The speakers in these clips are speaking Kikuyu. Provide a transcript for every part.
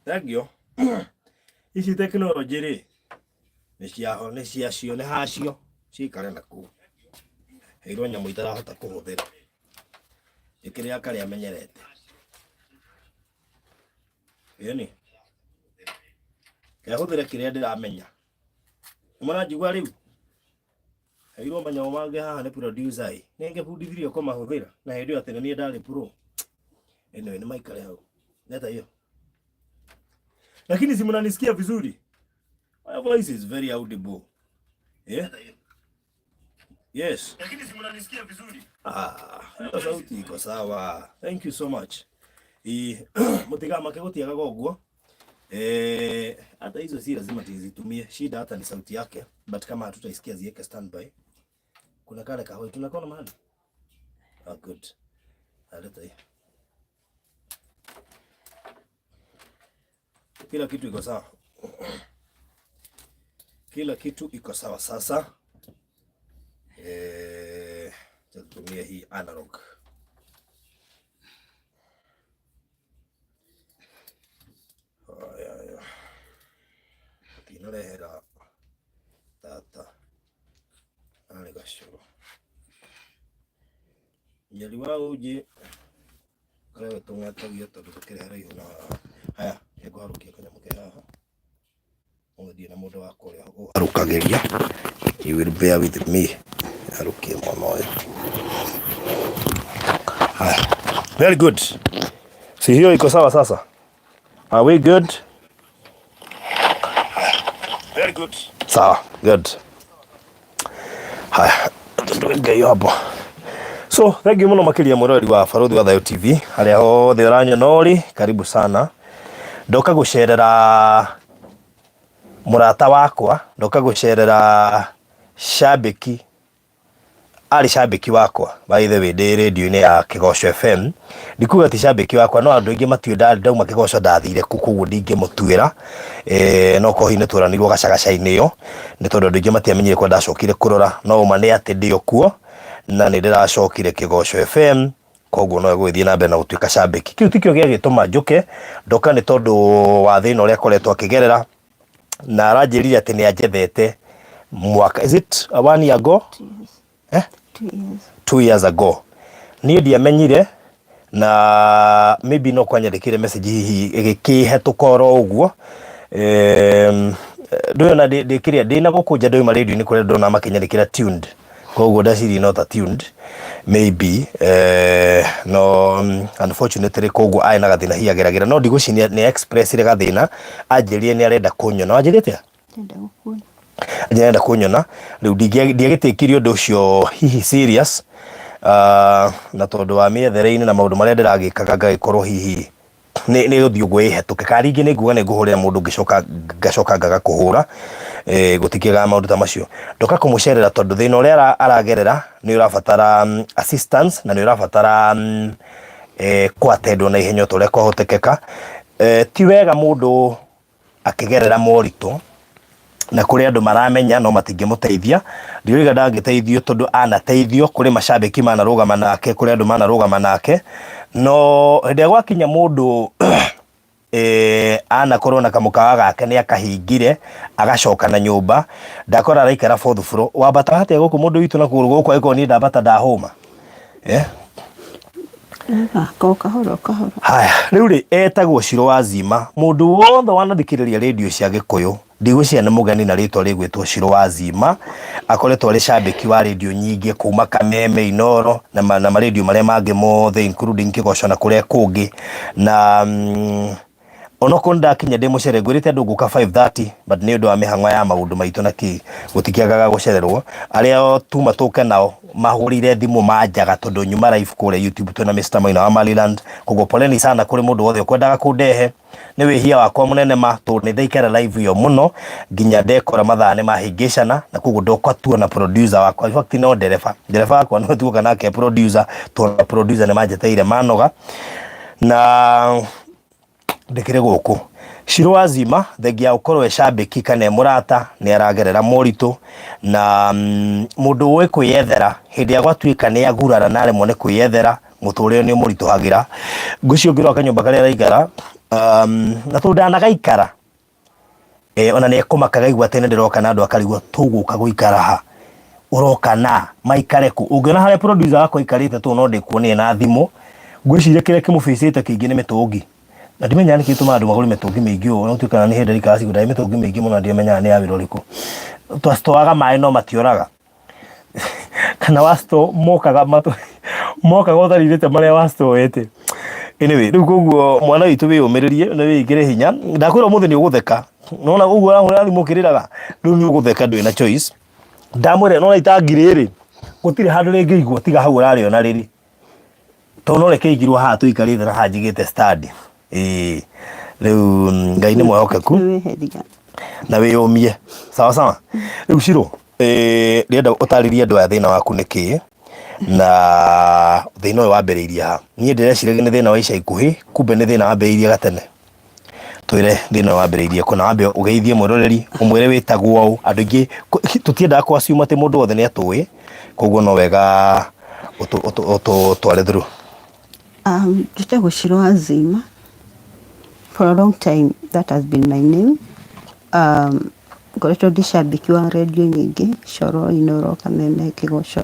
Thengiũ. Ici tekinoronjĩ rĩ, nĩ ciaho nĩ ciacio nĩ hacio cikare na kũu. Heirwo nyamũ itarahota kũhũthĩra. Ĩkĩrĩa karĩa menyerete. Ĩni. Kehũthĩre kĩrĩa ndĩramenya. Nĩ mũranjigua rĩu? Heirwo manyamũ mangĩ haha nĩ producer ĩ. Nĩ ngĩbundithirio kũmahũthĩra na hĩndĩ ĩyo atĩ nĩ niĩ ndarĩ pro. Anyway, nĩ maikare hau. Leta hiyo. Lakini si mnanisikia vizuri? My voice is very audible. Yeah? Yes. Lakini si mnanisikia vizuri? Ah, hiyo sauti iko sawa. Thank you so much. I mutigamake gutiagaga ũguo. Eh, hata hizo si lazima tuzitumie. Shida hata ni sauti yake, but kama hatutaisikia ziweke standby. Kuna kale kahoi tunakona mahali. Ah, good. Aleta hii. Kila kitu iko sawa. Kila kitu iko sawa sasa. Eh, tutumie hii analog. Haya, haya. Tinarehera tata arĩ gacũrũ. Njeri wa uji karewe tũng'etagia tondũ tũkĩrĩ haraihu na haya nĩngũharũkia kanyamũ ke haha ũthiĩ na mũndũ wakwa ũrĩa ũharũkagĩria. You will bear with me. Harũkie mwana ũyũ. Haya. Very good. Si hiyo iko sawa sasa? Are we good? Very good. Sawa, good. Haya, tuweke hiyo hapo. So, thank you muno makiria mwiroreri wa Barũthi wa Thayũ TV harĩa hothe ũranyona ũrĩ, karibu sana. Ndoka gũcerera mũrata wakwa, ndoka gũcerera shabiki arĩ cambĩki wakwa by the way ndĩ radio-inĩ ya Kĩgoco FM. Ndikuga ti cambĩki wakwa no andũ aingĩ matiũĩ ndauma Kĩgoco ndathire kũ koguo ndingĩmũtuĩra eh, no korwo hihi nĩ tweranirwo gacagaca-inĩ ĩyo nĩ tondũ andũ aingĩ matiamenyire kũrĩa ndacokire kũrora no ũma nĩ atĩ ndĩ o kuo na nĩ ndĩracokire Kĩgoco FM koguo no egũgĩthiĩ na mbere na gũtuĩka cambĩki. Kĩu tikĩo gĩagĩtũma njũke, ndoka nĩ tondũ wa thĩna ũrĩa akoretwo akĩgerera na aranjĩrire atĩ nĩ anjethete mwaka is it one year ago? 2 years. Eh? 2 years. 2 years ago niĩ ndiamenyire na maybe no kwanyandĩkĩire message hihi ĩgĩkĩhetũka oro ũguo. Ndũyona ndĩkĩrĩa ndĩna gũkũ nja ndauma radio-inĩ kũrĩa ndona makĩnyandĩkĩra tuned, koguo ndaciria no ta tuned maybe no unfortunately koguo arĩ na gathĩna hihi ageragĩra no ndigwĩciria nĩ expressire gathĩna anjĩrire nĩ arenda kũnyona. Wanjĩrire atĩa? Ndĩrenda gũkuona. Ndĩrenda kũnyona rĩu ndiagĩtĩkirie ũndũ ũcio hihi serious na tondũ wa mĩethere-inĩ na maũndũ marĩa ndĩragĩkaga ngagĩkorwo hihi nĩ gũthiĩ ũguo ĩhetũke kana rĩngĩ nĩ nguga nĩ ngũhũrĩra mũndũ ngĩcoka ngacoka ngaga kũhũra gũtikĩagaga maũndũ ta macio. Ndoka kũmũcerera tondũ thĩna ũrĩa aragerera nĩ ũrabatara assistance na nĩ ũrabatara kũatendwo na ihenya o ta ũrĩa kwahotekeka. Ti wega mũndũ akĩgerera moritũ na kũrĩ andũ maramenya no matingĩmũteithia. Ndiroiga ndangĩteithio tondũ anateithio, kũrĩ macambĩki manarũgama nake, kũrĩ andũ manarũgama nake, no hĩndĩ ĩrĩa gwakinya mũndũ anakorwo na kamũkawa gake nĩ akahingire agacoka na nyũmba, ndakora araikara fourth floor, wambataga atĩa gũkũ mũndũ witũ na kũgũrũ gũkũ angĩkorwo niĩ ndambata ndahũma? Eh? Thaka o kahora o kahora. Haya, rĩu rĩ etagwo Shiro wa Zima. Mũndũ wothe wanathikĩrĩria rĩndiũ cia Gĩkũyũ, ndigwĩciria nĩ mũgeni na rĩtwa rĩgwĩtwo Shiro wa Zima. Akoretwo arĩ cambĩki wa rĩndiũ nyingĩ kuma Kameme, Inooro na, na marĩndiũ marĩa mangĩ mothe including Kĩgoco na kũrĩa kũngĩ na onokorwo nĩndakinya ndĩ mũcere ngwĩrĩte andũ ngũka 5:30 but nĩ ũndũ wa mĩhang'o ya maũndũ maitũ na kĩ gũtikĩagaga gũcererwo. Arĩa tuma tũke nao mahũrire thimũ manjaga tondũ nyuma live kũrĩa YouTube twĩna Mr Maina wa Maryland. Koguo poleni sana kũrĩ mũndũ wothe ũkwendaga kũndehe, nĩ wĩhia wakwa mũnene ma tondũ nĩ ndaikara live ĩyo mũno nginya ndekora mathaa nĩ mahĩngĩcana na koguo ndoka tuona producer wakwa, in fact no ndereba, ndereba wakwa no tuoka nake producer tondũ producer nĩ manjetereire manoga na ndĩkĩrĩ gũkũ. Shiro wa Zima thengia ya gũkorwo e cambĩki kana e mũrata nĩ aragerera moritũ na mũndũ ũĩ kwĩyethera hĩndĩ ĩrĩa gwatuĩka nĩ agurara na aremwo nĩ kwĩyethera mũtũrĩre nĩ ũmũritũhagĩra. Ngwĩciria ũngĩrora kanyũmba karĩa araikara Na tondũ ndanagaikara ona nĩ ekũmaka gaigua atĩ nĩ ndĩroka na andũ akarigwo tũgũka gũikara ha ũroka na maikare kũ. Ũngĩona harĩa producer wakwa aikarĩte tũ no ndĩkuonie na thimũ, ngwĩciria kĩrĩa kĩmũbĩcĩte kĩingĩ nĩ mĩtũngi. Na ndimenyaga nĩkĩ gĩtũmaga andũ magũre mĩtũngi mĩingĩ ũũ, no tuĩka nĩ hĩndĩ ndĩraikara cigũnda mĩtũngi mĩingĩ mũno na ndimenyaga nĩ ya wĩra ũrĩkũ. Twacitoaga maĩ no matioraga. Kana wa store mokaga matũ mokaga ũtarirĩte marĩa wa store Anyway, rĩu koguo mwana witũ wĩyũmĩrĩrie na wĩĩkĩre hinya. Ndakwĩra ũmũthĩ nĩ ũgũtheka. Nona ũguo ũrahũra thimũ ũkĩrĩraga, rĩu nĩ ũgũtheka ndũrĩ na choice. Ndamwĩra nona itangi rĩrĩ, gũtirĩ handũ rĩngĩigwo tiga hau ũrarĩona rĩrĩ. Tondũ no rĩkĩigirwo haha tũikarĩte na haha njigĩte stand. Ĩĩ. Rĩu Ngai nĩ mwĩhokeku Nĩweheria. na wĩyũmie. Sawa sawa. Rĩu Shiro, ndĩrenda ũtarĩrie andũ aya thĩna waku nĩ kĩĩ na thĩna ũyũ wambĩrĩirie ha. Niĩ ndĩreciragia nĩ thĩna wa ica ikuhĩ, kumbe nĩ thĩna wambĩrĩirie gatene. Twĩre thĩna ũyũ wambĩrĩirie kũ na wambe ũgeithie mwĩroreri, ũmwĩre wĩtagwo ũ. Andũ aingĩ tũtiendaga kũ assume atĩ mũndũ wothe nĩ atũĩ, koguo no wega ũtũtware through. Njĩtagwo Shiro Azima. For a long time that has been my name. Ngoretwo ndĩ cambĩki wa redio nyingĩ, Coro, Inooro, Kameme, Kĩgoco,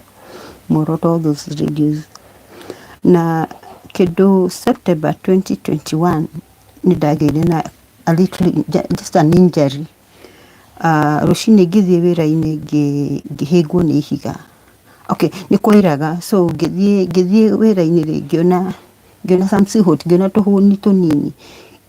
Muoroto, all those radios. Na kĩndũ September 2021 nĩ ndagĩire na a little just an injury. Rũcinĩ ngĩthiĩ wĩra-inĩ ngĩhĩngwo nĩ ihiga. Okay, nĩ kwairaga so ngĩthiĩ wĩra-inĩ rĩ ngĩona some silt, ngĩona tũhũni tũnini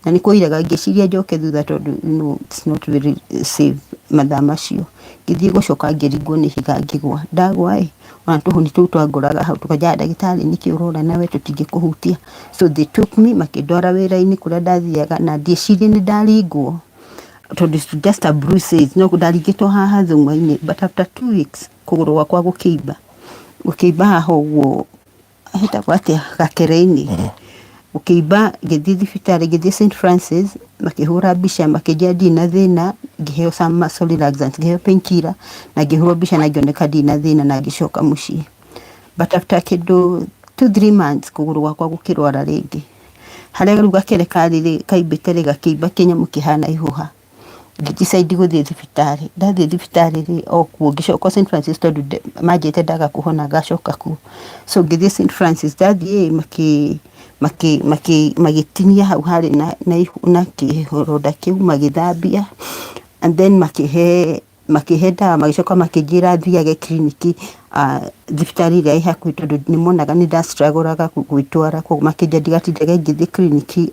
na nĩ kwairaga ngĩciria njoke thutha tondũ you know it's not very safe mathaa macio. Ngĩthiĩ gũcoka ngĩringwo nĩ ihiga ngĩgwa. Ndagwa ĩ, ona tũhũni tũu twangoraga hau tũkanjĩra ndagĩtarĩ nĩkĩ ũrona nawe tũtingĩkũhutia. So they took me makĩndwara wĩra-inĩ kũrĩa ndathiaga na ndiecirie nĩ ndaringwo tondũ it's just a bruises no ndaringĩtwo haha thũng'wa-inĩ, but after 2 weeks kũgũrũ gwakwa gũkĩimba, gũkĩimba haha ũguo hetagwo atĩa, gakere-inĩ. Gũkĩimba ngĩthiĩ thibitarĩ, ngĩthiĩ St Francis makĩhũra mbica makĩnjĩra ndirĩ na thĩna, ngĩheo some muscle relaxants, ngĩheo painkiller na ngĩhũrwo mbica na ngĩoneka ndirĩ na thĩna na ngĩcoka mũciĩ. But after kĩndũ 2-3 months kũgũrũ gwakwa gũkĩrwara rĩngĩ. Harĩa rĩu gakere karĩ rĩ, kaimbĩte rĩ, gakĩimba kĩnyamũ kĩhana ihũha. Ngĩ decide gũthiĩ thibitarĩ. Ndathiĩ thibitarĩ rĩ, o kuo ngĩcoka St Francis tondũ manjĩrĩte ndaga kũhona ngacoka kuo. So ngĩthiĩ St Francis, ndathiĩ ĩ, magĩtinia hau harĩ na kĩronda kĩu magĩthambia and then makĩhe ndawa, magĩcoka makĩnjĩra thiage kiriniki, thibitarĩ ĩrĩa ĩ hakuhĩ tondũ nĩ monaga nĩ nda struggle aga gwĩtwara, koguo makĩnjĩra ndigatindage ngĩthiĩ kiriniki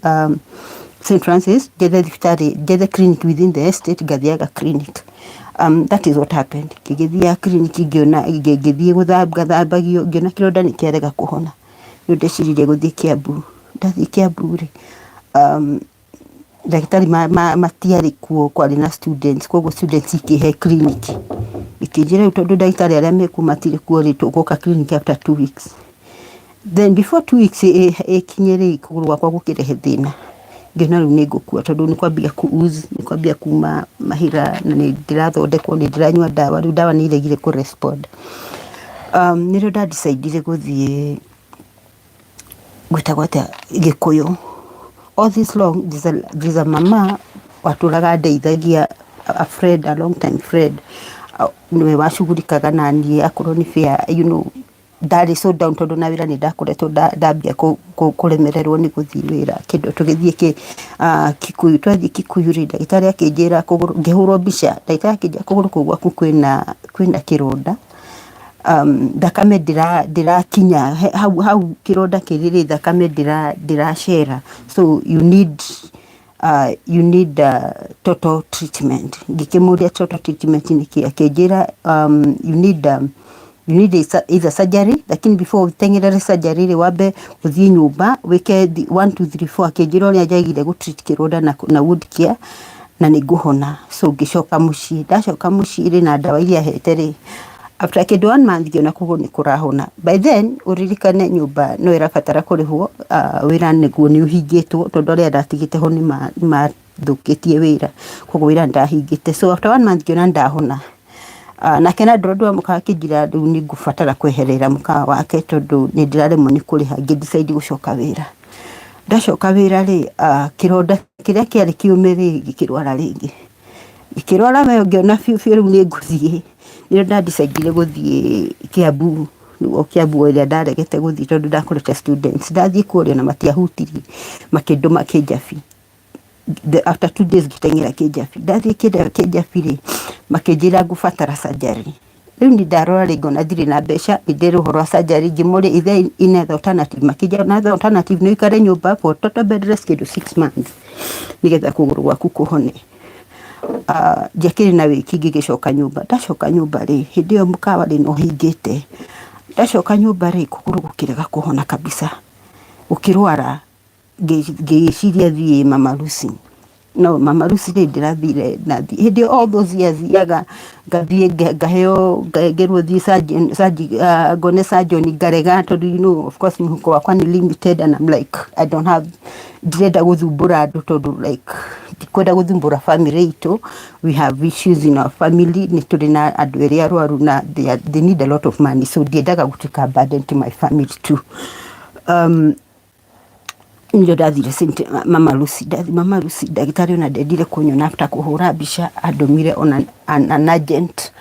St Francis, njethe thibitarĩ, njethe clinic within the estate ngathiaga clinic. That is what happened. Ngĩgĩthiaga kiriniki ngĩona ngĩthiĩ ngathambagio ngĩona kĩronda nĩ kĩarega kũhona. Rĩu ndeciririe gũthiĩ Kiambu. Ndathiĩ Kiambu rĩ, ndagĩtarĩ matiarĩ kuo, kwarĩ na students, koguo students ikĩhe clinic. Ikĩnjĩra rĩu tondũ ndagĩtarĩ arĩa mekuo matirĩ kuo rĩ, tũgũka clinic after 2 weeks. Then before 2 weeks ĩkinye rĩ, kũgũrũ gwakwa gũkĩrehe thĩna. Ngĩona rĩu nĩ ngũkua tondũ nĩ kwambia kũ ooze, nĩ kwambia kuma mahira na nĩ ndĩrathondekwo, nĩ ndĩranyua ndawa, rĩu ndawa nĩ iregire kũ respond. Nĩrĩo nda decide ire gũthiĩ gwĩtagwo atĩa, Gĩkũyũ. All this long there's a mama watũraga andeithagia, a friend, a long time friend, nĩwe wacugurikaga naniĩ akorwo nĩ fare, ndarĩ so down tondũ na wĩra nĩ ndakoretwo ndambia kũremererwo nĩ gũthiĩ wĩra. Kĩndũ tũgĩthiĩ Kikuyu, twathiĩ Kikuyu rĩ, ndagĩtarĩ akĩnjĩra kũgũrũ, ngĩhũrwo mbica, ndagĩtarĩ akĩnjĩra kũgũrũ kũu gwaku kwĩna kĩronda, thakame ndĩrakinya hau hau kĩronda kĩrĩ rĩ, thakame ndĩracera, so you need total treatment. Ngĩkĩmũria total treatment nĩ kĩ, akĩnjĩra you need either surgery, lakini before ũteng'erere surgery rĩ, wambe ũthiĩ nyũmba wĩke one, two, three, four. Akĩnjĩra ũrĩa njagĩrĩire gũ treat kĩronda na wound care na nĩ ngũhona. So ngĩcoka mũciĩ. Ndacoka mũciĩ rĩ, na ndawa iria ahete rĩ, after kĩndũ one month ngĩona kũgũrũ nĩ kũrahona. By then ũririkane nyũmba no ĩrabatara kũrĩhwo, wĩra nĩguo nĩ ũhingĩtwo tondũ arĩa ndatigĩte ho nĩ mathũkĩtie wĩra, koguo wĩra nĩ ndahingĩte. So after one month ngĩona nĩ ndahona. Nake landlord wa mũkawa akĩnjĩra rĩu nĩ ngũbatara kweherera mũkawa wake tondũ nĩ ndĩraremwo nĩ kũrĩha, ngĩ decide gũcoka wĩra. Ndacoka wĩra rĩ, kĩronda kĩrĩa kĩarĩ kĩũme rĩ, gĩkĩrwara rĩngĩ. Gĩkĩrwara we ngĩona biũ biũ rĩu nĩ ngũthiĩ. Nĩrĩo nda decide gũthiĩ Kiambu, o Kiambu o ĩrĩa ndaregete gũthiĩ tondũ ndakorete students. Ndathiĩ kũrĩa na matiahutirie, makĩndũma Kĩjabi. After 2 days ngĩteng'era Kĩjabi. Ndathiĩ Kĩjabi rĩ, makĩnjĩra ngũbatara surgery. Rĩu niĩ ndarora rĩ, ngona ndirĩ na mbeca, nĩ ndĩrwo ũhoro wa surgery, ngĩmoria, is there any other alternative? Makĩnjĩra another alternative nĩ ũikare nyũmba for total bed rest kĩndũ 6 months nĩgetha kũgũrũ gwaku kũhone. Ndiakĩrĩ na wĩki, ngĩgĩcoka nyũmba. Ndacoka nyũmba rĩ, hĩndĩ ĩyo mũkawa rĩ no hingĩte. Ndacoka nyũmba rĩ, kũgũrũ gũkĩrega kũhona kabisa, gũkĩrwara. Ngĩciria thiĩ Mama Lucy, no Mama Lucy rĩ, ndĩrathire na hĩndĩ ĩyo all those years thiaga, ngathiĩ ngaheo, ngerwo thiĩ surgeon, ngone surgeon, ngarega tondũ of course mũhuko wakwa nĩ limited and I'm like, I don't have, ndirenda gũthumbũra andũ tondũ like ndikwenda gũthumbũra family itũ. We have issues in our family, nĩ tũrĩ na andũ erĩ arwaru na they need a lot of money, so ndiendaga gũtuĩka burden to my family too. Nĩrĩo ndathire Mama Lucy. Ndathiĩ Mama Lucy, ndagĩtarĩ ona ndendire kũnyona after kũhũra mbica, andũmire on an urgent,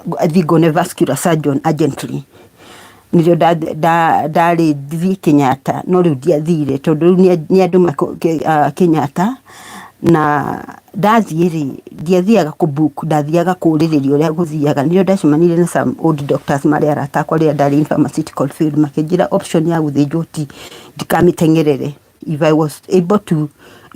thiĩ ngone vascular surgeon urgently. Nĩrĩo ndarĩ thiĩ Kenyatta, no rĩu ndiathire tondũ rĩu nĩ andũma Kenyatta. Na ndathiĩ rĩ, ndiathiaga kũ book, ndathiaga kũrĩrĩria ũrĩa gũthiaga. Nĩrĩo ndacemanirie na some old doctors marĩ arata akwa rĩrĩa ndarĩ in pharmaceutical field, makĩnjĩra option ya gũthĩnjwo ti ndikamĩteng'erere. If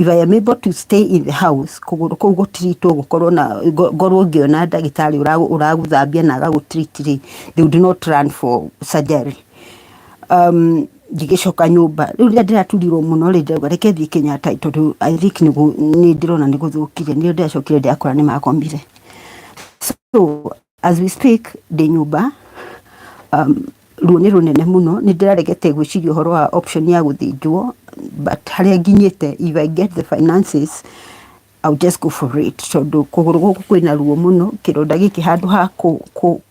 I am able to stay in the house, kũgũrũ kũu gũtiritwo, gũkorwo na ngorwo ngĩona ndagĩtarĩ ũragũthambia na agagũ treat rĩ, they would not run for surgery. Ngĩgĩcoka nyũmba. Rĩu rĩrĩa ndĩraturirwo mũno rĩ, ndauga reke thiĩ Kenyatta tondũ I think nĩ ndĩrona nĩ gũthũkire. Nĩrĩo ndĩracokire ndĩrakora nĩ magomire. So as we speak ndĩ nyũmba, ruo nĩ rũnene mũno. Nĩ ndĩraregete gwĩciria ũhoro wa option ya gũthĩnjwo, but harĩa nginyĩte, if I get the finances, I'll just go for it, tondũ kũgũrũ gũkũ kwĩna ruo mũno. Kĩronda gĩkĩ handũ ha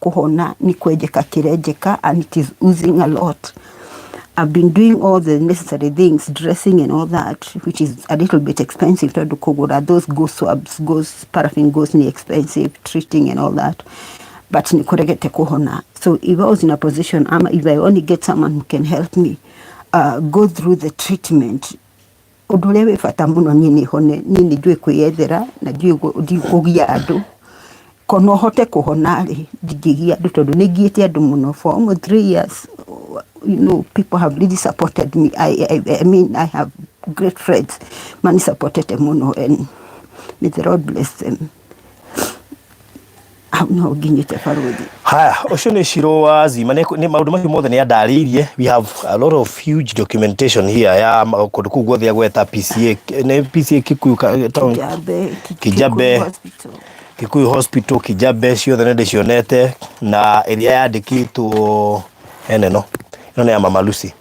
kũhona nĩ kwenjeka kĩrenjeka, and it is oozing a lot. I've been doing all the necessary things, dressing and all that, which is a little bit expensive tondũ kũgũra those gauze swabs, gauze, paraffin gauze ni expensive, treating and all that. But nĩ kũregete kũhona. So if I was in a position, if I only get someone who can help me go through the treatment, ũndũ ũrĩa wĩ bata mũno niĩ nĩ hone. Niĩ nĩ njũĩ kwĩyethera na ndiũĩ ndikũgia andũ. Ko no hote kũhona rĩ, ndingĩgia andũ tondũ nĩ ngiĩte andũ mũno for almost 3 years. People have really supported me. I mean, I have great friends mani supportete mũno, and may the Lord bless them. Hau no nginyĩte, barũthi. Haya, ũcio nĩ Shiro wa Zima. Nĩ maũndũ macio mothe nĩ andarĩirie. We have a lot of huge documentation here ya kũndũ kũu guothe agweta, PCA, nĩ PCA Kikuyu town? Kijabe. Kijabe. Kikuyu Hospital. Kikuyu Hospital, Kijabe, ciothe nĩ ndĩcionete, na ĩrĩa yandĩkĩtwo ene no ĩno nĩ ya Mama Lucy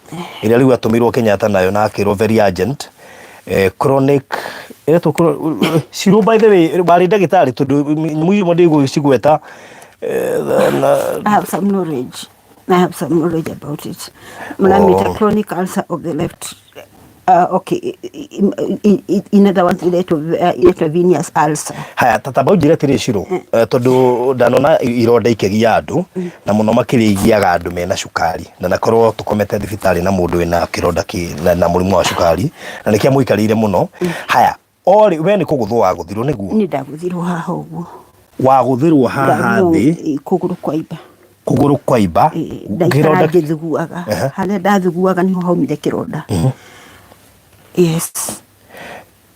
ĩrĩa rĩu atũmĩirwo Kenyatta nayo na akĩrwo very urgent, chronic ĩretwo Shiro. By the way, warĩ ndagĩtarĩ? Tondũ nyamũ imwe ndĩgũcigweta na I have some knowledge. I have some knowledge about it. Mnamita chronic ulcer of the left. Okay, in other words, inaitwa venous ulcer. Haya, tata baunjire atĩrĩ, Shiro, tondũ ndanona ironda ikĩgia andũ na mũno makĩria igiaga andũ mena cukari, na nakorwo tũkomete thibitarĩ na mũndũ wĩna kĩronda na mũrimũ wa cukari na nĩkĩo mũikarĩire mũno. Haya, orĩ we nĩ kũgũthwo wagũthirwo nĩguo? Ni ndagũthirwo haha ũguo. Wagũthirwo haha Ndagũthirwo, thĩ? Kũgũrũ kwaimba. Kũgũrũ kwaimba. Ndaikara Kĩronda ngĩthuguaga. Harĩa ndathuguaga nĩho haumire kĩronda. Yes.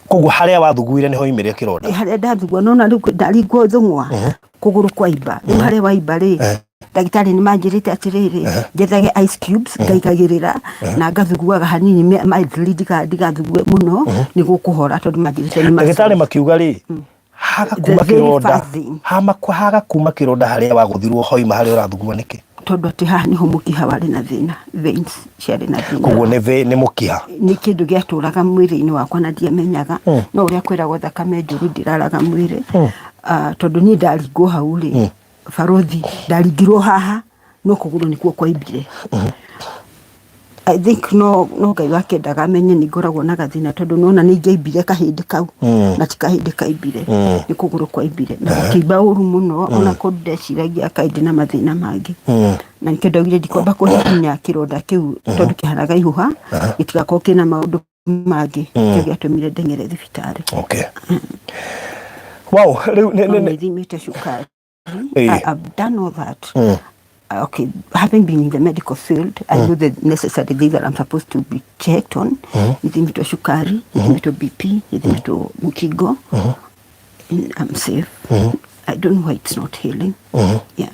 Koguo harĩa wathuguire nĩho oimire kĩronda? Harĩa ndathugua, nona rĩu ndaringwo thũng'wa, kũgũrũ kwaimba. Rĩu harĩa waimba rĩ, ndagĩtarĩ nĩ manjĩrĩte atĩrĩrĩ, njethage ice cubes ngaigagĩrĩra na ngathuguaga hanini mildly, ndigathugue mũno, nĩ gũkũhora, tondũ manjĩrĩte nĩ Ndagĩtarĩ makiuga rĩ, haga kuma The very kĩronda first thing. Haga kuma kĩronda harĩa wagũthirwo hoima harĩa ũrathugua nĩkĩ? Tondũ atĩ haha nĩho mũkiha warĩ na thĩna, veins ciarĩ na thĩna. Koguo nĩ mũkiha? Nĩ kĩndũ gĩatũraga mwĩrĩ-inĩ wakwa na ndiamenyaga, no ũrĩa kwĩragwo thakame njũru ndĩraraga mwĩrĩ. Ah, tondũ niĩ ndaringwo hau rĩ, barũthi, ndaringirwo haha no kũgũrũ nĩkuo kwaimbire. I think no Ngai wakendaga amenye nĩ ngoragwo na gathĩna, tondũ nona nĩ ingĩaimbire kahĩndĩ kau, na ti kahĩndĩ kaimbire, nĩ kũgũrũ kwaimbire na gũkĩimba ũru mũno, ona kũndũ ndeciragia kaĩ ndĩ na mathĩna mangĩ, na nĩkĩo ndaugire ndikwamba kũhihinya kĩronda kĩu, tondũ kĩhanaga ihũha, gĩtigakorwo kĩna maũndũ mangĩ. Kĩo gĩatũmire ndeng'ere thibitarĩ. Okay, wow, rĩu No nĩthimĩte cukari. I've done all that. Okay, having been in the medical field, I know the necessary things that I'm supposed to be checked on. Nithimĩtwo cukari, nithimĩtwo BP, nithimĩtwo mũkingo. And I'm safe. I don't know why it's not healing. Yeah.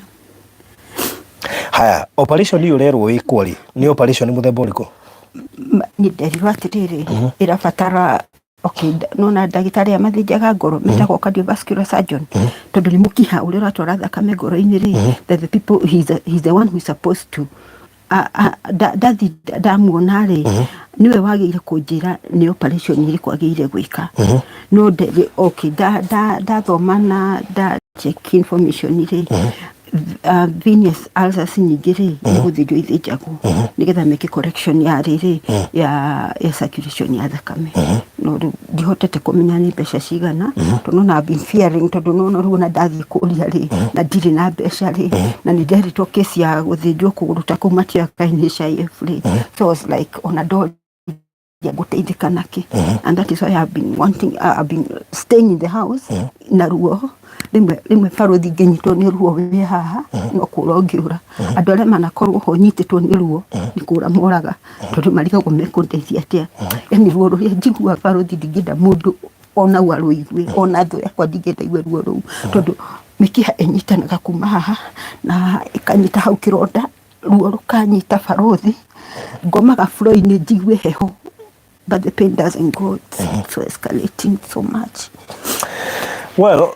Haya, operation ĩyo ũrerwo wĩkwo rĩ, nĩ operation mũthemba ũrĩkũ? Nĩ nderirwo atĩrĩrĩ, ĩrabatara, okay, nona ndagĩtarĩ arĩa mathĩnjaga ngoro metagwo cardiovascular surgeon, tondũ nĩ mũkiha ũrĩa ũratwara thakame ngoro-inĩ rĩ, that the people he's the one who is supposed to ndathi ndamuona rĩ, nĩwe wagĩrĩire kũnjĩra nĩ operation ĩrĩkũ agĩrĩire gwĩka. No okay, ndathoma na nda check information rĩ, venous ulcers nyingĩ rĩ, nĩ gũthĩnjwo ithĩnjagwo nĩgetha meke correction ya rĩrĩ ya circulation ya thakame. No rĩu ndihotete kũmenya nĩ mbeca cigana, tondũ nona I've been fearing, tondũ nona rĩu ona ndathiĩ kũria rĩ, na ndirĩ na mbeca rĩ, na nĩ nderitwo kesi ya gũthĩnjwo kũgũrũ ta kũu matioka NHIF rĩ. So I was like, ona ndoria ngũteithĩka nakĩ? And that is why I've been wanting, I've been staying in the house na ruo. Rĩmwe rĩmwe, barũthi, ngĩnyitwo nĩ ruo wĩ haha, no kũra ũngĩũra. Andũ arĩa manakorwo ho nyitĩtwo nĩ ruo nĩ kũra moraga, tondũ marigagwo mekũndeithia atĩa. Yani ruo rũrĩa njiguaga, barũthi, ndingĩenda mũndũ ona u arũigue, ona thũ yakwa ndingĩenda igue ruo rũu, tondũ mĩkiha ĩnyitanaga kuma haha na ĩkanyita hau kĩronda, ruo rũkanyita, barũthi. Ngomaga floor-inĩ njigue heho, but the pain doesn't go. It's so escalating so much. Well,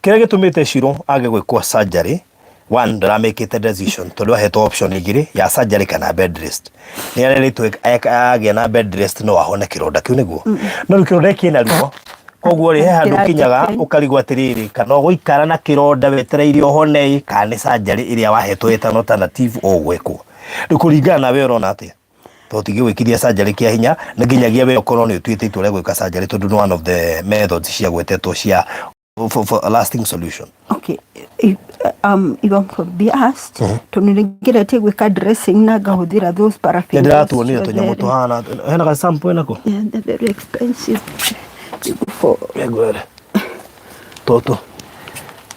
kĩrĩa gĩtũmĩte Shiro age gwĩkwo surgery, one, ndaramĩkĩte decision, tondũ ahetwo option igĩrĩ ya surgery kana bed rest. Nĩ arerĩtwo agĩa na bed rest no ahone kĩronda kĩu nĩguo, no rĩu kĩronda kĩna ruo, koguo rĩ, he handũ Kĩranjia ũkinyaga pain. ũkarigwo atĩrĩrĩ, kana ũgũikara na kĩronda wetereire ũhone, kana nĩ surgery ĩrĩa wahetwo ĩtano alternative ũgwĩkwo. Rĩu kũringana na we, ũrona atĩa? Tondũ tingĩgwĩkithia surgery kĩa hinya, nĩ nginyagia we ũkorwo nĩ ũtuĩte itua rĩa gwĩka surgery, tondũ nĩ one of the methods cia gwetetwo cia for a lasting solution. Okay, if I'm to be asked, tondũ nĩ ngeretie gwĩka dressing na ngahũthĩra those paraffin. Nĩ ndĩratuonire tũnyamũ tũhana hena ga sample nako. Yeah, they're very expensive. You go for Ngwere tũtũ.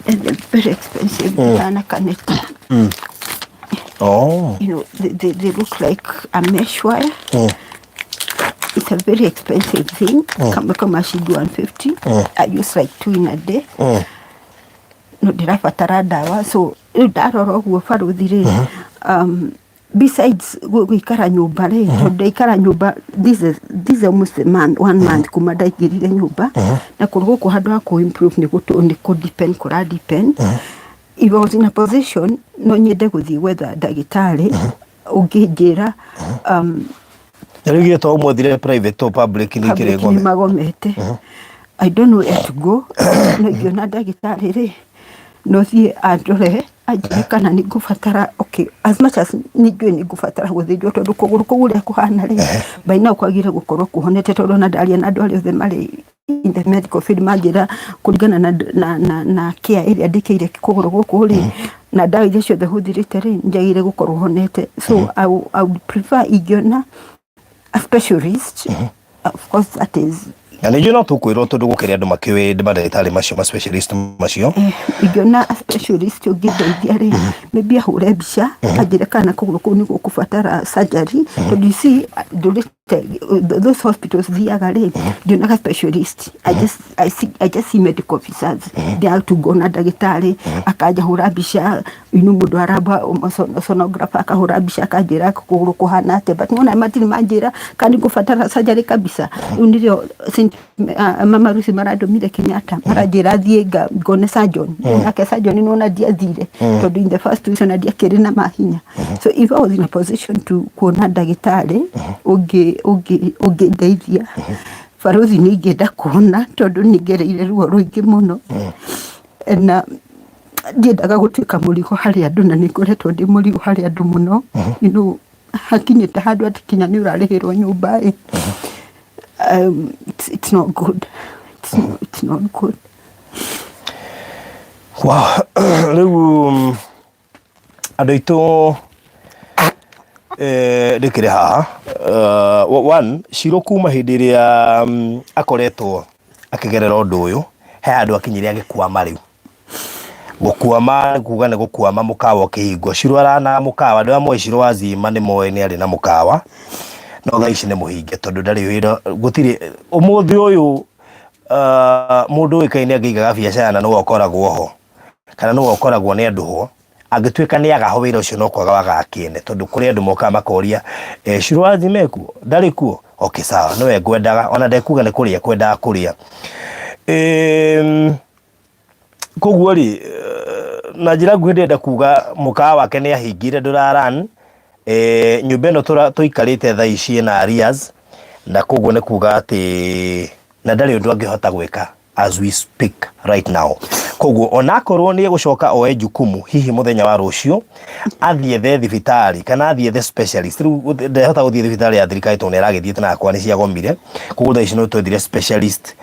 And they're very expensive. Kana kaneta. Oh. They look like a mesh wire. It's a very expensive thing. Kama kama shilingi 150. I use like two in a day. No ndĩrabatara ndawa, so rĩu ndarora ũguo, barũthi rĩ, besides gũikara nyũmba rĩ, tondũ ndaikara nyũmba, this is almost a month, one month kuma ndaingĩrire nyũmba, na kũrĩ gũkũ handũ ha kũ improve nĩ gũtũ nĩ kũ depend kũra depend. If I was in a position, no nyende gũthiĩ gwetha ndagĩtarĩ ũngĩnjĩra Na rĩu gĩtwa ũmwethire private to public nĩ ikĩrĩ public nĩ ngome? Magomete. I don't know where to go. No ingĩona ndagĩtarĩ rĩ, no thiĩ andore, anjĩre kana nĩ ngũbatara. Okay, as much as nĩ njũĩ nĩ ngũbatara gũthĩnjwo, tondũ kũgũrũ kũu ũrĩa kũhana rĩ, by now kwagĩrĩire gũkorwo kũhonete, tondũ ona ndaria na andũ arĩa othe marĩ in the medical field, manjĩra kũringana na care ĩrĩa ndĩkĩire kũgũrũ gũkũ rĩ, na ndawa iria ciothe hũthĩrĩte rĩ, njagĩrĩire gũkorwo honete. So I would prefer ingĩona a specialist, of course that is Na ningĩ no tũkwĩrwo, tondũ gũkĩrĩ andũ makĩũĩ mandagĩtarĩ macio, ma specialist macio. Ingĩona a specialist ũngĩndeithia rĩ, maybe ahũre mbica, anjĩre kana kũgũrũ kũu nĩ gũkũbatara surgery, tondũ you see, ndũrĩte those hospitals thiaga rĩ, ndionaga specialist. I just see medical officers. They to ngona ndagĩtarĩ akanjahũra mbica, mũndũ aramba sonographer akahũra mbica, akanjĩra kũgũrũ kũhana atĩa, but nona matirĩ manjĩra kana nĩ ngũbatara surgery kabisa. Rĩu nĩrĩo Mama Lucy marandũmire Kenyatta, maranjĩra thiĩ ngone surgeon. Nake surgeon nĩwona ndiathire, tondũ in the first week ona ndiakĩrĩ na mahinya. So if I was in a position to kuona ndagĩtarĩ ũngĩ ũngĩndeithia, barũthi, nĩ ingĩenda kuona, tondũ nĩ ngereire ruo rũingĩ mũno na ndiendaga gũtuĩka mũrigo harĩ andũ, na nĩ ngoretwo ndĩ mũrigo harĩ andũ mũno. Hakinyĩte handũ atĩ kinya nĩ ũrarĩhĩrwo nyũmba ĩ, it's not good, it's not good. Wow. Rĩu andũ aitũ, ndĩkĩrĩ haha. One Ciro kuma hĩndĩ ĩrĩa akoretwo akĩgerera ũndũ ũyũ, he handũ akinyire agĩkwama. Rĩu gũkwama nĩ kuga nĩ gũkwama mũkawa ũkĩhingwo. Ciro arana mũkawa, andũ arĩa moĩ Ciro wa Zima nĩ moĩ nĩ arĩ na mũkawa, no thaa ici nĩ mũhinge tondũ ndarĩ wĩra, gũtirĩ. Ũmũthĩ ũyũ mũndũ ũĩkaine angĩigaga biacara na nĩwe ũkoragwo ho kana nĩwe ũkoragwo nĩ andũ ho, angĩtuĩka nĩ agaho wĩra ũcio no kwaga wagaga kĩene, tondũ kũrĩ andũ mokaga makoria, "Ciro wa Zima ekuo? Ndarĩ kuo? Okay, sawa, nĩwe ngwendaga." Ona ndekuga nĩ kũrĩa kwendaga kũrĩa. Koguo rĩ, na njĩra nguhĩ ndĩrenda kuga mũkawa wake nĩ ahingire, ndũraran. Nyũmba ĩno tũikarĩte thaa ici ĩna arrears, na koguo nĩ kuga atĩ na ndarĩ ũndũ angĩhota gwĩka as we speak right now. Koguo onakorwo nĩ egũcoka oe jukumu hihi mũthenya wa rũciũ athiĩ the thibitarĩ kana athiĩ the specialist, rĩu ndehota gũthiĩ thibitarĩ ya thirikari tondũ nĩ aragĩthiĩte na akwa nĩ ciagomire. Koguo thaa ici no twethire specialist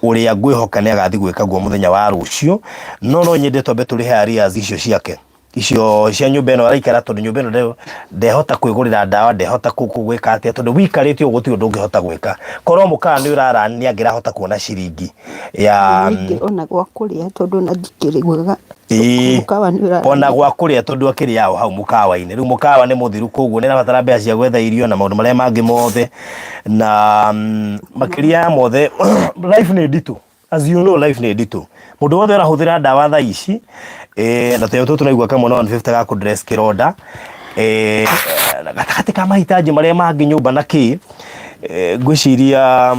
ũrĩa ngwĩhoka nĩ agathiĩ gwĩka guo mũthenya wa rũciũ, no nyende twambe tũrĩhe arrears icio ciake, icio cia nyũmba ĩno araikara, tondũ nyũmba ĩno ndehota kwĩgũrĩra ndawa, ndehota gwĩka atĩa, tondũ wikarĩte ũguo gũtirĩ ũndũ ũngĩhota gwĩka. Korwo mũkawa nĩ ũrara nĩ angĩrahota kuona ciringi ya Ningĩ ona gwa kũrĩa, tondũ ona ndikĩrĩgũraga. Ĩĩ. Mũkawa nĩ ũra Ona gwa kũrĩa, tondũ akĩrĩ ao hau mũkawa-inĩ. Rĩu mũkawa nĩ mũthiru, koguo nĩ arabatara mbeca cia gwetha irio na maũndũ marĩa mangĩ mothe, na makĩria ya mothe life nĩ nditũ. As you know, life nĩ nditũ. Mũndũ wothe ũrahũthĩra ndawa thaa ici, na tũnyamũ tũtũ tũraigua kamwe na 150 ga kũ-dress kĩronda, gatagatĩ ka mahitaji marĩa mangĩ nyũmba na kĩ, ngwĩciria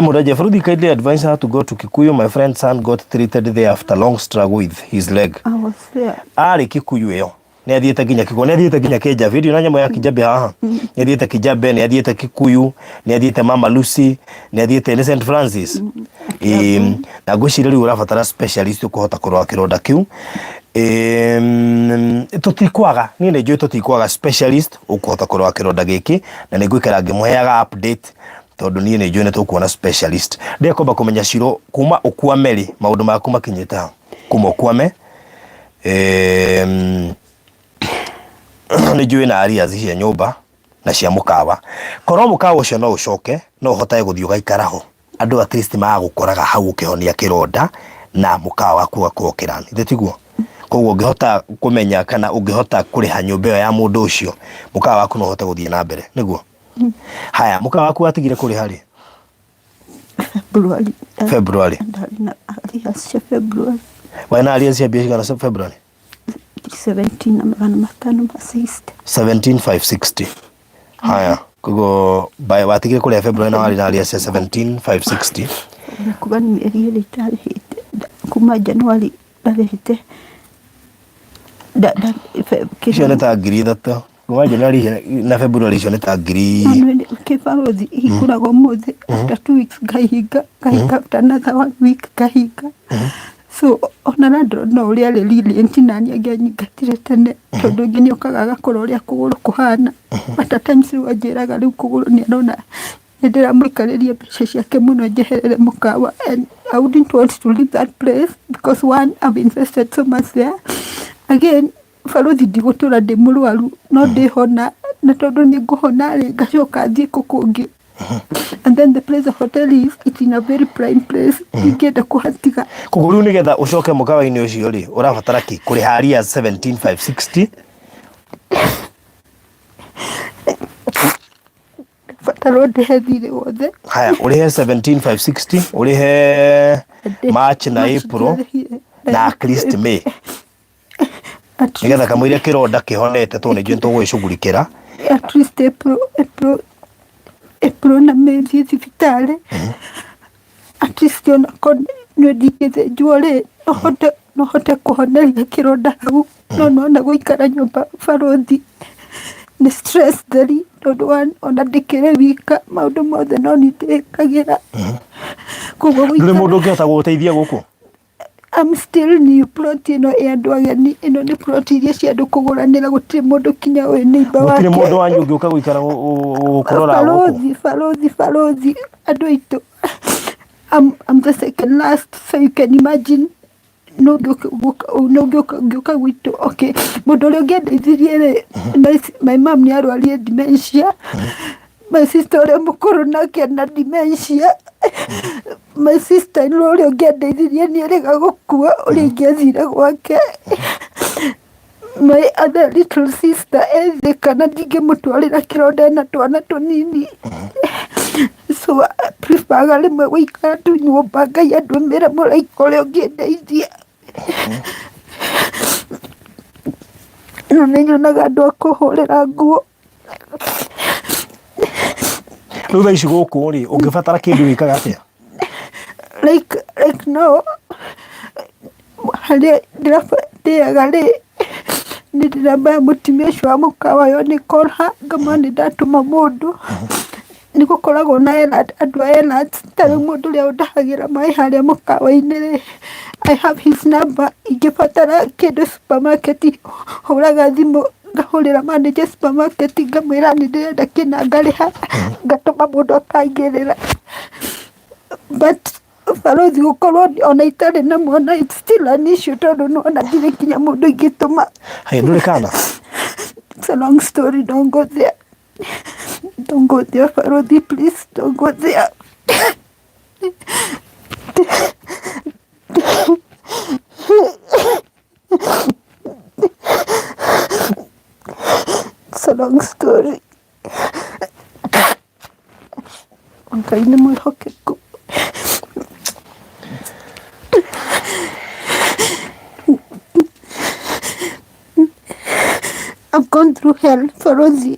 Muraje Fruthi kindly advise her to go to Kikuyu. My friend's son got treated there after long struggle with his leg. I was there. Arĩ Kikuyu ĩyo. Nĩ athiĩte nginya Kikuyu, nĩ athiĩte nginya Kijabe. Ndiũ na nyamũ ya Kijabe haha. Nĩ athiĩte Kijabe, nĩ athiĩte Kikuyu, nĩ athiĩte Mama Lucy, nĩ athiĩte nĩ St Francis. Ĩĩ, na ngwĩciria rĩu ũrabatara specialist ũkũhota kũrora kĩronda kĩu. Tũtikwaga, niĩ nĩ njũĩ tũtikwaga specialist ũkũhota kũrora kĩronda gĩkĩ, na nĩ ngũikara ngĩmũheaga update tondũ niĩ nĩ njũĩ nĩ tũkuona specialist. Ndĩrekwamba kũmenya Ciro, kuma ũkwame rĩ, maũndũ maku makinyĩte ha? Kuma ũkwame, nĩ njũĩ na arrears cia nyũmba na cia mũkawa. Korwo mũkawa ũcio no ũcoke, no ũhotage gũthiĩ ũgaikara ho. Andũ at least magagũkoraga hau ũkĩhonia kĩronda na mũkawa waku ũgakorwo ũkĩrun. Githĩ tiguo? Koguo ũngĩhota kũmenya kana ũngĩhota kũrĩha nyũmba ĩyo ya mũndũ ũcio, mũkawa waku no ũhote gũthiĩ na mbere. Nĩguo? Haya, mũkawa waku watigire kũrĩha rĩ? February. February. Ndarĩ na arrears cia February. Warĩ na arrears cia mbia cigana cia February? 17 na 560. 17,560. Haya, koguo by watigire kũrĩha February na warĩ na arrears cia 17,560. Nĩ kuga nĩ mĩeri 2 itarĩhĩte, kuma January ndarĩhĩte. Icio nĩ ta 3,000. Kuma January na February icio nĩ ta ngiri Kĩbarũthi hingũraga ũmũthĩ, after 2 weeks ngahinga, ngahinga, after another one week ngahinga. So ona landlord no ũrĩa arĩ lenient nani angĩanyingatire tene, tondũ ũngĩ nĩ okaga agakora ũrĩa kũgũrũ kũhana. But at times rĩu anjĩraga rĩu kũgũrũ nĩ arona nĩ ndĩramũikarĩria mbeca ciake mũno njeherere mũkawa, and I wouldn't want to leave that place because one, I've invested so much there. Again, barũthi ndigũtũra ndĩ mũrwaru, no ndĩhona, na tondũ nĩ ngũhona rĩ, ngacoka thiĩ kũ kũngĩ. And then the place the hotel is, it's in a very prime place, ndingĩenda kũhatiga. Koguo rĩu nĩgetha ũcoke mũkawa-inĩ ũcio rĩ, ũrabatara kĩ? Kũrĩha arrears 17,560. Batarwo ndĩhe thirĩ wothe. Haya, ũrĩhe 17,560, ũrĩhe March na April na at least May, nĩgetha kamũira kĩronda kĩhonete, tondũ nĩ njũĩ nĩtũgũgĩcugurikĩra. At least April na May thiĩ thibitarĩ, at least ona korwo nĩ ndingĩthĩnjwo rĩ, no hote kũhoneria kĩronda hau. No nona gũikara nyũmba barũthi nĩ stress theri, tondũ ona ndĩkĩrĩ wika, maũndũ mothe no niĩ ndĩkagĩra, koguo Ndũrĩ mũndũ ũngĩhota gũgũteithia gũkũ? I'm still new. Plot ĩno ĩ andũ ageni, ĩno nĩ plot iria cia andũ kũgũranĩra, gũtirĩ mũndũ kinya ũyũ neighbor Gũtirĩ wake. mũndũ wanyu ũngĩũka gũikara gũkũrora gũkũ? Barothi, barothi, barothi, andũ aitũ. I'm the second last, so you can imagine. No ngĩũka gwitũ, okay, mũndũ ũrĩa ũngĩandeithirie rĩ, my mom nĩ arwarire dementia, my sister ũrĩa mũkũrũ nake ena dementia, my sister in law ũrĩa ũngĩandeithirie nĩ erĩga gũkua, ũrĩa ingĩathire gwake, my other little sister ethĩ kana ndingĩmũtwarĩra kĩronda ena twana tũnini, so I preferga rĩmwe gũikara tu nyũmba, Ngai andũmĩre mũraika ũrĩa ũngĩndeithia. No nĩ nyonaga andũ a kũhũrĩra nguo. Rĩu thaa ici gũkũ rĩ, ũngĩbatara kĩndũ wĩkaga atĩa? Like now harĩa ndĩaga rĩ, nĩ ndĩrambaya mũtumia ũcio wa mũkawa ũyũ nĩ call her, ngamwĩra nĩ ndatũma mũndũ. Nĩ gũkoragwo na errand, andũ a errands, ta rĩu mũndũ ũrĩa ũndahagĩra maĩ harĩa mũkawa-inĩ rĩ, I have his number, ingĩbatara kĩndũ supermarket hũraga thimũ ngahũrĩra manager supermarket ngamwĩra nĩ ndĩrenda kĩna, ngarĩha, ngatũma mũndũ akaingĩrĩra. But barothi, gũkorwo ona itarĩ na mwana, it's still an issue, tondũ nĩwona ndirĩ nginya mũndũ ingĩtũma. Haya, ndũrĩ kana? It's a long story, don't go there. Don't go there, barothi, please don't go there. It's a long story. Ngai nĩ mwĩhokeku. I've gone through hell, barothi.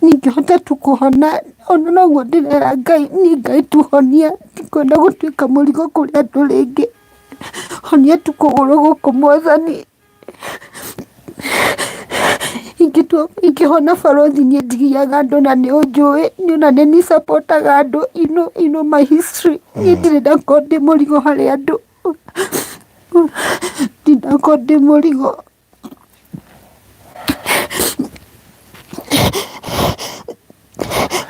Ningĩhota tu kũhona, ona noguo ndĩrera Ngai, niĩ Ngai tu honia, ndikwenda gũtuĩka mũrigo kũrĩ andũ rĩngĩ. Honia tu kũgũrũ gũkũ, Mwathani. Ingĩhona, barothi, niĩ ndigiaga andũ na nĩ ũnjũĩ, niĩ ona nĩ niĩ supportaga andũ, you know my history. Niĩ ndirĩ ndakorwo ndĩ mũrigo harĩ andũ. Ndirĩ ndakorwo ndĩ mũrigo.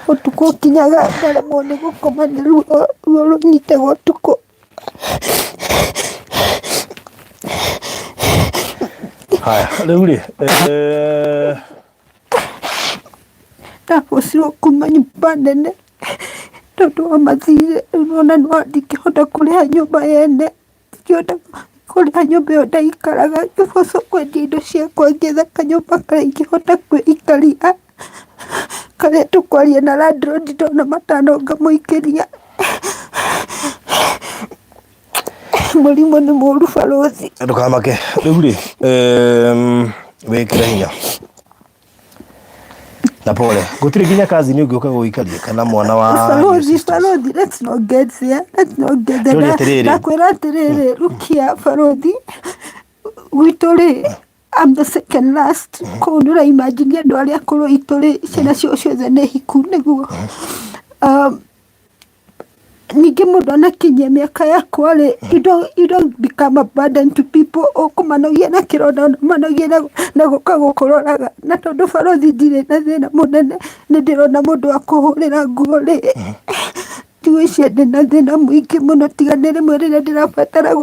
Ũtukũ ũkinyaga ngaremwo nĩ gũkoma nĩ ruo, ruo rũnyitaga ũtukũ. Haya, rĩu rĩ, Ndabocirwo kuma nyũmba nene tondũ wa mathirĩ, rĩu nĩwona ndingĩhota kũrĩha nyũmba yene, ndingĩhota kũrĩha nyũmba ĩyo ndaikaraga, ngĩbocwo kwendia indo ciakwa, ngĩetha kanyũmba karĩa ingĩhota kwĩikaria, karĩa tũkwaria na landlord ndona matano ngamũikĩria. Mũrimũ nĩ mũru, barothi. Ndũkamake. Rĩu rĩ, wĩkĩre hinya na pole. Gũtirĩ nginya cousin ũngĩũka gũgũikaria kana mwana wa your Barothi, sisters? Barothi, let's not get there. Let's not get there. Ndũria atĩrĩrĩ. Ndakwĩra atĩrĩrĩ, rukia barothi, gwitũ rĩ, I'm the second last. Kũu nĩ ũraimagine andũ arĩa akũrũ aitũ rĩ, ciana ciao ciothe nĩ hiku nĩguo. Ningĩ mũndũ anakinyia mĩaka yakwa rĩ, you don't become a burden to people, ũkũmanogia na kĩronda, ũmanogie na gũka gũkũroraga. Na tondũ barothi ndirĩ na thĩna mũnene, nĩ ndĩrona mũndũ wa kũhũrĩra nguo rĩ, ndigwĩciria ndĩna thĩna mũingĩ mũno, tiga nĩ rĩmwe rĩrĩa ndĩrabatara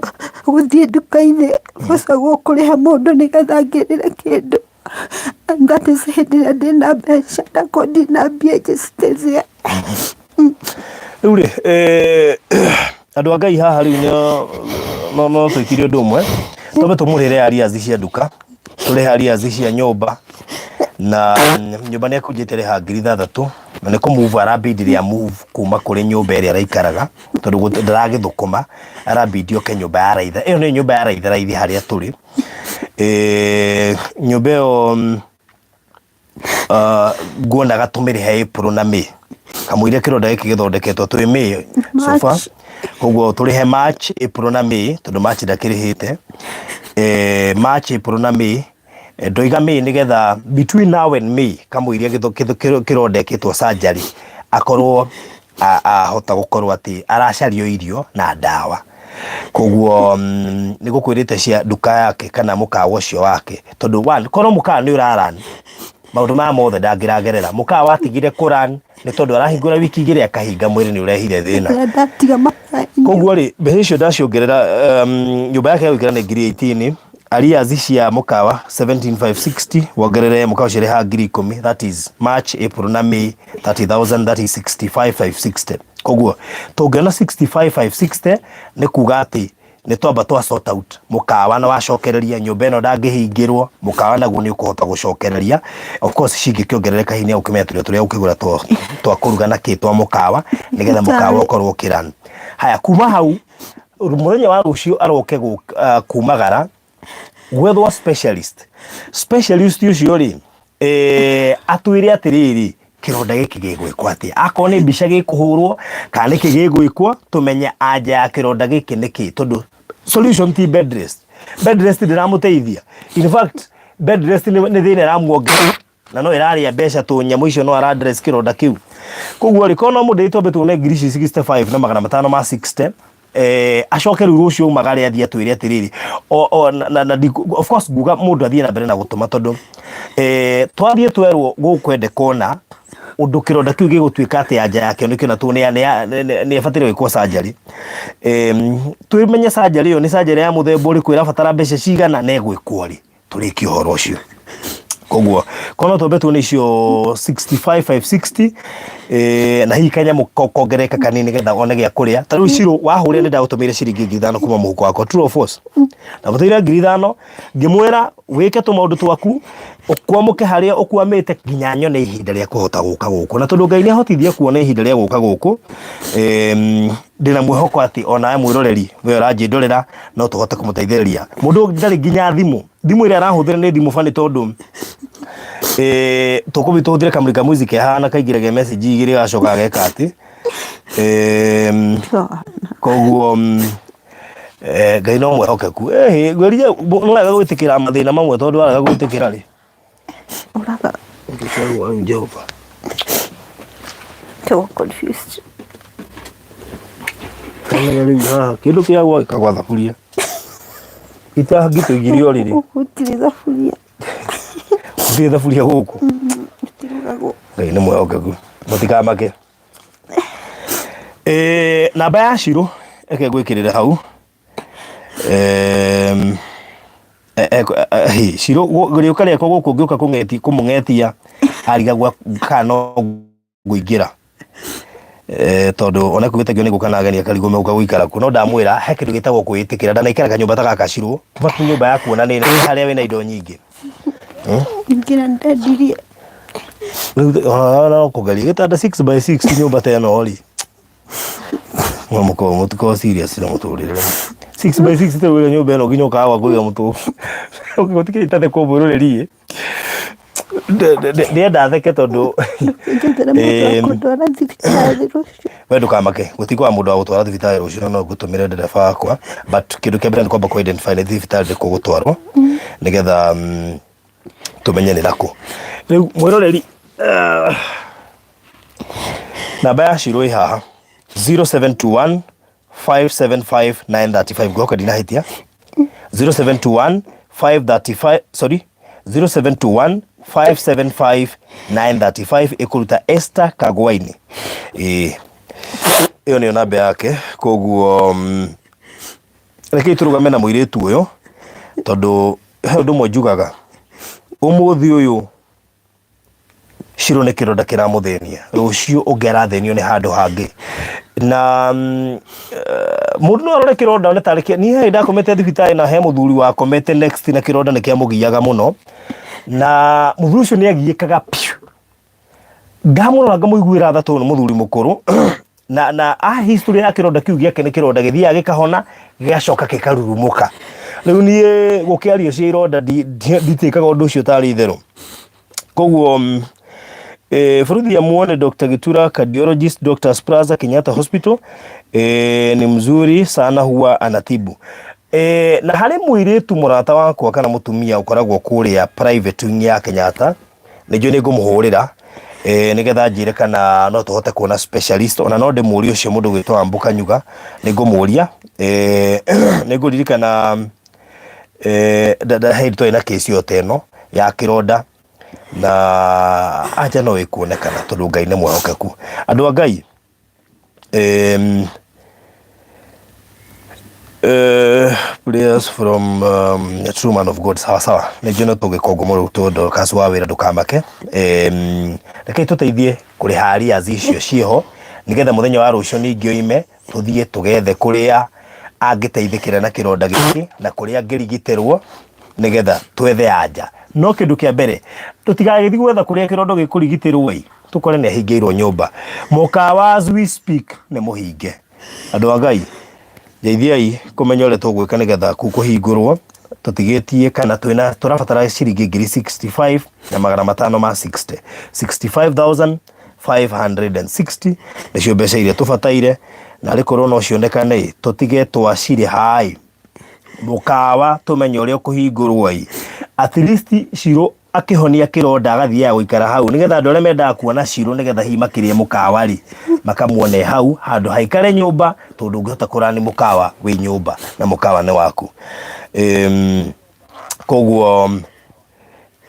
gũthiĩ nduka-inĩ, bocagwo kũrĩha mũndũ nĩgetha ngĩrĩre kĩndũ. And that is hĩndĩ ĩrĩa ndĩna mbeca, ndakorwo ndina mbia, just stay there. Rĩu rĩ, andũ a Ngai, haha rĩu no twĩkire ũndũ ũmwe, twambe tũmũrĩre arrears cia nduka, tũrĩhe arrears cia nyũmba, na nyũmba nĩ akũnjĩte rĩha 6,000, na nĩ kũmove arambindi ya move kuma kũrĩ nyũmba ĩrĩa araikaraga, tondũ ndaragĩthũkũma, arambindi oke nyũmba ya raitha. Ĩyo nĩ nyũmba ya raitha raithi harĩa tũrĩ. Nyũmba ĩyo nguonaga tũmĩrĩhe April na May kamũira kĩronda gĩkĩ gĩthondeketwo, twĩ May so far. March. Koguo tũrĩhe March, April na May, tondũ March ndakĩrĩhĩte. March, April na May. Ndoiga May nĩgetha between now and May, kamũiria kĩronda ĩkĩtwo surgery, akorwo ahota gũkorwo atĩ aracario irio na ndawa. Koguo nĩ gũkwĩrĩte cia nduka yake kana mũkawa ũcio wake, tondũ one, korwo mũkawa nĩ ũraran, maũndũ maya mothe ndangĩragerera. Mũkawa watigire kũran nĩ tondũ arahingũra wiki 2 akahinga, mwĩrĩ nĩ ũrehire thĩna. Ndatiga mabainyo. Koguo rĩ, mbeca icio ndaciongerera, nyũmba yake ya gũikara nĩ ngiri 18, arrears cia mũkawa 17,560, wongerere mũkawa ũcio ũrĩhaga ngiri 10, that is March, April na May, 30,000, that is 65,560. Koguo tũngĩona 65,560 nĩ kuga atĩ nĩ twamba twa sort out mũkawa na wacokereria nyũmba ĩno ndangĩhingĩrwo, mũkawa naguo nĩ ũkũhota gũcokereria. Of course cingĩkĩongerereka hihi nĩ ũkĩmenya tũrĩa tũrĩa ũkĩgũra twa kũruga na kĩ twa mũkawa, nĩgetha mũkawa ũkorwo ũkĩrun. Haya, kuma hau mũthenya wa rũciũ aroke kumagara gwethwo specialist. Specialist ũcio rĩ, atwĩre atĩrĩrĩ, kĩronda gĩkĩ gĩgwĩkwo atĩa, akorwo nĩ mbica gĩkũhũrwo kana nĩkĩ gĩgwĩkwo, tũmenye anja ya kĩronda gĩkĩ nĩkĩ, tondũ solution ti bed rest. Bed rest ndĩramũteithia, in fact bed rest nĩ thĩna ĩramuongerera na no ĩrarĩa mbeca tũ nyamũ icio no aradress kĩronda kĩu. Koguo rĩ, korwo no mũndũ twambe tuone ngiri ici 65 na magana matano ma 60, acoke rĩu rũciũ umagare athiĩ atwĩre atĩrĩrĩ, o, na of course nguga mũndũ athiĩ na mbere na gũtũma, tondũ twathiĩ twerwo gũkwendeka ona ũndũ kĩronda kĩu gĩgũtuĩka atĩ anja yakĩo nĩkĩo na tũ nĩ ĩbataire gwĩkwo surgery, twĩmenye surgery ĩyo nĩ surgery ya mũthemba ũrĩkũ, ĩrabatara mbeca cigana na ĩgwĩkwo rĩ, tũrĩkie ũhoro ũcio. Koguo korwo no twambe tuone icio 65,560, na hihi kanyamũ kongerereka kanini nĩgetha one gĩa kũrĩa. Ta rĩu Shiro wahũrĩra, nĩ ndagũtũmĩire ciringi 5,000 kuma mũhuko wakwa, true or false? Ndagũtũmĩire 5,000 ngĩmwĩra wĩke tũmaũndũ twaku, ũkwamũke harĩa ũkwamĩte nginya nyone ihinda rĩa kũhota gũka gũkũ. Na tondũ Ngai nĩ ahotithia kuona ihinda rĩa gũka gũkũ, ndĩna mwĩhoko atĩ onawe mwĩroreri we ũranjĩndorera no tũhote kũmũteithĩrĩria. Mũndũ ndarĩ nginya thimũ, thimũ ĩrĩa arahũthĩra nĩ thimũ bani, tondũ tũkũbi tũhũthĩre kamũrika mwizi kehana kaingĩragia message igĩrĩ gacoka geka atĩ, koguo Ngai no mwĩhokeku. Ngwĩrire no wega gwĩtĩkĩra mathĩna mamwe, tondũ warega gwĩtĩkĩra rĩ, Ũraga ũngĩkorwo Jehova. So confused. Kamenya rĩu haha kĩndũ kĩagwa gĩkagwa thaburia itangĩtũigirie ũrĩrĩ. Gũtirĩ thaburia. Gũtirĩ thaburia gũkũ. Gũtirugagwo. Ngai nĩ mwĩhokeku, mũtikamake. Namba ya Shiro eke ngwĩkĩrĩre hau. Shiro rĩũka rĩakwa gũkũ ngĩũka kũmũng'etia arigagwo kana no ngũingĩra, tondũ ona kuugĩte nĩ gũka na ageni akarigwo megũka gũikara kũ. No ndamwĩra he kĩndũ gĩtagwo kwĩĩtĩkĩra. Ndanaikara kanyũmba ta gaka Shiro, baku nyũmba ya kuona nĩ harĩa wĩna indo nyingĩ. Ingĩra ndendirie. Rĩu ona no kũgeria gĩtanda 6 by 6 nyũmba ta ĩno rĩ, no mũkorwo mũtikorwo serious na mũtũrĩre. 6 by 6 tĩ nyũmba ĩno nginya ũkaga gwa kũiga mũtũ gũtikĩrĩ itathekwo mwĩroreri. Ndĩrenda theke tondũ Njethere mũndũ wa kũndwara thibitarĩ rũciũ. We ndũkamake, gũtikwaga mũndũ wa gũtwara thibitarĩ rũciũ, na no ngũtũmĩre ndereba wakwa, but kĩndũ kĩa mbere nĩ kwamba kũ identify nĩ thibitarĩ ĩrĩkũ ũgũtwarwo, nĩgetha tũmenye nĩ nakũ. Rĩu mwĩroreri, namba ya Shiro ĩ haha, 0721 575 935. Ngũhoka ndinahĩtia. 0721 535, sorry, 0721 575 935, ĩkũruta Esther Kagwaini. Ĩĩ, ĩyo nĩyo namba yake. Koguo rekei tũrũgame na mũirĩtu ũyũ, tondũ he ũndũ ũmwe njugaga ũmũthĩ ũyũ, Shiro nĩ kĩronda kĩramũthĩnia, rũciũ ũngĩ arathĩnio nĩ handũ hangĩ. Na mũndũ no arore kĩronda one tarĩ kĩa niĩ. He ndakomete thibitarĩ na he mũthuri wakomete next na kĩronda nĩ kĩamũgiaga mũno, na mũthuri ũcio nĩ agiĩkaga piũ. Ndamũrora ngamũiguĩra tha, tondũ nĩ mũthuri mũkũrũ na a history ya kĩronda kĩu gĩake nĩ kĩronda gĩthiaga gĩkahona, gĩgacoka gĩkarurumũka. Rĩu niĩ gũkĩario cia ironda nditĩkaga ũndũ ũcio tarĩ itherũ. Koguo Bũrũthi ya muone Dr. Gitura, cardiologist, Dr. Plaza, Kenyatta Hospital, ni mzuri sana, huwa anatibu. Na harĩ mũirĩtu mũrata wakwa kana mũtumia ũkoragwo kũrĩa private wing ya Kenyatta, nĩ njũĩ nĩ ngũmũhũrĩra. Nĩgetha njĩre kana no tũhote kuona specialist, ona no ndĩmũrie ũcio mũndũ gwĩtwo Ambu Kanyuga, nĩngũmũria. Nĩngũririkana hĩndĩ twarĩ na kesi o ta ĩno ya kĩronda, na anja no ĩkuonekana tondũ Ngai nĩ mwĩhokeku. Andũ a Ngai, prayers from true man of God. Sawa sawa, nĩ njũĩ no tũgĩkongwo mũno tondũ Dorcas wa wĩra, ndũkamake. Rekei tũteithie kũrĩha arrears icio ciĩho, nĩgetha mũthenya wa rũciũ ningĩ oime tũthiĩ tũgethe kũrĩa angĩteithĩkĩra na kĩronda gĩkĩ na kũrĩa angĩrigitĩrwo, nĩgetha twethe anja. No kĩndũ kĩa mbere, tũtigagĩthiĩ gwetha kũrĩa kĩrondo gĩkũrigitĩrwo ĩ, tũkore nĩ ahingĩirwo nyũmba. Mũkawa as we speak nĩ mũhinge. Andũ a Ngai, ndeithiai kũmenya ũrĩa tũgwĩka nĩgetha kũu kũhingũrwo. Tũtigĩtie kana twĩna, tũrabatara ciringi ngiri 65 na magana matano ma 60, 65,560 nĩcio mbeca iria tũbataire, na arĩ korwo no cionekane ĩ, tũtige twacirĩha ĩ, mũkawa tũmenye ũrĩa ũkũhingũrwo ĩ, at least Shiro akĩhonia kĩronda agathiaga gũikara hau, nĩgetha andũ arĩa mendaga kuona Shiro, nĩgetha hihi makĩrĩe mũkawa rĩ, makamuone hau handũ haikare nyũmba, tondũ ndũngĩhota kũrani mũkawa wĩ nyũmba na mũkawa nĩ waku. Koguo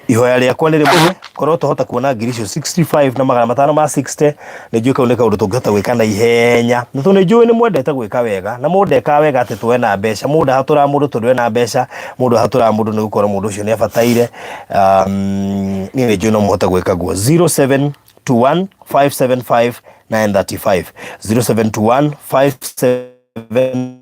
ihoya rĩakwa nĩ rĩmwe, korwo twahota kuona ngiri icio 65 na magana matano ma 60, nĩ njũĩ kau nĩ kaũndũ tũngĩhota gwĩka na ihenya, na tondũ nĩ njũĩ nĩ mwendete gwĩka wega, na mũndũ ndekaga wega atĩ tuwe na mbeca. Mũndũ ahatũraga mũndũ tondũ ena mbeca, mũndũ ahatũraga mũndũ nĩ gũkorwo mũndũ ũcio nĩ abataire. Niĩ nĩ njũĩ no mũhote gwĩka guo. 0721 575 935, 0721 575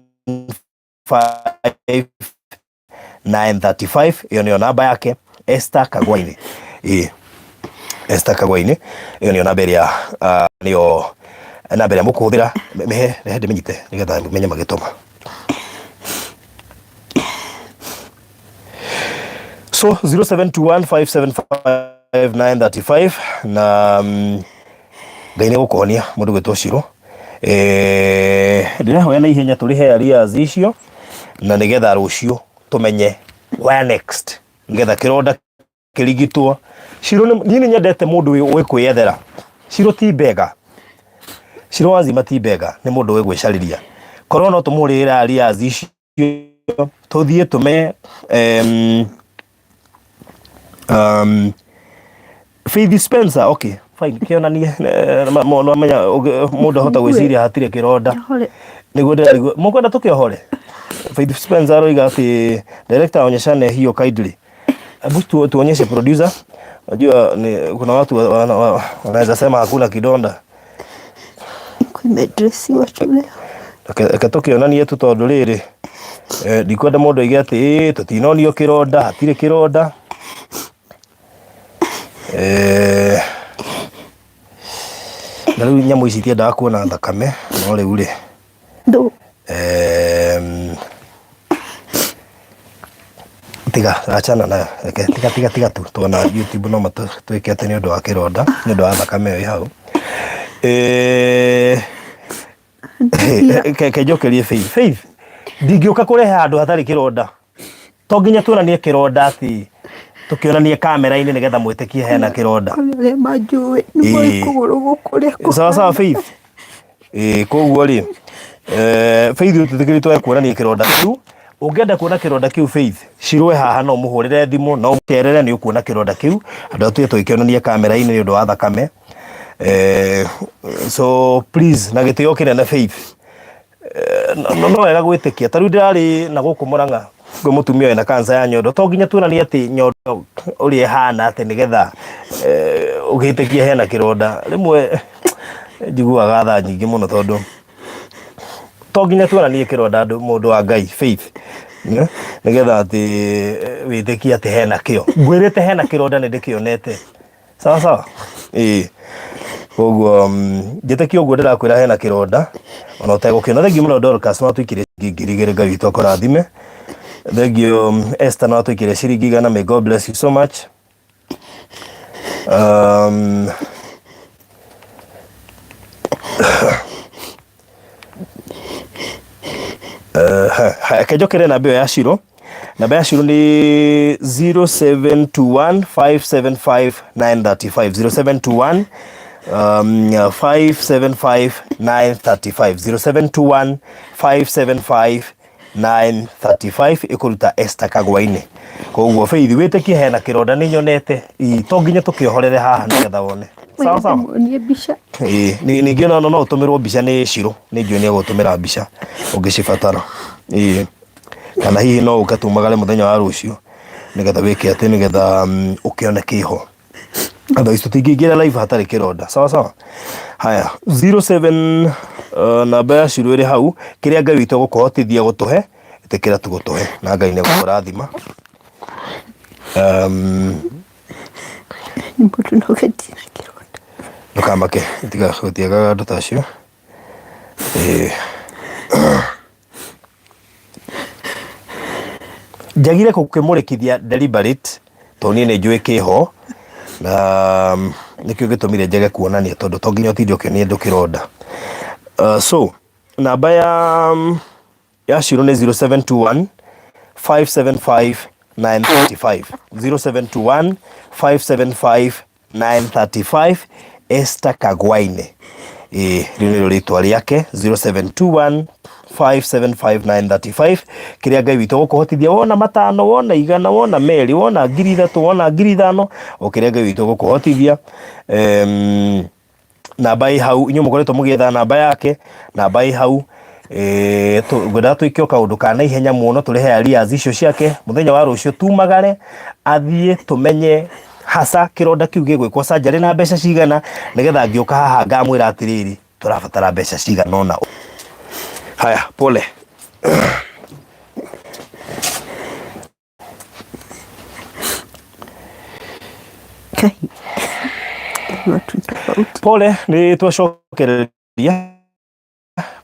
935, ĩyo nĩyo namba yake Esther Kagwaini. Ĩĩ, Esther Kagwaini, ĩyo nĩyo namba ĩrĩa, nĩyo namba ĩrĩa mũkũhũthĩra. Mĩhe, rehe ndĩmĩnyite nĩgetha menye magĩtũma. So 0721575935, na Ngai nĩ gũkũhonia mũndũ gwĩtwo Shiro. Ndĩrahoya na ihenya tũrĩhe arrears icio, na nĩgetha rũciũ tũmenye where next, nĩgetha kĩronda kĩrigitwo. Shiro niĩ nĩ nyendete mũndũ wĩ kwĩyethera. Shiro ti mbega, Shiro wazima ti mbega, nĩ mũndũ wĩ gwĩcarĩria. Korwo no tũmũrĩhĩre arrears icio, tũthiĩ tũme Faith Spencer, okay fine, kĩonanie no menya mũndũ ahota gwĩciria hatirĩ kĩronda. Hore. Nĩguo ndĩraigua mũkwenda tũkĩohore. Faith Spencer aroiga atĩ director, onyeshane hiyo kindly. Hebu tuonyeshe producer. Unajua ni kuna watu wanaweza sema hakuna kidonda. Kumedressiwa tu leo. Reke tũkĩonanie tu, tondũ rĩrĩ, ndikwenda mũndũ aige atĩ ĩ tũtinonio kĩronda, hatirĩ kĩronda. Na rĩu nyamũ ici itiendaga kuona thakame, no rĩu rĩ, Ndũ. Tiga, achana nayo, reke, tiga tiga tiga tu tuona YouTube no matwĩke atĩ nĩ ũndũ wa kĩronda, nĩ ũndũ wa thakame ĩyo ĩ hau. Ke njokerie Faith. Faith, ndingĩũka kũrehe handũ hatarĩ kĩronda. To nginya tuonanie kĩronda atĩ tũkĩonanie kamera-inĩ nĩgetha mwĩtĩkie hena kĩronda. Kũrĩ arĩa manjũĩ nĩ moĩ kũgũrũ gũkũ ũrĩa Sawa sawa, Faith. Ĩĩ, koguo rĩ, Faith ũtĩtĩkĩrĩtwo kuonania kĩronda kĩu. Ũngĩenda kuona kĩronda kĩu, Faith, cirwe haha, no mũhũrĩre thimũ, no ũcerere, nĩ ũkuona kĩronda kĩu. Andũ atuĩ tũgĩkĩonania kamera-inĩ nĩ ũndũ wa thakame. So please, na gĩtĩo kĩnene, Faith, no wega gwĩtĩkia. Ta rĩu ndĩrarĩ na gũkũ Mũrang'a kwĩ mũtumia wĩna cancer ya nyondo, to nginya tuonanie atĩ nyondo ũrĩa ĩhana atĩ nĩgetha ũgĩtĩkie hena kĩronda. Rĩmwe njiguaga tha nyingĩ mũno, tondũ to nginya tuonanie kĩronda andũ, mũndũ wa Ngai Faith, nĩgetha atĩ wĩtĩkie atĩ hena kĩo. Ngwĩrĩte hena kĩronda, nĩ ndĩkĩonete. Sawa sawa, ĩĩ, koguo njĩtĩkie ũguo ndĩrakwĩra, hena kĩronda ona ũtegũkĩona. Thengiũ mũno Dorcas, no atũikĩrie ciringi 2,000, Ngai witũ akũrathime. Thengiũ Esther, no atũikĩrie ciringi 100, may God bless you so much. Reke njokere namba ĩyo ya Shiro. Namba ya Shiro nĩ 0721 575 935, 0721 575 935, 0721 575 935, ĩkũruta Esther Kagwainĩ. Koguo Faith, wĩtĩkie hena kĩronda nĩ nyonete. Ĩ, to nginya tũkĩohorere haha nĩgetha wone. Sawa sawa. Muonie mbica. Ĩĩ, ningĩ no ũtũmĩrwo mbica nĩ Shiro, nĩ njũĩ nĩ egũtũmĩra mbica ũngĩcibatara. Ĩĩ, kana hihi no ũke tumagare mũthenya wa rũciũ nĩgetha wĩke atĩ nĩgetha ũkĩone kĩho. Otherwise tũtingĩingĩra live hatarĩ kĩronda. Sawa sawa. Haya, 07, namba ya Shiro ĩrĩ hau, kĩrĩa Ngai witũ egũkũhotithia gũtũhe, ĩtĩkĩra tu gũtũhe na Ngai nĩ egũkũrathima. Nĩ mũndũ no gĩtirĩ na kĩronda. Ndũkamake, tiga gũtiagaga andũ ta acio. Ĩĩ. Njagire gũkĩmũrĩkithia deliberate tondũ niĩ nĩ njũĩ kĩho na nĩkĩo gĩtũmire njage kuonania tondũ to nginya ũtinde ũkĩonia andũ kĩronda. So namba ya Shiro nĩ 0721 575 935, 0721 575 935, Esther Kagwaine. Ĩĩ, rĩu nĩrĩo rĩtwa rĩake, 0721 575 935. Kĩrĩa Ngai witũ gũkũhotithia, wona 5, wona 100, wona 2, wona 3000, wona 5000, o kĩrĩa Ngai witũ gũkũhotithia. Namba ĩ hau, inyuĩ mũkoretwo mũgĩetha namba yake, namba ĩ hau. Ngwendaga twĩke o kaũndũ ka naihenya mũno, tũrehe arrears icio ciake mũthenya wa rũciũ, tumagare athiĩ tũmenye hasa kĩronda kĩu gĩgwĩkwo surgery na mbeca cigana, nĩgetha ngĩũka haha ngamwĩra atĩrĩrĩ, tũrabatara mbeca cigana ũna. Haya, pole. Kai. Watu tofauti. Pole, nĩ twacokereria.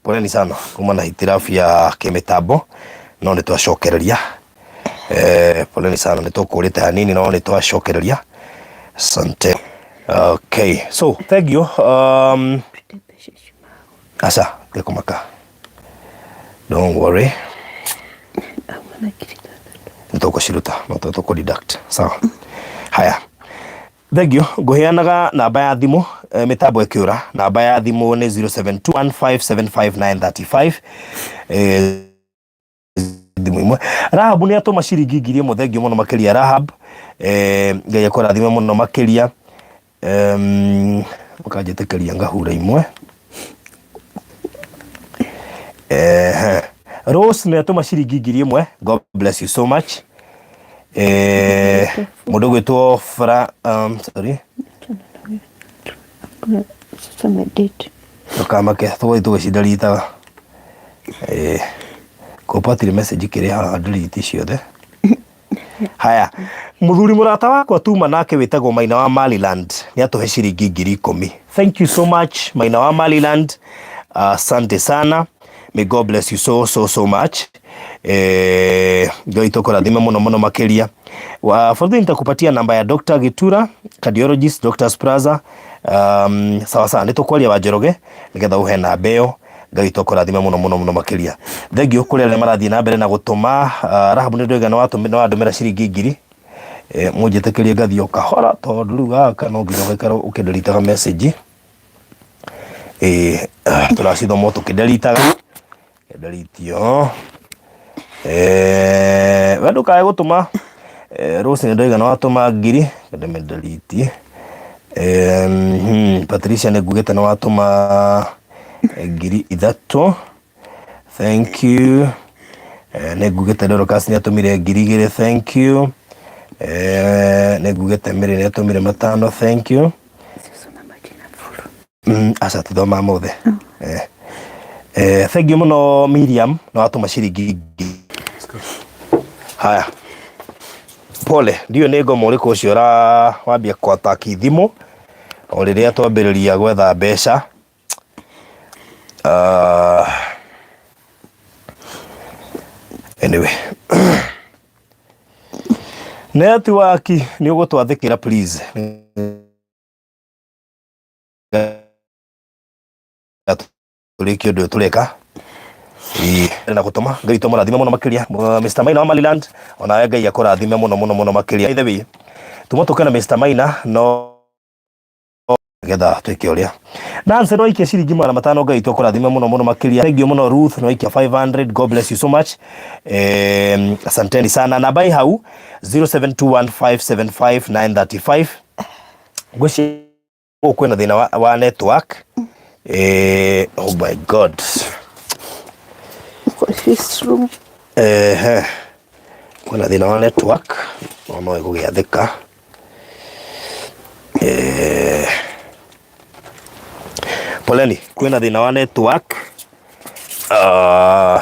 Poleni sana kuma na hitirafu ya kĩmĩtambo, no nĩ twacokereria. Poleni sana, nĩ tũkũrĩte hanini no nĩ twacokereria. Asante. Okay, so thank you. Aca, ndĩkũmaka. Don't worry. Nĩ tũgũciruta, no tũkũ deduct. Sawa. Haya. Thank you. Ngũheanaga namba ya thimũ, mĩtambo ĩkĩũra. Namba ya thimũ nĩ 0721575935. Thimũ imwe. Rahab nĩ atũma ciringi 1000, thank you mũno makĩria Rahab. Ngai akũrathime mũno makĩria. Ũkanjĩtĩkĩria ngahura imwe. Rose nĩ atũma ciringi 1000. God bless you so much. Mũndũ ũgwĩtwo Fra, sorry. Ndũkamake, tũgũthiĩ tũgĩcindaritaga. Kũpatire message kĩrĩ haha delete ciothe. Haya, mũthuri mũrata wakwa tuma nake wĩtagwo Maina wa Maryland nĩ atũhe ciringi 10,000. Thank you so much Maina wa Maryland. Asante sana. May God bless you so so so much. Ngai tũkũrathime mũno mũno makĩria. Wa further nitakupatia namba ya Dr. Gitura, cardiologist, Dr. Plaza. Sawa sawa, nĩtũkwaria wa Njoroge nĩgetha ũhe namba ĩyo. Ngai tũkũrathime mũno mũno mũno makĩria. Thank you kũrĩ arĩa marathiĩ na mbere na gũtũma. Rahabu nĩ ndoiga nĩ wandũmĩra ciringi 1000. Mũnjĩtĩkĩrie ngathiĩ o kahora tondũ rĩu gaka no nginya ũgaikara ũkĩnderitaga message. Tũracithoma tũkĩnderitaga. Nderitio. We ndũkae gũtũma. Rose nĩ ndoiga nĩ watũma 1000, ndĩmĩnderiti. Patricia nĩ ngugĩte nĩ watũma 3000. Thank you. Nĩ ngugĩte Dorcas nĩ atũmire 2000, thank you. Nĩ ngugĩte Mary nĩ atũmire 5, thank you. Aca tithoma mothe. Thank you mũno Miriam, nĩ watũma ciringi 1000. Haya. Pole, ndiũĩ nĩ ngoma ũrĩkũ ũcio wambia kwataki thimũ o rĩrĩa twambĩrĩria gwetha mbeca. Anyway. Network nĩ ũgũtwathĩkĩra please. Tũrĩkie ũndũ ũyũ tũreka. Ĩĩ, na gũtũma Ngai witũ amũrathime mũno makĩria. Mr Maina wa Maryland, onawe Ngai akũrathime mũno mũno mũno makĩria. By the way, tuma tũke na Mr Maina no getha twĩke ũrĩa. Nancy no aikie ciringi 500, Ngai witũ akũrathime mũno mũno makĩria. Thank you mũno. Ruth no aikia 500, God bless you so much. Asanteni sana. Namba ĩ hau, 0721575935. Ngwĩciria gũkũ kwĩna thĩna wa network. Oh my God. Kwa his room. Ehe, kwĩna thĩna wa network no no ĩgũgĩathĩka. Poleni, kwĩna thĩna wa network. Ah,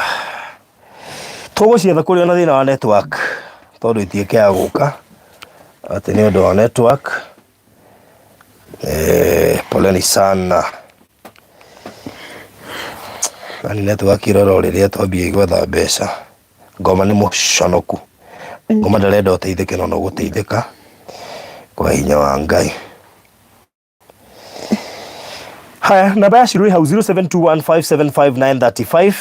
tũgũcietha kũrĩ ona thĩna wa network tondũ itiĩkĩaga gũka atĩ nĩ ũndũ wa network. Poleni sana. Yani network ĩrora o rĩrĩa twambia gwetha mbeca. Ngoma nĩ mũconoku. Ngoma ndarenda ũteithĩke no no gũteithĩka kwa hinya wa Ngai. Haya, namba ya Shiro ĩ hau, 0721575935.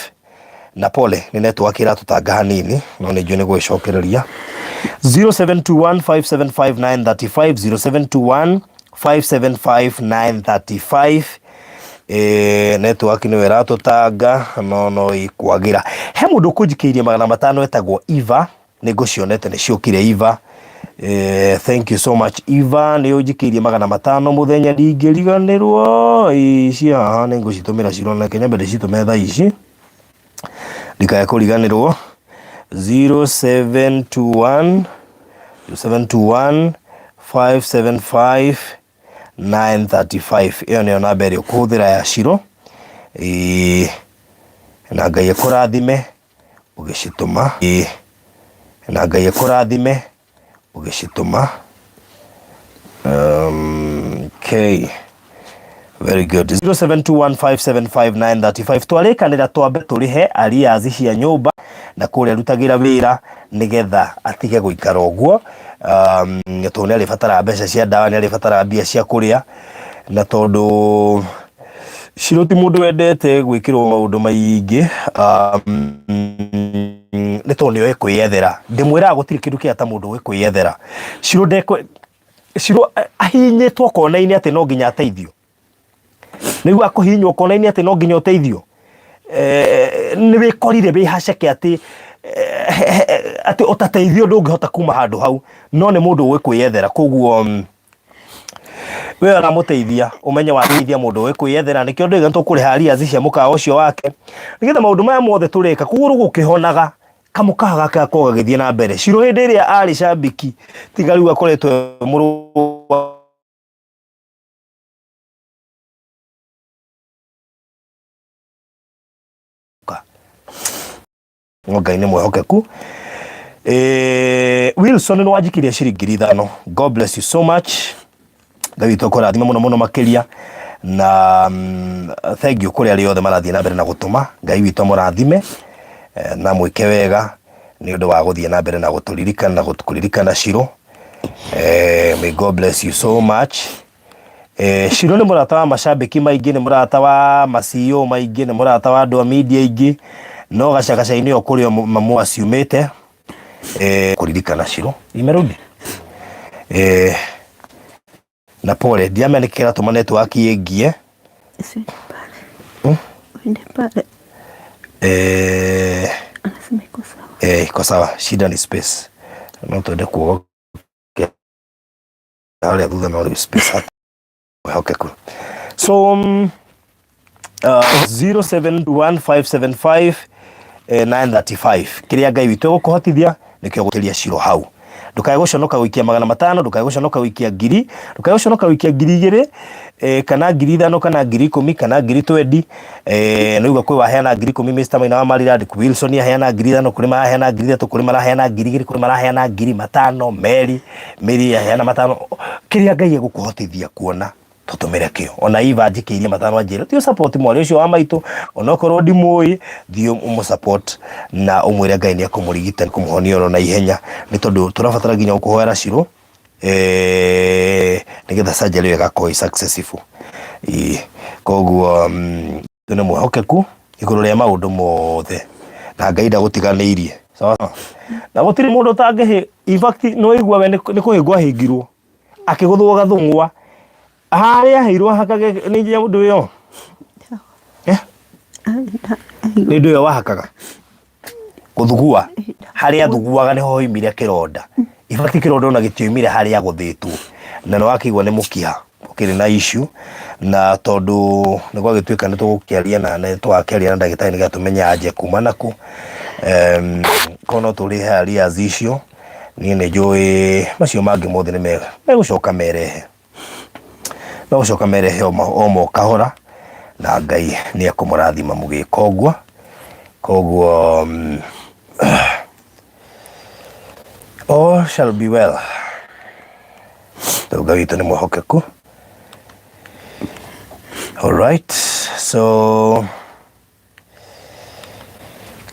Na pole nĩ network ĩratũtanga hanini no nĩ njũĩ nĩ gũgĩcokereria. 0721575935, 0721575935. Network nĩyo ĩratũtanga no no ĩkwagĩra. He mũndũ ũkũnjikĩirie 500 etagwo Eva, nĩ ngũcionete nĩ ciũkire, Eva. Thank you so much, Eva, nĩ ũnjikĩirie 500 mũthenya ndingĩriganĩrwo. Ici haha nĩ ngũcitũmĩra cirona nyambe ndĩcitũme thaa ici ndikae kũriganĩrwo. 0721 0721 575 935, ĩyo nĩyo namba ĩrĩa ũkũhũthĩra ya Ciro. Ĩĩ, na Ngai akũrathime ũgĩcitũma. Ĩĩ, na Ngai akũrathime ũgĩcitũma. Okay. Very good. 0721575935. Twarĩkanĩra twambe tũrĩhe arrears cia nyũmba na kũrĩa arutagĩra wĩra nĩgetha atige gũikara ũguo, tondũ nĩ arĩbatara mbeca cia ndawa, nĩ arĩbatara mbia cia kũrĩa, na tondũ Shiro ti mũndũ wendete gwĩkĩrwo maũndũ maingĩ, nĩ tondũ nĩoĩ kwĩyethera. Ndĩmwĩraga gũtirĩ kĩndũ kĩega ta mũndũ ũĩ kwĩyethera. Shiro ndekwe Shiro ahihinyĩtwo kona-inĩ atĩ no nginya ateithio. Nĩguo akũhihinywo kona-inĩ atĩ no nginya ũteithio. Nĩ wĩkorire wĩ haceke atĩ ũtateithio ndũngĩhota kuma handũ hau, no nĩ mũndũ ũĩ kwĩyethera. Koguo we ũramũteithia ũmenye wateithia mũndũ ũĩ kwĩyethera. Nĩkĩo ndĩga tũkũrĩha arrears cia mũkawa ũcio wake nĩgetha maũndũ maya mothe tũreka kũgũrũ gũkĩhonaga kamũkawa gake gakorwo gagĩthiĩ na mbere. Shiro hĩndĩ ĩrĩa arĩ cambiki tiga rĩu akoretwo e mũrwaru. No Ngai nĩ mwĩhokeku. Wilson nĩ wanjikirie ciringi 5,000, God bless you so much. Ngai witũ akũrathime mũno mũno makĩria. Na thank you kũrĩ arĩa othe marathiĩ na mbere na gũtũma. Ngai witũ amũrathime na mwĩke wega nĩ ũndũ wa gũthiĩ na mbere na gũtũririkana na kũririkana Shiro. May God bless you so much. Shiro nĩ mũrata wa macambĩki maingĩ, nĩ mũrata wa ma CEO maingĩ, nĩ mũrata wa andũ a media aingĩ, no gacagaca-inĩ o kũrĩa mamu aciumĩte. Kũririkana Shiro imerudi. Na pole, ndiamenya nĩkĩ kĩratũma network ĩngie. Usiende pale. Uende pale. Anasema iko sawa. Iko sawa, shida ni space. No twende kuoga harĩa thutha no rĩu space hata mwĩhokeku. So 071575 935, kĩrĩa Ngai witũ egũkũhotithia nĩkĩo gũkĩria Shiro hau. Ndũkae gũconoka gũikia 500, ndũkae gũconoka gũikia 1,000, ndũkae gũconoka gũikia 2,000, kana 5,000, kana 10,000, kana 20,000. Nĩuga kwĩ waheana 10,000, Mr Maina wa Maryland, Wilson aheana 5,000, kũrĩ maraheana 3,000, kũrĩ maraheana 2,000, kũrĩ maraheana 5,000, Mary Mary aheana 5. Kĩrĩa Ngai egũkũhotithia kuona tũtũmĩre kĩo. Ona Eva anjikĩirie 5 anjĩra thiĩ support mwarĩ ũcio wa maitũ, onokorwo ndimũĩ, thiĩ ũmũ support na ũmwĩre Ngai nĩ ekũmũrigita, kũmũhonia oro na ihenya, nĩ tondũ tũrabatara nginya gũkũhoera Shiro, nĩgetha surgery ĩyo ĩgakorwo ĩ successful. Ĩĩ, koguo nĩ mwĩhokeku. Igũrũ rĩa maũndũ mothe na Ngai ndagũtiganĩirie. Sawa sawa. Na gũtirĩ mũndũ ũtangĩhĩ, in fact nĩ waigua we nĩ kũhĩngwo ahĩngirwo akĩgũthwo gathũng'wa harĩa aheirwo ahakage nĩ ũndũ ĩyo. Eh? Nĩ ũndũ ĩyo wahakaga gũthugua harĩa athuguaga nĩho hoimire kĩronda. In fact kĩronda ona gĩtioimire harĩa agũthĩtwo na nĩ wakĩigua nĩ mũkiha ũkĩrĩ na issue na tondũ nĩ gwagĩtuĩka nĩ tũgũkĩaria na nĩ tũgakĩaria na ndagĩtarĩ nĩgetha tũmenye anje kuma nakũ. Korwo no tũrĩhe arrears icio niĩ nĩ njũĩ macio mangĩ mothe nĩ megũcoka merehe. Megũcoka merehe o mo kahora na Ngai nĩ ekũmũrathima mũgĩka ũguo. Koguo all shall be well. Tondũ Ngai witũ nĩ mwĩhokeku. All right, so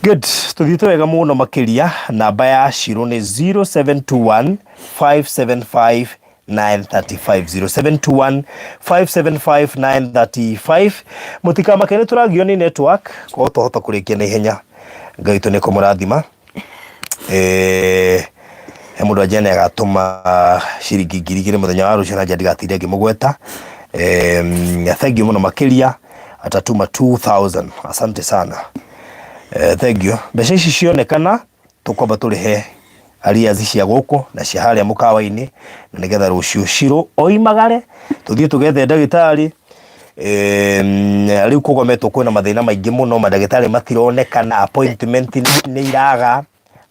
good. Tuthiĩte wega mũno makĩria. Namba ya Shiro nĩ 0721 575 935, 0721 575 935. Mũtikamake nĩ tũragio nĩ network, koguo twahota kũrĩkia na ihenya. Ngai witũ nĩ kũmũrathima. He mũndũ anjia nĩ agatũma ciringi 2000 mũthenya wa rũciũ na njia ndigatinde ngĩmũgweta. Thank you mũno makĩria, atatuma 2000. Asante sana. Thank you. Mbeca ici cionekana tũkwamba tũrĩhe arrears cia gũkũ na cia harĩa mũkawa-inĩ na nĩgetha rũciũ Shiro oimagare tũthiĩ tũgethe ndagĩtarĩ. Rĩu kũgometwo kwĩna mathĩna maingĩ mũno, mandagĩtarĩ matironekana, appointment nĩ iraga,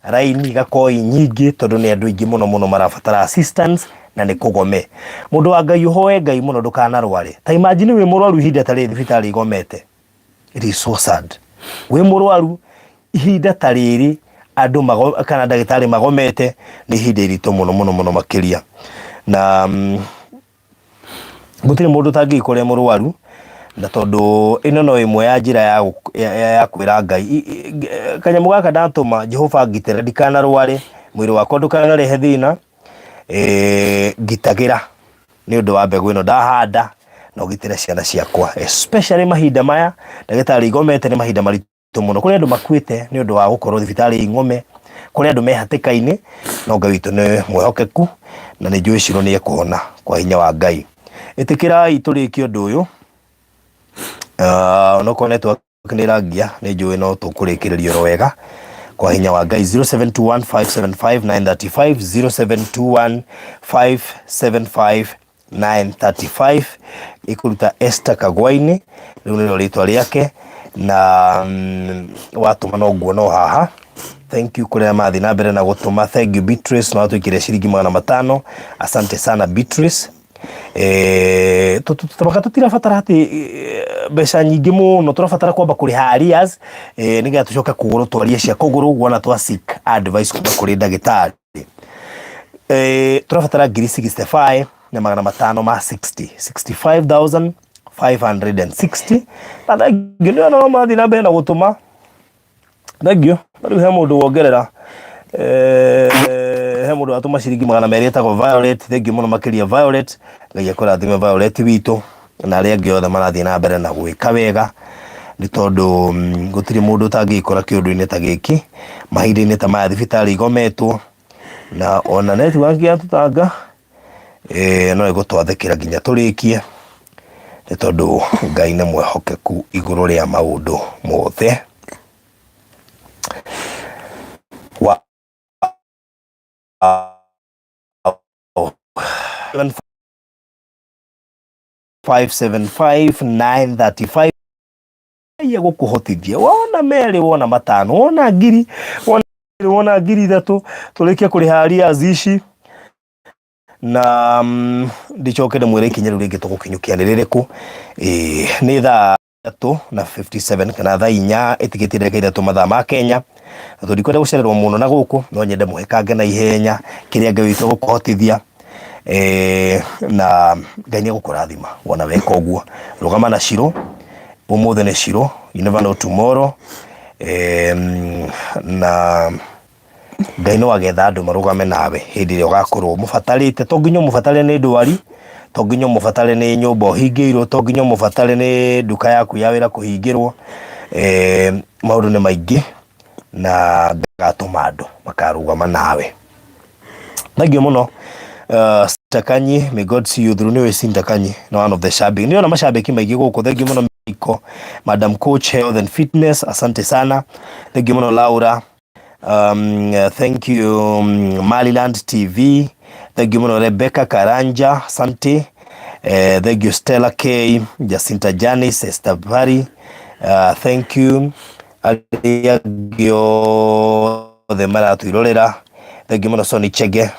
raini igakorwo i nyingĩ tondũ nĩ andũ aingĩ mũno mũno marabatara assistance na nĩ kũgome. Mũndũ wa Ngai ũhoe Ngai mũno ndũkanarware. Ta imagine wĩ mũrwaru ihinda ta rĩrĩ thibitarĩ igomete. It is so sad. Wĩ mũrwaru ihinda ta rĩrĩ andũ mago, kana ndagĩtarĩ magomete nĩ ihinda iritũ mũno mũno mũno makĩria. Na gũtirĩ mũndũ ũtangĩgĩkorwo e mũrwaru na tondũ ĩno no ĩmwe ya njĩra ya, ya, ya, ya kwĩra Ngai kanyamũ gaka ndatũma Jehova ngitĩra ndikanarware, mwĩrĩ wakwa ndũkanarehe thĩna, ngitagĩra nĩ ũndũ wa mbegũ ĩno ndahanda na ũgitĩre ciana ciakwa, especially mahinda maya ndagĩtarĩ igomete nĩ mahinda maritũ mũno. Kũrĩ andũ makuĩte nĩ ũndũ wa gũkorwo thibitarĩ ing'ome, kũrĩ andũ me hatĩka-inĩ, no Ngai witũ nĩ mwĩhokeku na nĩ njũĩ Shiro nĩ ekũhona kwa hinya wa Ngai. Ĩtĩkĩrai tũrĩkie ũndũ ũyũ, onokorwo network nĩ ĩrangia nĩ njũĩ no tũkũrĩkĩrĩria oro wega kwa hinya wa Ngai. 0721 575 935, 0721 575 935 ĩkũruta Esther Kagwaini, rĩu nĩrĩo rĩtwa rĩake na watũma no nguona o haha. Thank you kũrĩa mathiĩ na mbere na gũtũma. Thank you Beatrice, na watwĩkĩria ciringi 500. Asante sana Beatrice. Tũbaka tũtirabatara atĩ mbeca nyingĩ mũno, tũrabatara kwamba kũrĩha arrears nĩgetha tũcoke kũgũrũ twarie cia kũgũrũ wona twa seek advice kuma kũrĩ ndagĩtarĩ. Tũrabatara ngiri 65 na magana matano ma 60, 65,560. Na thank you nĩ ona mathiĩ na mbere na gũtũma. Thank you. Na rĩu he mũndũ wongerera, he mũndũ watũma ciringi 200 etagwo Violet. Thank you mũno makĩria Violet. Ngai akũrathime Violet witũ na arĩa angĩ othe marathiĩ na mbere na gwĩka wega, nĩ tondũ gũtirĩ mũndũ ũtangĩkora kĩũndũ-inĩ ta gĩkĩ mahinda-inĩ ta maya thibitarĩ igometwo na ona network yatũtanga no ĩgũtwathĩkĩra nginya tũrĩkie, nĩ tondũ Ngai nĩ mwĩhokeku igũrũ rĩa maũndũ mothe. Wa 575 935 gũkũhotithia wona merĩ, wona matano, wona ngiri, wona wona 3000, tũrĩkie kũrĩha arrears ici na ndicoke ndĩmwĩre ikinya rĩu rĩngĩ tũgũkinyũkia nĩ rĩrĩkũ. Nĩ thaa 3 na 57 kana thaa 4 ĩtigĩtie ndagĩka 3 mathaa ma Kenya, na tondũ ndikwenda gũcererwo mũno na gũkũ no nyende mũhekange na ihenya kĩrĩa Ngai witũ egũkũhotithia, na Ngai nĩ egũkũrathima wona weka ũguo. Rũgama na Shiro, ũmũthĩ nĩ Shiro, you never know tomorrow. Na Ngai no agetha andũ marũgame nawe hĩndĩ ĩrĩa ũgakorwo ũmũbatarĩte. To nginya ũmũbatare nĩ ndwari, to nginya ũmũbatare nĩ nyũmba ũhingĩirwo, to nginya ũmũbatare nĩ nduka yaku ya wĩra kũhingĩrwo. Eh, maũndũ nĩ maingĩ na ngatũma andũ makarũgama nawe. Thank you mũno. Sintakanyi, may God see you through. Nĩwe Sintakanyi, no one of the shabiki. Nĩona mashabiki maingĩ gũkũ. Thank you mũno Miko. Madam Coach Health and Fitness, asante sana. Thank you mũno Laura. Thank you Maliland TV. Thank you mũno Rebecca Karanja, asante. Thank you Stella K, Jacinta Janice, Esther Bari. Thank you arĩa angĩ othe maratwĩrorera. Thank you mũno Sony Chege.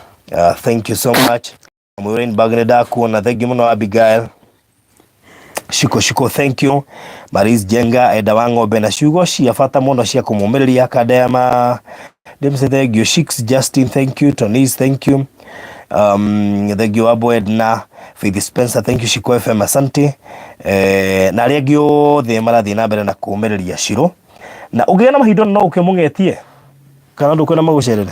Thank you so much. Mwĩrĩ nĩ ndakuona. Thank you mũno Abigail. Shiko Shiko, thank you. Maris Jenga, Eda wa ng'ombe na ciugo cia bata mũno cia kũmũmĩrĩria kanda ya ma Dempsey, thank you. Shix Justin, thank you. Tonis, thank you. Thank you Abo Edna, Faith Spencer, thank you. Shiko FM, asante. Na arĩa angĩ othe marathiĩ na mbere na kũmĩrĩria Shiro na ũngĩgĩa na mahinda no ũke mũng'etie kana ndũkwenda magũcerere?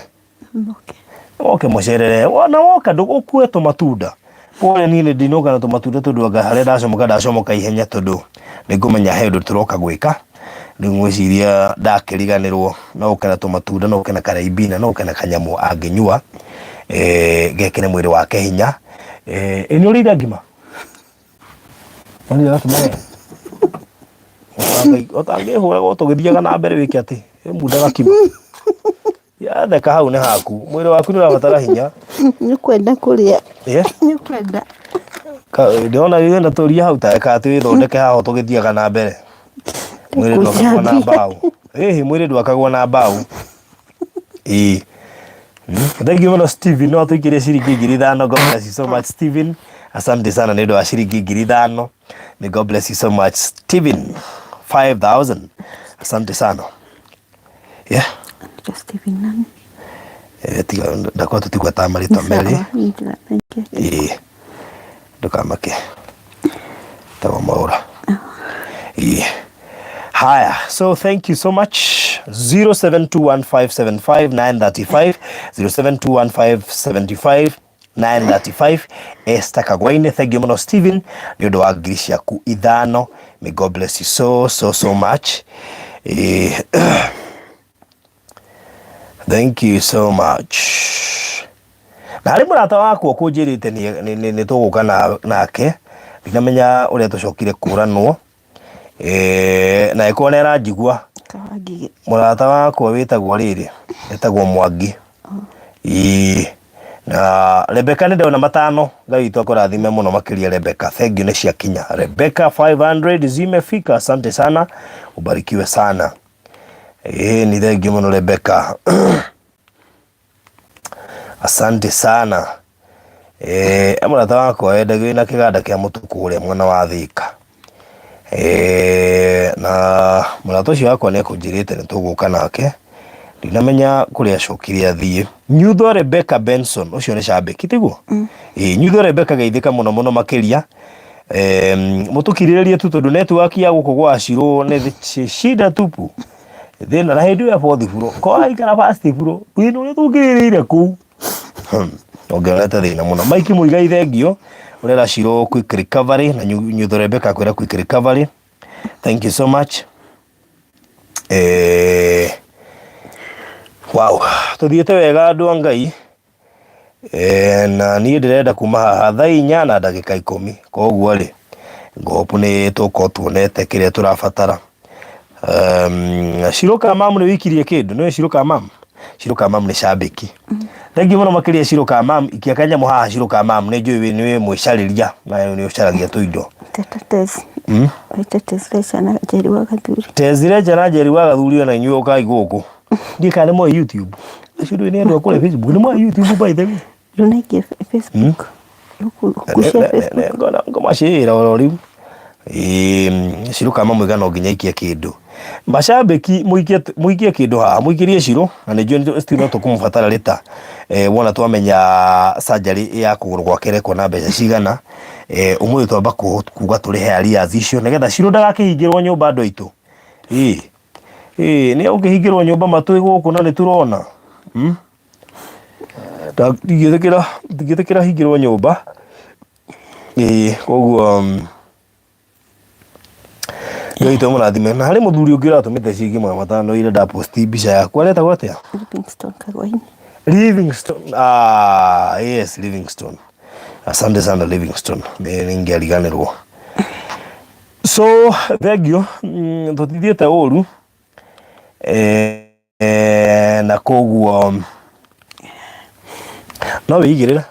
Moke. Woke mũcerere na woka ũkue tũmatunda. Pole, niĩ nĩ ndinoka na tũmatunda tondũ anga harĩa ndacomoka ndacomoka ihenya tondũ nĩ ngũmenya he ũndũ tũroka gwĩka. Rĩu ngwĩciria ndakĩriganĩrwo no ũke na tũmatunda, no ũke na karaibina, no ũke na kanyamũ angĩnyua, gekĩre mwĩrĩ wake hinya. Ĩ nĩ ũrĩire ngima? Nĩ gakima we? Ũtangĩhũraga tũgĩthiaga na mbere wĩke atĩ ĩmunda gakima yatheka hau nĩ haku mwĩrĩ waku nĩ ũrabatara hinya. Nĩ kwenda kũrĩa. Yeah. Nĩ kwenda. Ndĩrona wĩna tũria hau ta reka twĩthondeke haha tũgĩthiaga na mbere. Mwĩrĩ ndwakagwo na mbaũ. Ĩhĩ, mwĩrĩ ndwakagwo na mbaũ. Ĩĩ. Thank you mũno Steven, no tũikĩrie ciringi 5,000. God bless you so much, Steven. Asante sana nĩ ũndũ wa ciringi 5,000. May God bless you so much, Steven. 5000. Asante sana. Yeah. Steven nani? Tiga ndakorwo tũtigwetaga marĩtwa merĩ. Ĩĩ, ndũkamake, tagwo Mwaũra. Ĩĩ, haya, so thank you so much. 0721575935, 0721575935, Esther Kagwaine. Thank you mũno Steven nĩ ũndũ wa 5,000 ciaku. May God bless you so so so much. Thank you so much. Na harĩ mũrata wakwa kũnjĩrĩte nĩ tũgũka nake, ndinamenya ũrĩa tũcokire kũranwo. Na ĩkorwo nĩ aranjigua. Kawangigĩ. Mũrata wakwa wĩtagwo rĩrĩ, etagwo Mwangi. Ĩĩ, na Rebecca nĩ ndona 500. Ngai witũ akũrathime mũno makĩria Rebecca. Thank you, nĩ ciakinya Rebecca, 500 zimefika. Asante sana, ubarikiwe sana. Ĩĩ, ni thank you mũno Rebecca, asante sana. Mũrata wakwa endagio na kĩganda kĩa mũtu kũrĩa mwena wa Thika. Na mũrata ũcio wakwa nĩ ekũnjĩrĩte nĩ tũgũka nake, ndinamenya kũrĩa acokire athiĩ. Nyutho Rebecca Benson, ũcio nĩ cambĩki tiguo? Ĩĩ, Nyutho Rebecca, geithĩka mũno mũno makĩria. Mũtũkirĩrĩrie tu tondũ network ya gũkũ gwa Shiro nĩ shida tupu, thĩna na hĩndĩ ĩyo ya fourth floor ko aikara first floor thĩna ũrĩa tũngĩrĩrĩire kũu ongererete thĩna mũno. Mike Muigai, thengio ũrera Shiro quick recovery na Nyutho Rebecca akwĩra quick recovery. Thank you so much. Wow, tũthiĩte wega andũ a Ngai. Na niĩ ndĩrenda kuma haha thaa 4:10, koguo rĩ ngũhope nĩ tũgũkorwo tuonete kĩrĩa tũrabatara. Shiro Kamam nĩ wĩikirie kĩndũ nĩwe Shiro Kamam. Shiro Kamam nĩ cambĩki. Thank you mũno makĩria Shiro Kamam. Ikia kanyamũ haha Shiro Kamam, nĩ njũĩ nĩwe mwĩcarĩria na nĩ ũcaragia tũindo. Teta Tez. Teta Tez na Njeri wa Gathuri. Tezireja na Njeri wa Gathuri, ona inyuĩ ũkai gũkũ. Ndiĩ kana nĩ moĩ YouTube acio, ndũĩ nĩ andũ a kũrĩa Facebook, nĩ moĩ YouTube by the way? Ndũnaikia Facebook. Kushare Facebook. Ngomacĩra oro rĩu. Ĩĩ, Shiro kama mũiga no nginya ikie kĩndũ. Macambĩki mũikie mũikie kĩndũ haha, mũikĩrie Shiro na nĩ njũĩ still no tũkũmũbatara rĩta. Wona twamenya surgery ya kũgũrũ gwake ĩrekwo na mbeca cigana. Ũmũthĩ twamba kuga tũrĩhe arrears icio nĩgetha Shiro ndagakĩhingĩrwo nyũmba andũ aitũ. Ĩĩ. Ĩĩ, nĩ ũkĩhingĩrwo nyũmba matũĩ gũkũ na nĩ tũrona. Ndingĩtĩkĩra ndingĩtĩkĩra hingĩrwo nyũmba. Ĩĩ, koguo Ngai witũ amũrathime. Na harĩ mũthuri ũngĩ ũratũmĩte ciringi 500 ira ndaposti mbica yaku, aretagwo atĩa? Livingstone Kagwaini. Livingstone. Ah, yes, Livingstone. Asante sana Livingstone. Nĩ ningĩariganĩrwo. So, thank you. Tũtithiĩte ũru. Na koguo no wĩigĩrĩra.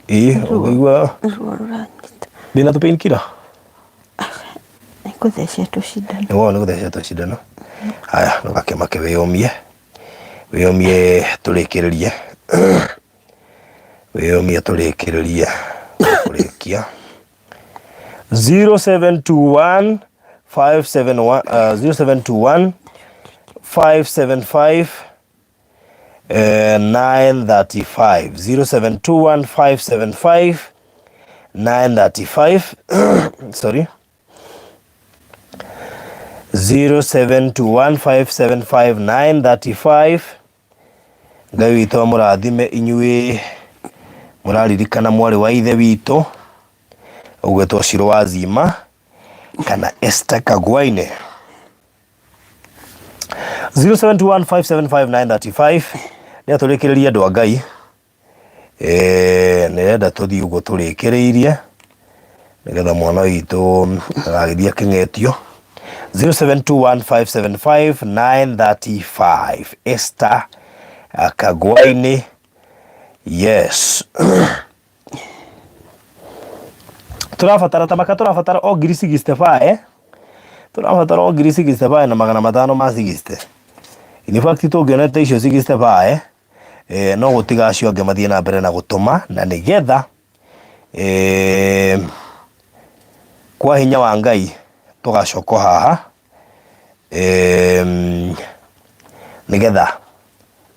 Ĩĩ, ũngĩigua Ruo rũranyita. ndĩna tũ painkiller. Nĩ kũthecetwo cindano. Nĩ wona nĩ gũthecetwo cindano. Haya, ndũgakĩmake wĩyũmie. Wĩyũmie tũrĩkĩrĩrie. Wĩyũmie tũrĩkĩrĩrie. Kũrĩkia. 0721 571 0721 575 935 0721 575 935 sorry 0721575935. Ngai witũ amũrathime inyuĩ mũraririkana mwarĩ wa ithe witũ ũgwĩtwo Shiro wa Zima kana Esther Kagwaine. 0721575935 nĩ atũrĩkĩrĩria andũ a Ngai. Nĩrenda tũthiĩ ũguo tũrĩkĩrĩirie nĩgetha mwana witũ agagĩthiĩ akĩng'etio. 0721575935 Esther Kagwaini. Yes, tũrabatara tamaka, tũrabatara o ngiri 65, tũrabatara o ngiri 65 na 500 ma 60. In fact tũngĩonete icio 65, no gũtiga acio angĩ mathiĩ na mbere na gũtũma, na nĩgetha kwa hinya wa Ngai tũgacoka haha, nĩgetha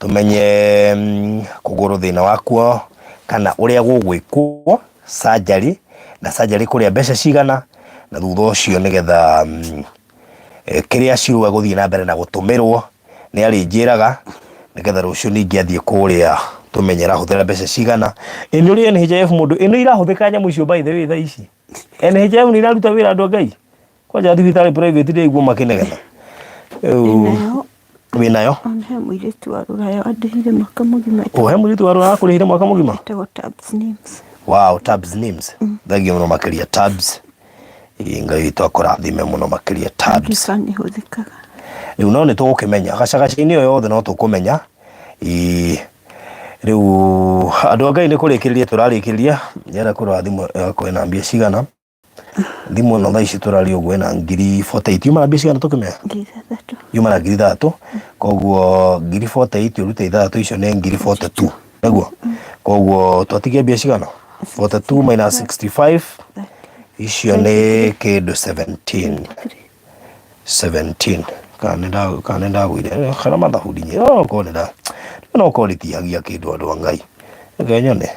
tũmenye kũgũrũ thĩna wakuo kana ũrĩa gũgwĩkwo surgery, na surgery kũrĩa mbeca cigana, na thutha ũcio nĩgetha kĩrĩa ciuga gũthiĩ na mbere na gũtũmĩrwo nĩ arĩnjĩraga, nĩgetha rũciũ ningĩ athiĩ kũrĩa tũmenye arahũthĩra mbeca cigana. Ĩ nĩ ũrĩ NHIF mũndũ, ĩ nĩ irahũthĩka nyamũ icio by the way thaa ici? NHIF nĩ iraruta wĩra andũ a Ngai? Kwanja thibitarĩ private ndĩraigua makĩnegena. Rĩu wĩnayo? Ona he mũirĩtu wa rũraya wandĩhire mwaka mũgima. O he mũirĩtu wa rũraya akũrĩhire mwaka mũgima? Etagwo Tabs Names. Wow, Tabs Names. Thengiũ mũno makĩria Tabs. Ĩ Ngai witũ akũrathime mũno makĩria Tabs. Ngiuga nĩ ĩhũthĩkaga. Rĩu no nĩ tũgũkĩmenya gacagaca-inĩ o yothe no tũkũmenya. Ĩ rĩu andũ a Ngai nĩ kũrĩkĩrĩria tũrarĩkĩrĩria. Ndĩrenda kũrora thimũ yakwa ĩna mbia cigana. Thimũ ĩno thaa ici tũraria ũguo ĩna ngiri 48. Yuma na mbia cigana tũkĩmenya? 6000. Yuma na 6000. Koguo ngiri 48 ũrute ithathatũ icio nĩ ngiri 42. Nĩguo? Koguo twatigia mbia cigana? 42 minus 65 icio nĩ kĩndũ 17. 17. Kana nĩ ndagũire kana mathabu ndinyĩ. No korwo nĩ nda no korwo nditihagia kĩndũ andũ a Ngai. Reke nyone.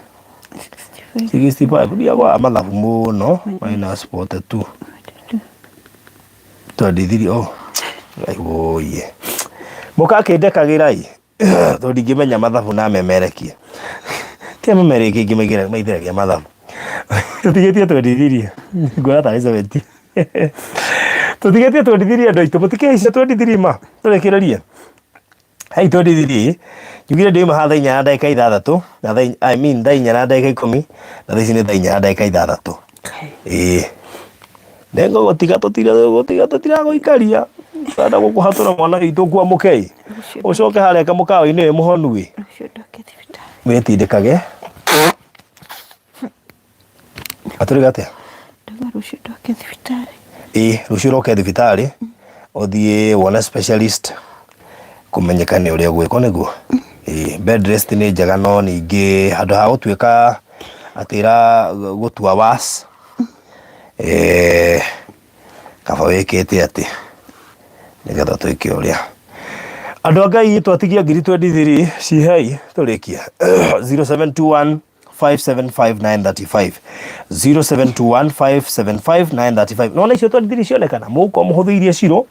65 ndiagwa mathabu mũno minus 42 23. Oh, Ngai woiye. Mũgakĩndekagĩra ĩ tondũ ndingĩmenya mathabu na memerekie. Ti amemerekia ingĩ maithĩragia mathabu. Tũtigĩtie 23 nguona tarĩ 70. Tũtigĩtie 23 andũ aitũ, mũtikĩhaice 23 ma tũrĩkĩrĩrie. Hei 23 njugire ndĩuma haha thaa inya na ndagĩka ithathatũ na thaa I mean thaa inya na ndagĩka ikũmi, na thaa ici nĩ thaa inya na ndagĩka ithathatũ. Ĩĩ nĩngũgũtiga tũtiragũtiga tũtiragũikaria tũrenda gũkũhatũra mwana witũ kwamũkei ũcoke harĩa kamũkawa-inĩ wĩ mũhonu ĩ wĩtindĩkage atũrĩga atĩa? Ndauga rũciũ ndoke thibitarĩ. Ĩĩ rũciũ ũroke thibitarĩ ũthiĩ wone specialist kũmenyeka nĩ ũrĩa ũgwĩkwo nĩguo. Ĩĩ bed rest nĩ njega no ningĩ handũ ha gũtuĩka atĩ ĩragũtua worse, kaba wĩkĩte atĩ nĩgetha twĩke ũrĩa. Andũ a Ngai twatigia ngiri 23 cihei tũrĩkie 0721 575935 0721575935. Nona icio 23 cionekana mũgũkorwo mũhũthĩirie Shiro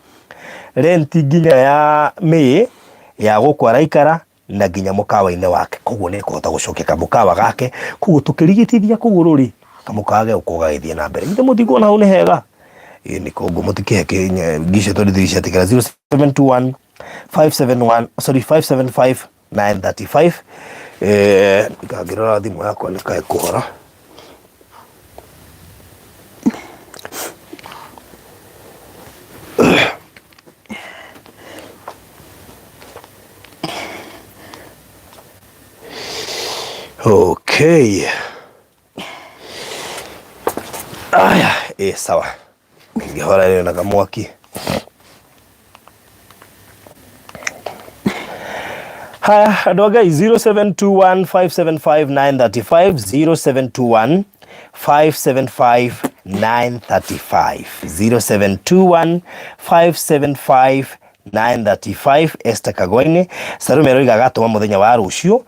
renti nginya ya May ya gũkũ araikara na nginya mũkawa-inĩ wake, koguo nĩ ekũhota gũcokia kamũkawa gake. Koguo tũkĩrigitithia kũgũrũ rĩ, kamũkawa gegũkorwo gagĩthiĩ na mbere. Githĩ mũtikuona hau nĩ hega? Ĩ nĩ koguo mũtikĩhe ngicio tondũ thiri ciatigara 0721 571 sorry 575 935. Ngangĩrora thimũ yakwa nĩ kaĩ kũhora. Okay. Aya, sawa. Ngĩhora ĩyo na kamwaki. Haya, andũ a Ngai, 0721575935, 0721 575 935, 0721 575 935. Esther Kagwaini Sarume aroiga agatũma mũthenya wa rũciũ.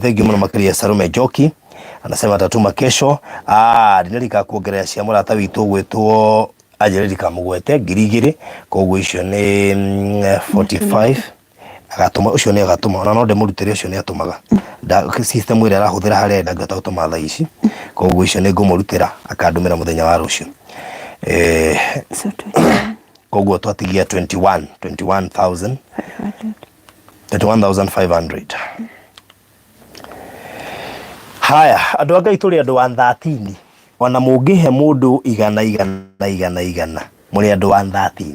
Thank you mũno makĩria. Sarume Njoki anasema atatuma kesho. Ndinarika kuongerera cia mũrata witũ gwĩtwo anjĩrĩrika mũgwete 2000, koguo icio nĩ 45. Agatũma ũcio nĩ agatũma, ona no ndĩmũrutĩre ũcio nĩ atũmaga. System ĩrĩa arahũthĩra harĩa ndangĩhota gũtũma thaa ici, koguo icio nĩ ngũmũrutĩra akandũmĩra mũthenya wa rũciũ. So 21. Koguo twatigia 21 21,000. 500. 21,500. Haya, andũ a Ngai, tũrĩ andũ 113. Ona mũngĩhe mũndũ igana igana igana igana, mũrĩ andũ 113.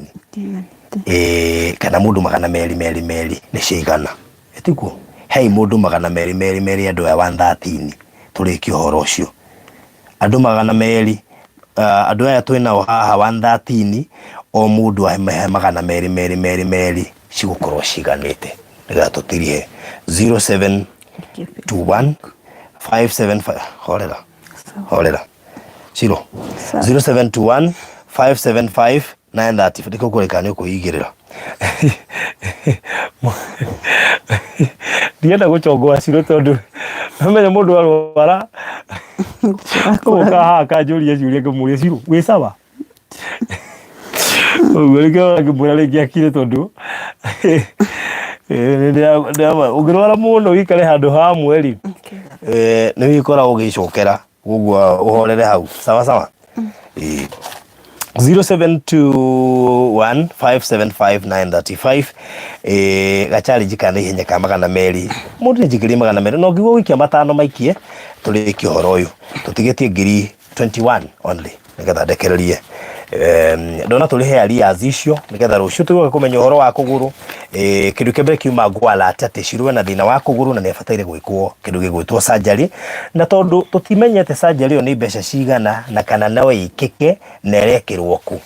Kana mũndũ magana merĩ merĩ merĩ nĩ ciigana, ĩtiguo? Hei mũndũ magana merĩ merĩ merĩ, andũ aya 113, tũrĩkie ũhoro ũcio. Andũ magana merĩ, andũ aya twĩ nao haha 113, o mũndũ ahe magana merĩ merĩ merĩ merĩ, cigũkorwo ciganĩte nĩgetha tũtirihe. 0721 575, horera, horera ciro. Sawa. 0721 575 930. Ndiko kũrĩka nĩ ũkwĩigĩrĩra, ndienda gũchongoa ciro tondũ menya mũndũ arwara gũka haha akanjũria ciũria, ngĩmũria, "Ciro, wĩ sawa?" Ũguo nĩkĩo ngĩmwĩra rĩngĩ akire, tondũ ũngĩrwara mũno ũikare handũ hamwe rĩ, nĩ wĩkora ũgĩcokera, koguo ũhorere hau. Sawa sawa. 0721575935. Gachallenge kana ihenya ka magana merĩ, mũndũ nĩ njikĩrie magana merĩ, no ngiuga gũikia matano maikie tũrĩkie ũhoro ũyũ. Tũtigĩtie ngiri 21 only nĩgetha ndekererie. Ndona tũrĩhe arrears icio nĩgetha rũciũ tũgoka kũmenya ũhoro wa kũgũrũ. Kĩndũ kĩa mbere kiuma ngwala atĩ Shiro ena thĩna wa kũgũrũ na nĩ abataire gwĩkwo kĩndũ gĩgwĩtwo surgery, na tondũ tũtimenyete surgery ĩyo nĩ mbeca cigana na kana no ĩkĩke na ĩrekĩrwo kũ.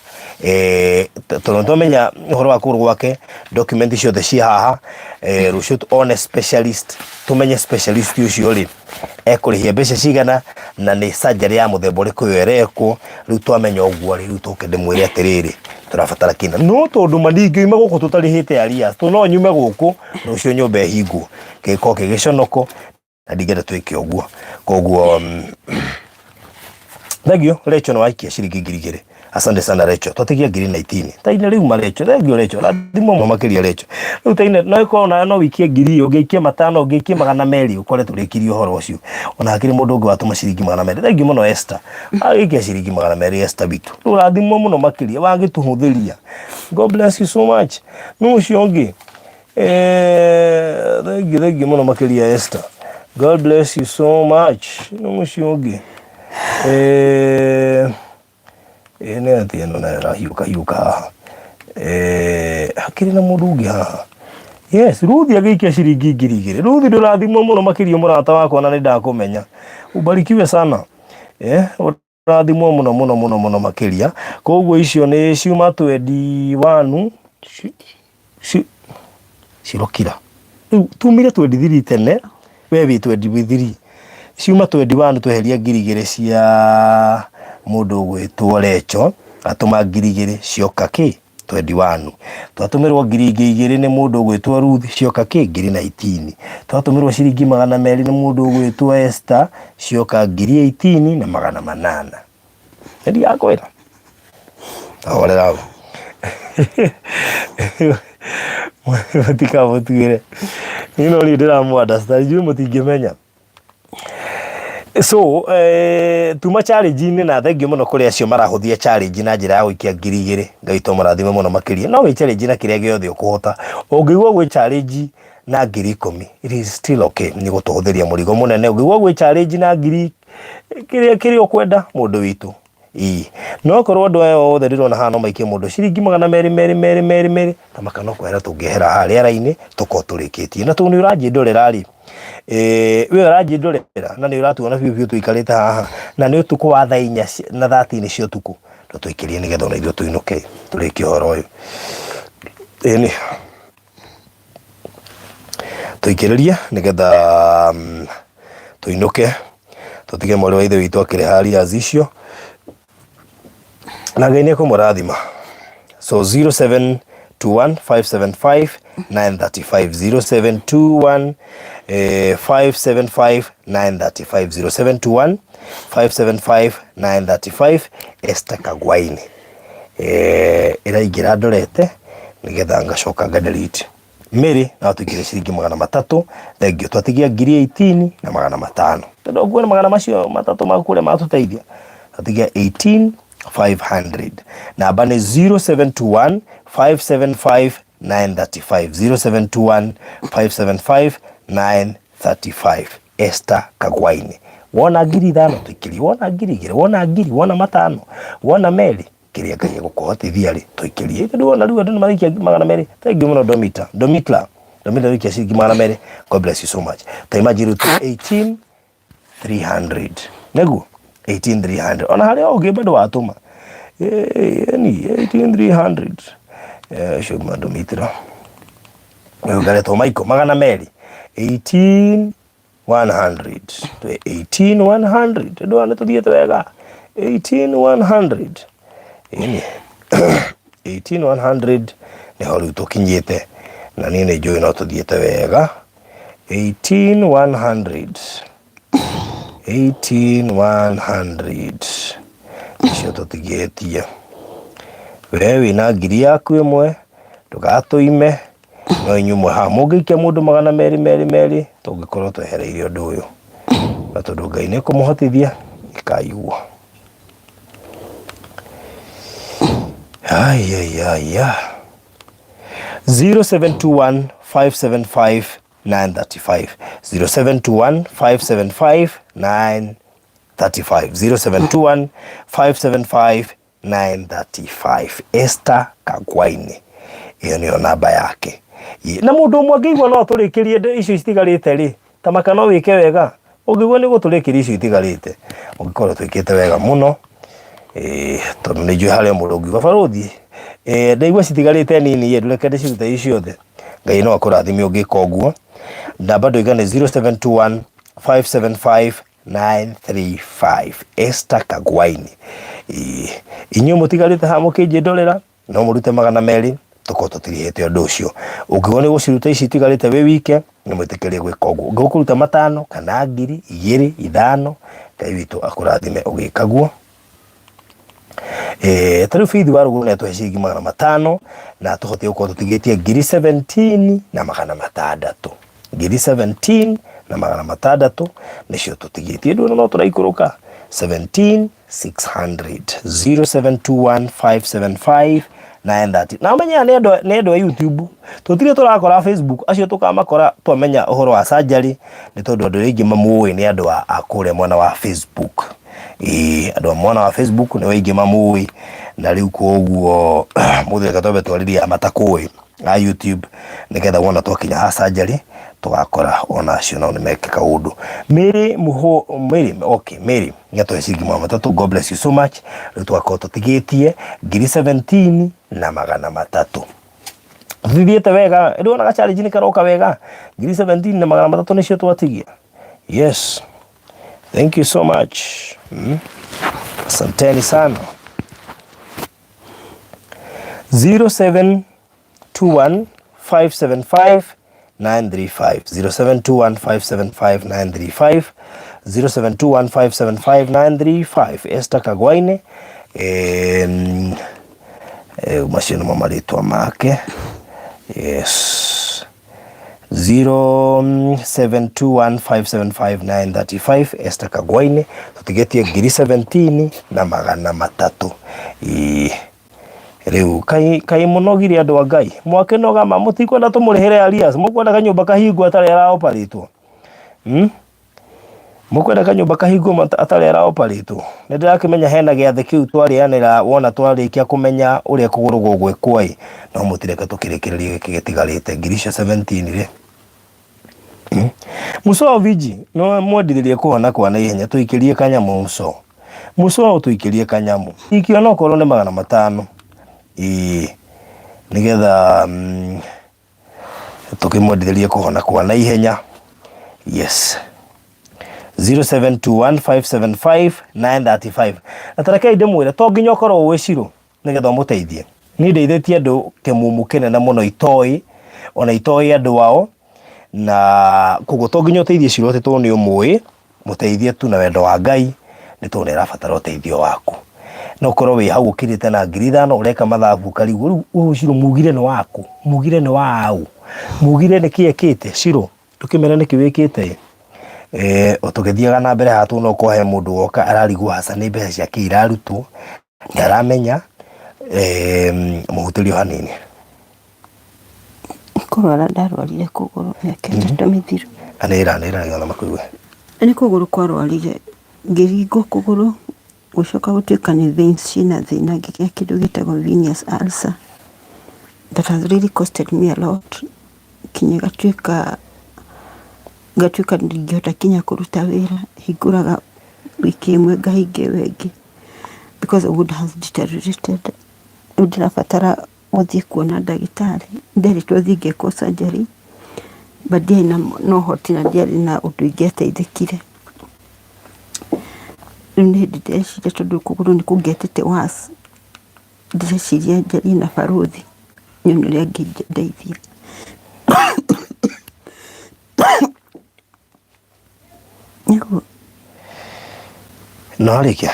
Tondũ twamenya ũhoro wa kũgũrũ gwake, document ciothe ci haha. Rũciũ one specialist, tũmenye specialist ũcio rĩ ekũrĩhia mbeca cigana na nĩ surgery ya mũthemba ũrĩkũ ĩyo ĩrekwo. Rĩu twamenya ũguo rĩ, rĩu tũke ndĩmwĩre atĩrĩrĩ, tũrabatara kĩna, no tondũ ma ndingĩuma gũkũ tũtarĩhĩte arrears, to no nyume gũkũ rũciũ nyũmba ĩhingwo gĩkorwo kĩ gĩconoko na ndingĩenda twĩke ũguo. Koguo thengio Rachel, nĩ waikia ciringi 2000. Asante sana Rachel. Twatigia ngiri 19 taine rĩu ma Rachel. Thengio Rachel, rathimwo mũno makĩria Rachel. Rĩu taine no ĩkorwo nayo no wikie ngiri, ũngĩikia matano, ũngĩikia magana merĩ, ũkore tũrĩkirie ũhoro ũcio. Ona hakĩrĩ mũndũ ũngĩ watũma ciringi magana merĩ. Thengio mũno Esther, agĩikia ciringi magana merĩ. Esther witũ, rĩu rathimwo mũno makĩria, wagĩtũhũthĩria. God bless you so much. Nũ ũcio ũngĩ? Thengio, thengio mũno makĩria Esther. God bless you so much. Nũ ũcio ũngĩ? Nĩ atĩ ĩno nayo ĩrahiũka hiũka haha. Hakĩrĩ na mũndũ ũngĩ haha? Yes, Ruthi agĩikia ciringi 2000. Ruthi, ndũrathimwo mũno makĩria, mũrata wakwa, na nĩ ndakũmenya. Ubarikiwe sana. Ũrathimwo mũno mũno mũno mũno makĩria. Koguo icio nĩ ciuma 21 cirokira. Rĩu tumire 23 tene, we wĩ 23. Ciuma 21, tweheria 2000 cia mũndũ ũgwĩtwo Recho, atũma 2000, cioka kĩ 21. Twatũmĩrwo ngiri ingĩ igĩrĩ nĩ mũndũ ũgwĩtwo Ruth, cioka kĩ ngiri 19. Twatũmĩrwo ciringi magana merĩ nĩ mũndũ ũgwĩtwo Esther, cioka ngiri 18 na magana manana. Nĩ ndigakwĩra horera hau, mũtikamũtuĩre. Niĩ no niĩ ndĩramũ understand, inyuĩ mũtingĩmenya. So tuma challenge-inĩ, na thengiũ mũno kũrĩ acio marahũthia challenge na njĩra ya gũikia 2000. Ngai to mũrathime mũno makĩria. No wĩ challenge na kĩrĩa gĩothe ũkũhota. Ũngĩigua gwĩ challenge na 10,000, it is still okay, nĩ gũtũhũthĩria mũrigo mũnene. Ũngĩigua gwĩ challenge na ngiri kĩrĩa kĩrĩa ũkwenda, mũndũ witũ. Ĩĩ, no korwo andũ aya othe ndĩrona haha no maikie mũndũ ciringi 200 merĩ merĩ merĩ merĩ, ta maka no kwehera tũngĩehera haha rĩera-inĩ, tũkorwo tũrĩkĩtie. Na tondũ nĩ ũranjĩndorera rĩ, we ũranjĩndorera na nĩ ũratuona biũ biũ tũikarĩte haha, na nĩ ũtukũ wa thaa inya na 30 cia ũtukũ, no tũikĩrie nĩgetha ona ithuĩ tũinũke tũrĩkie ũhoro ũyũ. Ĩni tũikĩrĩrie nĩgetha tũinũke, tũtige mwarĩ wa ithe witũ akĩrĩha arrears icio, na Ngai nĩ ekũmũrathima. So 0721 575 935, 0721 575 935, 0721 575 935, Esther Kagwaini. Ĩraingĩra ndorete nĩgetha ngacoka nga delete. Mary no tũingĩre ciringi 300, thengio. Twatigia 18 na 500, tondũ nguona magana macio matatũ maku ũrĩa matũteithia. Twatigia 18 500. Namba nĩ 0721 575 935, 0721 575 935, Esther Kagwaini. Wona 5000 tũikĩrie, wona 2000, wona ngiri, wona 500, wona 2, kĩrĩa Ngai egũkũhotithia rĩ, tũikĩrie. Tondũ wona rĩu andũ nĩ maraikia 200. Thank you mũno, Domita, Domitla, Domitla waikia ciringi 200. God bless you so much. Ta imagine rĩu 18 300, nĩguo 18300, ona harĩa ũngĩ bado watũma ni 18300. Ũcio ma Domitla ũyũ ngaretwo Michael 200, 18 100, twĩ 18 100. Ndũa nĩ tũthiĩte wega. 18 100, ĩni 18 100 nĩho rĩu tũkinyĩte, na niĩ nĩ njũĩ no tũthiĩte wega. 18 100, 18 100 icio tũtigĩtie. We wĩna 1000 yaku ndũgatũime, no inyuĩ mwe haha mũngĩikia mũndũ 200 merĩ merĩ, tũngĩkorwo twehereirie ũndũ ũyũ, na tondũ Ngai nĩ kũmũhotithia ĩkaiguo. Ayayaya, 0721 575 935, 0721 575 935, 0721 575 935, Esther Kagwaini. Ĩyo nĩyo namba yake. Na mũndũ ũmwe angĩigua no atũrĩkĩrie icio itigarĩte rĩ, ta maka no wĩke wega. Ũngĩigua nĩ gũtũrĩkĩria icio itigarĩte, ũngĩkorwo twĩkĩte wega mũno. Tondũ nĩ njũĩ harĩa mũndũ ũngiuga barũthi, ndaigua citigarĩte nini ĩ, ndũreke ndĩcirute ici ciothe. Ngai no akũrathime ũngĩka ũguo. Namba ndoiga nĩ 0721 575 935, Esther Kagwaini. Inyuĩ mũtigarĩte haha mũkĩnjĩndorera, no mũrute 200, tũkorwo tũtirihĩte ũndũ ũcio. Ũngĩgwo nĩ gũciruta ici itigarĩte wĩ wike, nĩ mwĩtĩkĩrie gwĩka ũguo. Ũngĩgwo kũruta 5 kana 2000, 5, Ngai witũ akũrathime ũgĩka guo. Ta rĩu Faith wa Rũgũrũ nĩ atũhe ciringi 500, na tũhote gũkorwo tũtigĩtie 17,600. 17,600 nĩcio tũtigĩtie. Ndũĩ no tũraikũrũka 17,600, 0721 575 930. Na ũmenye aya nĩ andũ a YouTube, tũtirĩ tũrakora Facebook. Acio tũkamakora twamenya ũhoro wa surgery, nĩ tondũ andũ aingĩ mamũĩ nĩ andũ a kũrĩa mwena wa Facebook. Ĩĩ, andũ a mwena wa Facebook nĩ aingĩ mamũĩ, na rĩu koguo mũthĩ reke twambe twarĩrie matakũĩ a YouTube, nĩgetha wona twakinya ha surgery tũgakora ona acio nao nĩ meke kaũndũ. Mary Muho, Mary, okay, Mary nĩatũhe ciringi 300. God bless you so much. Rĩu tũgakorwo tũtigĩtie 17,300. Tũthiĩte wega rĩu, ona ga-challenge nĩ karoka wega. 17,300 nĩcio twatigia. Yes, thank you so much. Asanteni sana. 0721 575 935, 0721 575 935, 0721 575 935, Esther Kagwaine. Macio nĩmo marĩtwa make. Yes. 0721575935 Esther Kagwaine tutigetie ngiri 17 na magana matatu. Ii riu kai kai munogire andu a Ngai mwakinoga ma mutikwenda tumurihere arias mukwenda kanyumba kahingwo atari araoparitwo Mukwenda kanyumba kahingwo atarĩ araoparĩtwo. Nĩ ndĩrakĩmenya hena gĩathĩ kĩu twarĩanĩra wona twarĩkia kũmenya ũrĩa kũgũrũ gũgwĩkwo ĩ, no mũtireke tũkĩrĩkĩrĩrie gĩkĩ gĩtigarĩte ngiri icio 17 rĩ. Muso Viji, no mwendithĩrie kũhona kwa naihenya tũikĩrie kanyamũ muso. Muso tũikĩrie kanyamũ. Ikio no korwo nĩ 500. Ĩĩ nĩgetha tukimwendithĩrie kũhona kwa naihenya. Yes, 0721575935. Na tarekei ndĩmwĩre to nginya ũkorwo ũĩ Shiro nĩgetha ũmũteithie. Niĩ ndeithĩtie andũ kĩmumu kĩnene mũno itoĩ ona itoĩ andũ ao, na koguo to nginya ũteithie Shiro atĩ tondũ nĩ ũmũĩ, mũteithie tu na wendo wa Ngai nĩ tondũ nĩ arabatara ũteithio waku. No ũkorwo wĩ hau ũkirĩte na 5,000 ũreka mathabu ũkarigwo rĩu ũyũ Shiro mugire nĩ waku, mugire nĩ waũ, mugire nĩkĩ ekĩte. Shiro ndũkĩmere nĩkĩ wĩkĩte. O tũgĩthiaga na mbere haha tuona okorwo he mũndũ woka ararigwo haca nĩ mbeca ciake irarutwo ndaramenya, mũhutĩrio hanini. Kũrwara ndarwarire kũgũrũ mĩaka 3 mĩthiru. Anĩra anĩra nĩgetha makũigue. Nĩ kũgũrũ kwarwarire, ngĩringwo kũgũrũ gũcoka gũtuĩka nĩ veins ciĩna thĩna, ngĩgĩa kĩndũ gĩtagwo venous ulcer that has really costed me a lot, kinya ĩgatuĩka ngatuĩka ndingĩhota kinya kũruta wĩra, hingũraga wiki ĩmwe ngahinga ĩyo ĩngĩ because the wound has deteriorated. Rĩu ndĩrabatara gũthiĩ kuona ndagĩtarĩ, nderĩtwo thiĩ ngekwo surgery but ndiarĩ na ũhoti na ndiarĩ na ũndũ ingĩateithĩkire. Rĩu nĩ hĩndĩ ndĩreciria tondũ kũgũrũ nĩ kũngĩetete worse, ndĩreciria njarie na barũthi nyone ũrĩa angĩndeithia. Nĩguo. No warĩkia?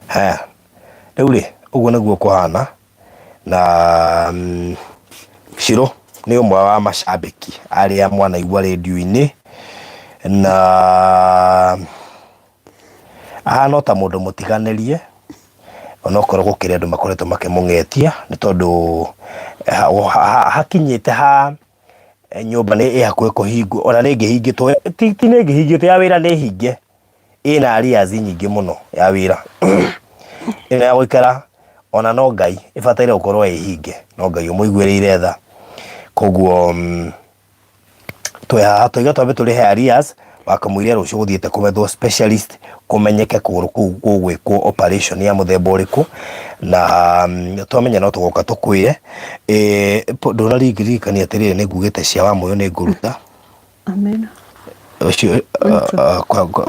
Haya, rĩu rĩ, ũguo nĩguo kũhana na Shiro nĩ ũmwe wa macambĩki arĩa mwanaigua rĩndiũ-inĩ na ahana o ta mũndũ mũtiganĩrie onokorwo gũkĩrĩ andũ makoretwo makĩmũng'etia nĩ tondũ hakinyĩte ha nyũmba nĩ ĩ hakuhĩ kũhingwo ona nĩ ĩngĩhingĩtwo ti nĩ ĩngĩhingĩtwo ya wĩra nĩ hinge ĩna arrears nyingĩ mũno ya wĩra ĩno ya gũikara ona no Ngai ĩbataire gũkorwo ĩ hinge no Ngai ũmũiguĩrĩire tha koguo twĩ haha twaiga twambe tũrĩhe arrears wakamũiria rũciũ gũthiĩte kũmethwo specialist kũmenyeke kũgũrũ kũu gũgwĩkwo operation ya mũthemba ũrĩkũ na twamenya no tũgoka tũkwĩre. Ndũnaririkania atĩrĩrĩ nĩ ngugĩte cia Wamũyũ nĩ ngũruta. Amen. Ũcio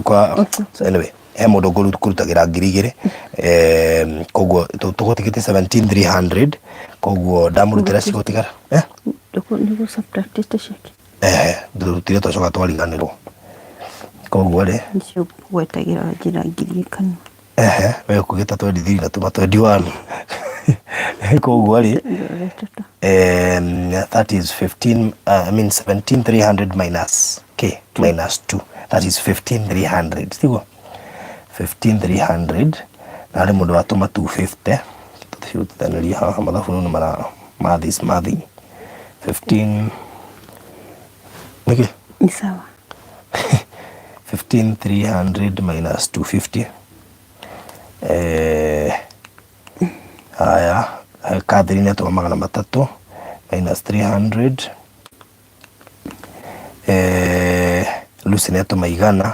kwa anyway he mũndũ ngũrutagĩra 2,000, koguo tũgũtigĩte 17,300, koguo ndamũrutĩra cigũtigara. Nĩguo subtractĩte ciake. Ehe, ndũrutire twacoka twariganĩrwo. Koguo rĩ Nĩcio ngũgwetagĩra wanjĩra ngiri kanua. Ehe, we ũkugĩte 23 na tuma 21. Koguo rĩ that is 15, I mean 17,300 minus k minus 2, that is 15,300, tiguo? 15,300 na harĩ mũndũ watũma 250 tũcirutithanĩrie haha mathabu nĩ mara math is mathing 15 nĩkĩ? Ni sawa. 15,300 minus 250. Haya, Catherine atũma 300 minus 300. Lucy nĩ atũma 100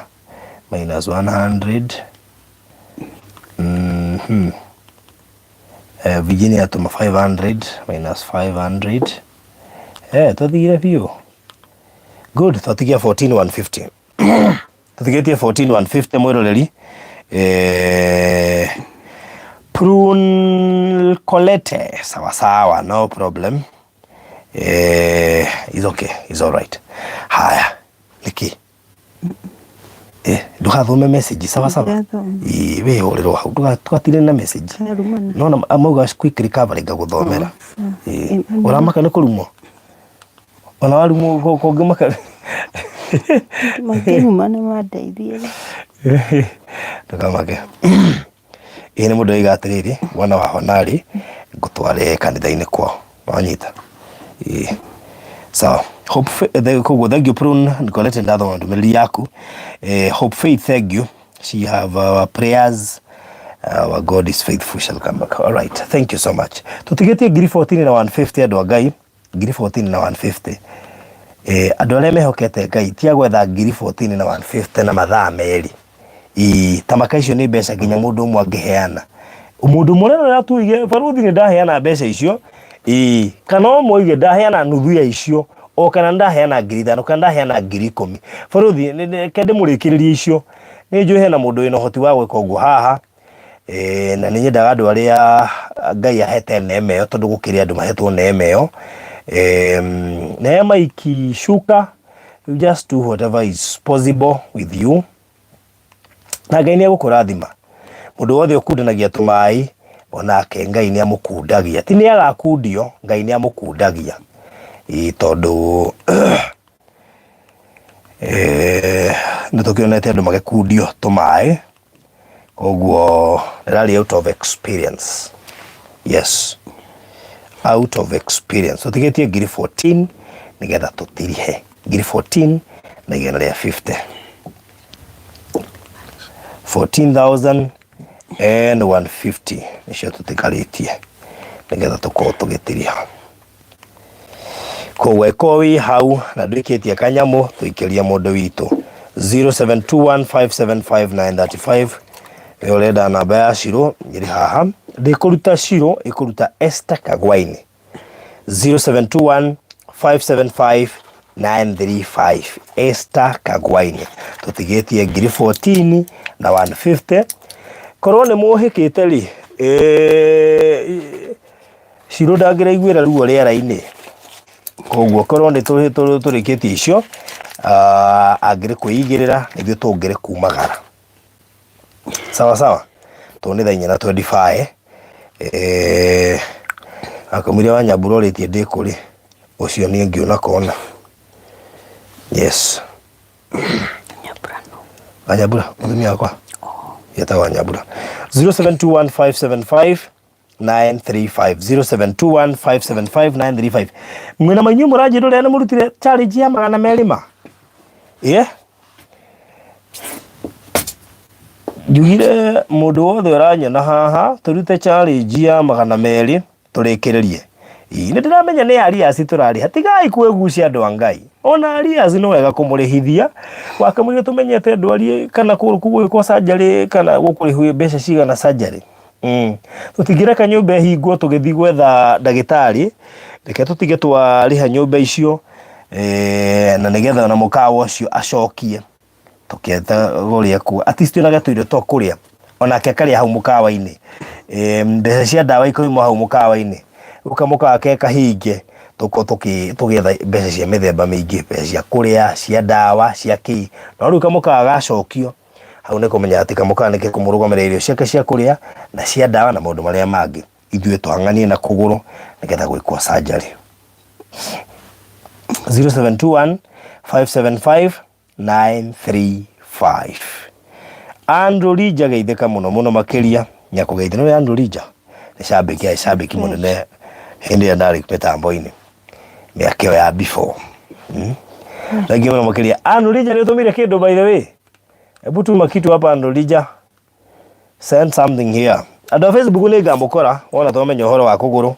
minus 100. Virginia atũma 500 minus 500. Twathire biũ. Good, twatigia 14,150. Tũtigĩtie 14,150 mwĩroreri. Prune Colette, sawa sawa, no problem. Is okay, is all right. Haya, niki? Eh, ndũgathome message sawa sawa. Ndirathoma. Ĩĩ, wĩhũrĩrwo hau ndũgatire na message. Karumana. Nona amauga quick recovery ngagũthomera. Ĩĩ. Ĩĩ. Ũramaka nĩ kũrumwo? Ona warumwo kũngĩmaka. Makĩruma nĩ mandeithie. Ndũkamake. Ĩĩ nĩ mũndũ oiga atĩrĩrĩ, mwana wa honarĩ ngũtware kanitha-inĩ kwao. Wanyita? Ĩĩ. Sawa. Hope koguo thank you Prune, nikolete ndathoma ndũmĩrĩri yaku. Hope Faith, thank you. She have our prayers. Our God is faithful shall come back. All right. Thank you so much. Tũtigĩtie ngiri 14 na 150 andũ a Ngai. Ngiri 14 na 150. Andũ arĩa mehokete Ngai ti a gwetha ngiri 14 na 150 na mathaa merĩ. Ĩĩ, tamaka icio nĩ mbeca nginya mũndũ ũmwe angĩheana. Mũndũ ũmwe ũrĩa tuige baruthi nĩ ndaheana mbeca icio, ĩĩ, kana ũmwe oige ndaheana nuthu ya icio, o kana ndaheana 5,000 kana ndaheana 10,000. Baruthi reke ndĩmũrĩkĩrĩrie icio. Nĩ njũĩ hena mũndũ wĩna ũhoti wa gwĩka ũguo haha. Na nĩ nyendaga andũ arĩa Ngai ahete neema ĩyo tondũ gũkĩrĩ andũ mahetwo neema ĩyo. Neema ikishuka, you just do whatever is possible with you. Na Ngai nĩ egũkũrathima. Mũndũ wothe ũkundanagia tũmaĩ, onake Ngai nĩ amũkundagia. Ti nĩ agakundio, Ngai nĩ amũkundagia. Ĩĩ tondũ nĩ tũkĩonete andũ magĩkundio tũmaĩ, koguo ndĩraria out of experience. Yes, out of experience. Tũtigĩtie ngiri 14 nĩgetha tũtirihe. Ngiri 14 na igana rĩa 50. 14,150 nĩcio tũtigarĩtie nĩgetha tũkorwo tũgĩtiriha. Koguo ĩkorwo wĩ hau na ndwĩkĩtie kanyamũ tũikĩrie mũndũ witũ 0721575935 we ũrenda namba ya Shiro ĩrĩ haha ndĩkũruta Shiro ĩkũruta Esther Kagwaini 0721575935 Esther Kagwaini tũtigĩtie ngiri 14 na 150 korwo nĩ mũhĩkĩte rĩ Shiro ndangĩraiguĩra ruo rĩera-inĩ koguo korwo nĩ tũrĩkĩtie icio angĩrĩ kwĩigĩrĩra ithuĩ tũngĩrĩ kumagara sawa sawa tondũ nĩ thaa inya na 25 akamũira wa Nyambura ũrĩtie ndĩ kũrĩ ũcio niĩ ngĩona kona yes Nyambura no. Wanyambura mũtumia wakwa etagwo Wanyambura 0721575935 0721575935 mwĩna mainyu mũranjĩra ũrĩa nĩ mũrutire challenge ya 200 ma yeah njugire mũndũ wothe ũranyona haha tũrute challenge ya 200 tũrĩkĩrĩrie. Ĩĩ nĩ ndĩramenya nĩ Arias tũrarĩha tigai kwĩgucia andũ a Ngai ona Arias nĩ wega kũmũrĩhithia wakamũira tũmenyete ndwari kana gwĩkwo surgery kana gũkũrĩhwo mbeca cigana surgery. Tũtingĩreka nyũmba ĩhingwo tũgĩthiĩ gwetha ndagĩtarĩ reke tũtige twarĩha nyũmba icio na nĩgetha ona mũkawa ũcio acokie tũkĩeta ũrĩa kuo at least twĩna tũirio twa kũrĩa onake akarĩa hau mũkawa-inĩ mbeca cia ndawa ikoima hau mũkawa-inĩ rĩu kamũkawa ke kahinge tũkorwo tũgĩetha mbeca cia mĩthemba mĩingĩ mbeca cia kũrĩa cia ndawa cia kĩ no rĩu kamũkawa gacokio hau nĩ kũmenya atĩ kamũkawa nĩ kekũmũrũgamĩrĩra irio ciake cia kũrĩa na cia ndawa na maũndũ marĩa mangĩ ithuĩ tũhang'anie na kũgũrũ nĩgetha gwĩkwo surgery 0721 575 935 Andrew Lija geithĩka mũno mũno makĩria nyakũgeithia nĩ Andrew Lija nĩ cambĩki arĩ cambĩki mũnene hĩndĩ ĩrĩa ndarĩ mĩtambo-inĩ mĩaka ĩyo ya before. Thank you mũno makĩria Andrew Lija nĩ ũtũmire kĩndũ by the way hebu tuma kitu hapa Andrew Lija send something here andũ a Facebook nĩ ngamũkora wona twamenya ũhoro wa kũgũrũ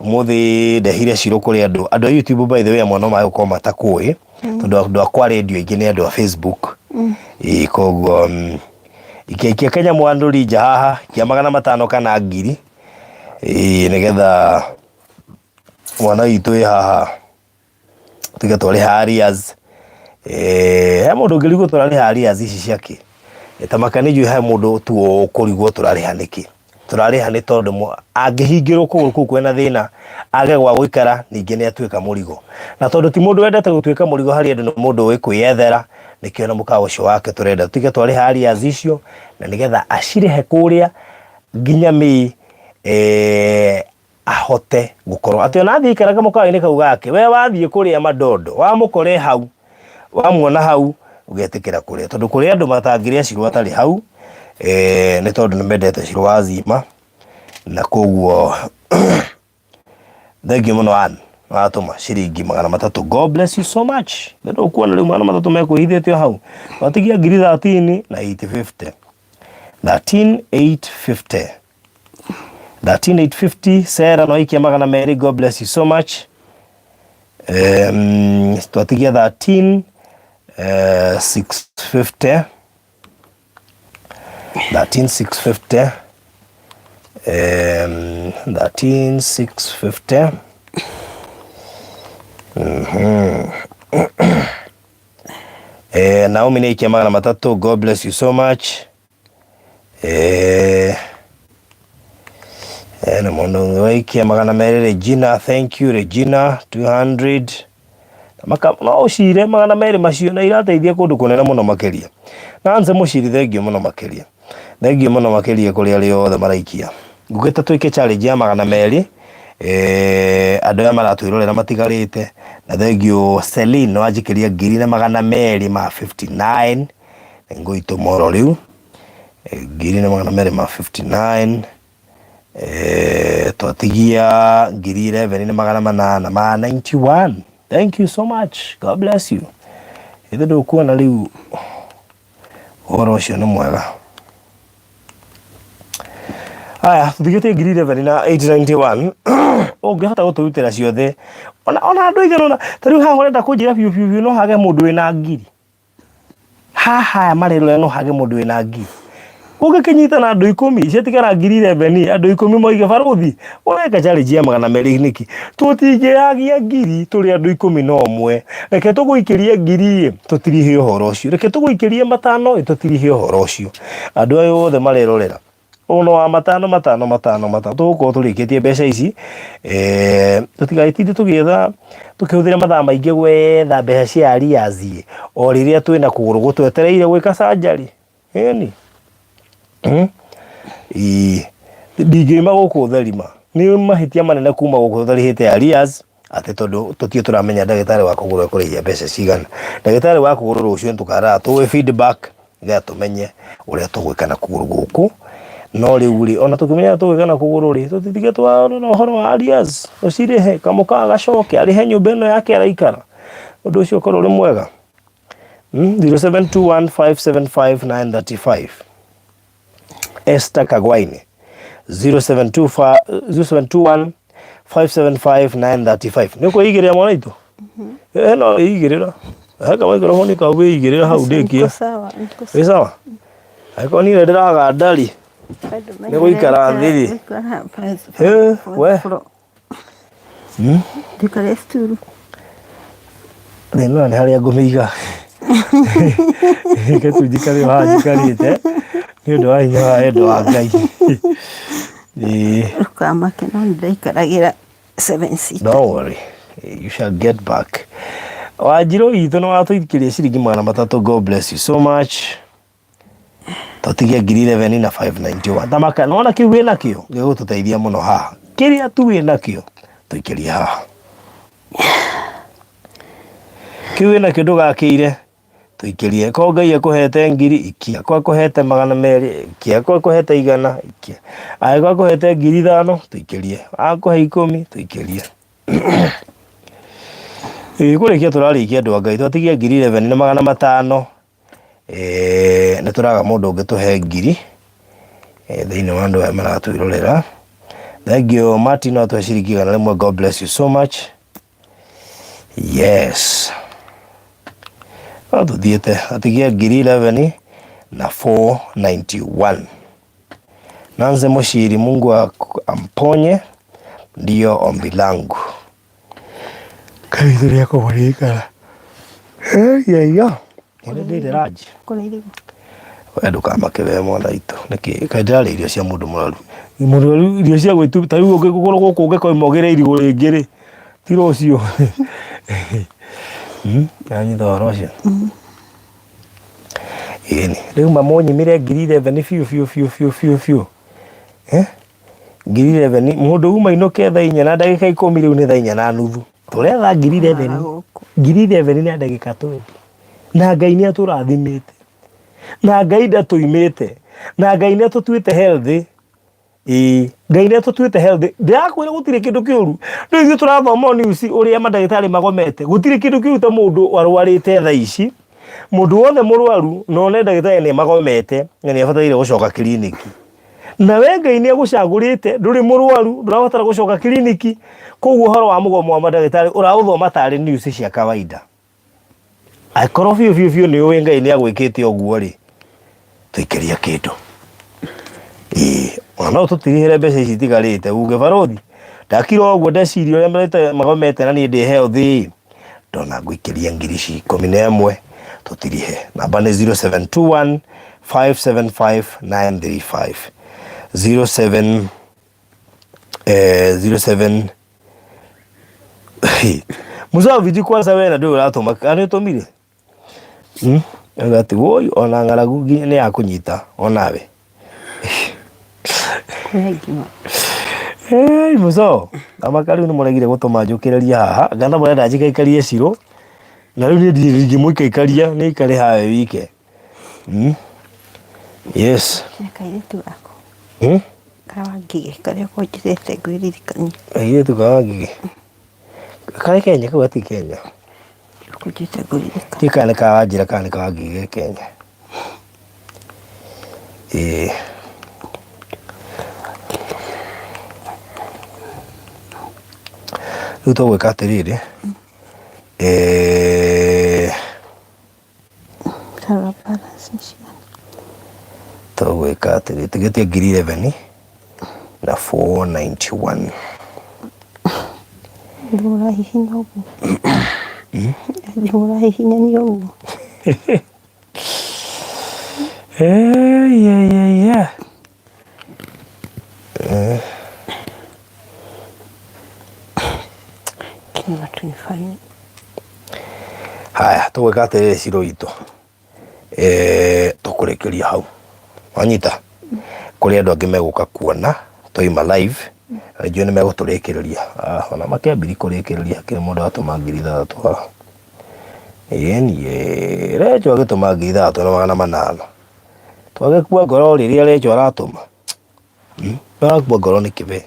ũmũthĩ ndehire Shiro kũrĩ andũ andũ a YouTube by the way amwe no magũkorwo matakũĩ tondũ andũ akwa radio aingĩ nĩ andũ a Facebook. Ĩĩ koguo ikia kanyamũ Andrew Lija haha kia 500 kana 1,000 ĩĩ nĩgetha mwana witũ wĩ haha tuge twarĩha arrears he mũndũ ũngĩrigwo tũrarĩha arrears ici ciake tamaka nĩ njũĩ he mũndũ tu ũkũrigwo tũrarĩha nĩkĩ. Tũrarĩha nĩ tondũ angĩhingĩrwo kũgũrũ kũu kwĩna thĩna, age gwa gũikara, ningĩ nĩ atuĩka mũrigo. Na tondũ ti mũndũ wendete gũtuĩka mũrigo harĩ andũ, nĩ mũndũ ũĩ kwĩyethera, nĩkĩo na mũkawa ũcio wake tũrenda tũtige twarĩha arrears icio, na nĩgetha acirĩhe kũrĩa nginya May ahote gũkorwo atĩ ona athiĩ aikaraga mũkawa-inĩ kau gake, we wathiĩ kũrĩa mandondo, wamũkora e hau, wamuona hau, ũgetĩkĩra kũrĩa. Tondũ kũrĩ andũ matangĩrĩa Shiro atarĩ hau, nĩ tondũ nĩ mendete Shiro wa Zima, na koguo thengiũ mũno Ann, watũma ciringi 300. God bless you so much. Nĩ ndũkuona rĩu 300 mekwĩhithĩte o hau. Watigia ngiri 13 na 850. 13 850. 13850 Sarah no aikia 200. God bless you so much. Twatigia 13 650 13650 13650. Naomi nĩ aikia 300. God bless you so much. Na mũndũ ũngĩ waikia 200, Regina, thank you Regina, 200. Maka, no ũcire 200 macio na irateithia kũndũ kũnene mũno makĩria. Nancy Mũciri, thengiũ mũno makĩria. Thengiũ mũno makĩria kũrĩ arĩa othe maraikia. Ngugĩte twĩke challenge ya 200, andũ aya maratwĩrorera matigarĩte. Na thengiũ Celine wanjikĩria ngiri na 259. Ngũitũma oro rĩu. Ngiri na 259. Twatigia ngiri 11 na 891. Thank you so much. God bless you. Ithe ndũkuona rĩu ũhoro ũcio nĩ mwega. Aya, tũtigĩtie ngiri 11 na 891. Ũngĩhota gũtũrutĩra ciothe. Ona andũ aigana ũna, ta rĩu haha ũrenda kũnjĩra biũ biũ biũ no hage mũndũ wĩna ngiri. Haha aya marerorera no hage mũndũ wĩna ngiri. Ũngĩkĩnyita na andũ 10, ciatigara ngiri 11, andũ 10 moige barũthi, ũreka challenge ya 200 nĩkĩ? Tũtingĩagia ngiri tũrĩ andũ 11. Reke tũgũikĩrie ngiri ĩ, tũtirihe ũhoro ũcio. Reke tũgũikĩrie 5 ĩ, tũtirihe ũhoro ũcio. Andũ aya othe marerorera. Ũno wa matano matano matano matano tũgũkorwo tũrĩkĩtie mbeca ici, tũtigagĩtinde tũgĩetha tũkĩhũthĩra mathaa maingĩ gwetha mbeca cia arrears ĩ, o rĩrĩa twĩna kũgũrũ gũtwetereire gwĩka surgery. Ĩni. Ĩĩ ndingĩuma gũkũ therima. Nĩ mahĩtia manene kuma gũkũ tũtarĩhĩte arrears atĩ tondũ tũtirĩ tũramenya ndagĩtarĩ wa kũgũrũ ekũrĩhia mbeca cigana. Ndagĩtarĩ wa kũgũrũ rũciũ nĩtũkarara tũĩ feedback nĩgetha tũmenye ũrĩa tũgwĩka na kũgũrũ gũkũ. No rĩu rĩ, ona tũkĩmenya tũgwĩka na kũgũrũ rĩ, tũtitige twarora ũhoro wa arrears, tũcirĩhe, kamũkawa gacoke, arĩhe nyũmba ĩno yake araikara. Ũndũ ũcio ũkorwo ũrĩ mwega. 0721575935. Esther Kagwaini 0725 0721 575935. Nĩ ũkwĩigĩrĩra mwana itũ? No ĩigĩrĩra. Heka maikrofoni kau wĩigĩrĩra hau ndĩkie. Niko sawa, niko Wĩ sawa? Angĩkorwo niĩ ndĩraganda rĩ, nĩ gũikara thĩ rĩ. We. Ndikare sturu. Thĩna nĩ harĩa ngũmĩiga. Reke tu njikare o haha njikarĩte nĩ ũndũ wa hinya wa wendo wa Ngai. Ĩĩ. Ndũkamake no nĩndaikaragĩra seven seater. Don't worry, you shall get back. Wanjirũ witũ nĩ watũikĩria ciringi 300. God bless you so much. Tũtigie ngiri 11 na 591. Thamaka, nĩwona kĩu wĩ nakĩo gĩgũtũteithia mũno haha. Kĩrĩa tu wĩ nakĩo tũikĩrie haha. Kĩu wĩ nakĩo ndũgakĩire, tũikĩrie. Korwo Ngai akũhete ngiri, ikia. Korwo akũhete 200, ikia. Korwo akũhete 100, ikia. Angĩkorwo akũhete ngiri 5, tũikĩrie. Akũhe 10, tũikĩrie. Ĩĩ kũrĩkia tũrarĩkia andũ a Ngai, twatigia ngiri 11 na 500. Nĩ tũraga mũndũ ũngĩtũhe ngiri thĩinĩ wa andũ aya maratwĩrorera. Thengiũ Martin no atũhe ciringi 100. God bless you so much. Yes. No tũthiĩte atigia ngiri 11 na 491. Nancy Mushiri, Mungu amponye, ndiyo ombi langu. Kaithu rĩa kũmũririkana. Yaiya. Nĩ ndĩire ranji. Kũrĩa irigũ. We ndũkamake we mwana witũ. Nĩkĩ? Kaĩ ndĩrarĩa irio cia mũndũ mũrwaru. Mũrwaru irio cia gwĩtu ta rĩu ũngĩkorwo gũkũ ũngĩkoima ũgĩre irigũ rĩngĩ rĩ, ti rũciũ. Nĩwanyita ũhoro ũcio? Ĩni, rĩu mamũnyimire ngiri 11 biũ biũ biũ biũ biũ biũ. Eh? Ngiri 11, mũndũ uma inũke thaa inya na ndagĩka ikũmi rĩu nĩ thaa inya na nuthu. Tũretha ngiri 11, ngiri 11 na ndagĩka 20. Na Ngai nĩ atũrathimĩte. Na Ngai ndatũimĩte. Na Ngai nĩ atũtuĩte healthy. Ĩĩ, Ngai nĩ atũtuĩte healthy. Ndĩrakwĩra gũtirĩ kĩndũ kĩũru. Rĩu ithuĩ tũrathoma news ũrĩa mandagĩtarĩ magomete. Gũtirĩ kĩndũ kĩũru ta mũndũ arwarĩte thaa ici. Mũndũ wothe mũrwaru na one ndagĩtarĩ nĩ magomete na nĩ abataire gũcoka kiriniki. Na we Ngai nĩ agũcagũrĩte ndũrĩ mũrwaru ndũrabatara gũcoka kiriniki. Koguo ũhoro wa mũgomo wa mandagĩtarĩ ũraũthoma tarĩ news cia kawaida. Angĩkorwo biũ biũ biũ nĩ ũĩ Ngai nĩ agwĩkĩte ũguo rĩ, tũikĩrie kĩndũ. Ĩĩ, ona no tũtirihĩre mbeca ici itigarĩte uge barũthi ndakira ũguo ndeciria ũrĩa marĩte magomete na niĩ ndĩ healthy ndona ngũikĩria ngiri ici ikũmi na ĩmwe tũtirihe. Namba nĩ 0721 575 935 07 07 Mzee kwanza wewe na ndio ũratũma kana nĩ ũtũmire? Hmm? Auga atĩ woi ona ng'aragu nginya nĩ yakũnyita onawe. Kũrĩa ngima. Hey, muso amaka rĩu nĩ mũregire gũtũma njũkĩrĩrie haha ngana mũrenda njikaikarie cirũ na rĩu niĩ ndirĩ ndingĩmũikaikaria nĩ ikare haha wike. Yes. Na kairĩtu gaku. Hmm? Ka Wangigĩ karĩa ũkũnjĩrĩte ngwĩririkanie. Kairĩtu ka Wangigĩ? Karĩ Kenya kau gati Kenya. Ũkũnjĩte ngũririkanie. Ndiũĩ kana nĩ ka Wanjira kana nĩ ka Wangigĩ ge Kenya. Ĩĩ. Rĩu tũgwĩka atĩrĩrĩ, eh, Tarora balance nĩ cigana. Tũgwĩka atĩrĩ, tũgĩtie ngiri 11 na 491. Thimũ ũrahihinya ũguo. Thimũ ũrahihinyania ũguo. Hey, yeah, yeah, yeah. Kinyua tuifanye. Haya, tũgwĩka atĩrĩrĩ Shiro witũ, eh, tũkũrĩkĩria hau wanyita kũrĩ andũ angĩ megũka kuona twaima live na njũĩ nĩ megũtũrĩkĩrĩria. Ah, ona makĩambiri kũrĩkĩrĩria hakĩrĩ mũndũ atũma ngiri ithathatũ haha ĩni Recho agĩtũma ngiri ithathatũ na magana manana twagĩkua ngoro rĩrĩa Recho aratũma. Ũrakua ngoro nĩkĩ we?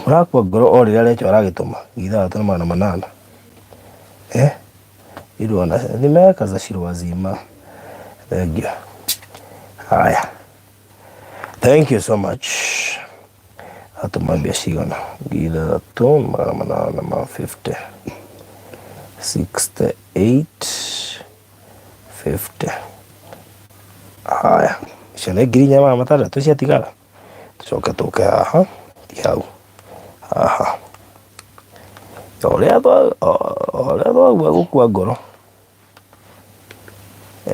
Ũrakua ngoro o rĩrĩa Recho aragĩtũma ngiri ithathatũ na magana manana? Eh? Irwana nimeweka za Shiro wazima. Thank you. Haya. Thank you so much. Atũma mbia cigana? Ngiri ithathatũ na magana manana ma 50. 68 50. Haya. Icio nĩ ngiri inya na magana matandatũ ciatigara. Tũcoke tũke haha, ti hau, haha. O ũrĩa twagua gũkua ngoro.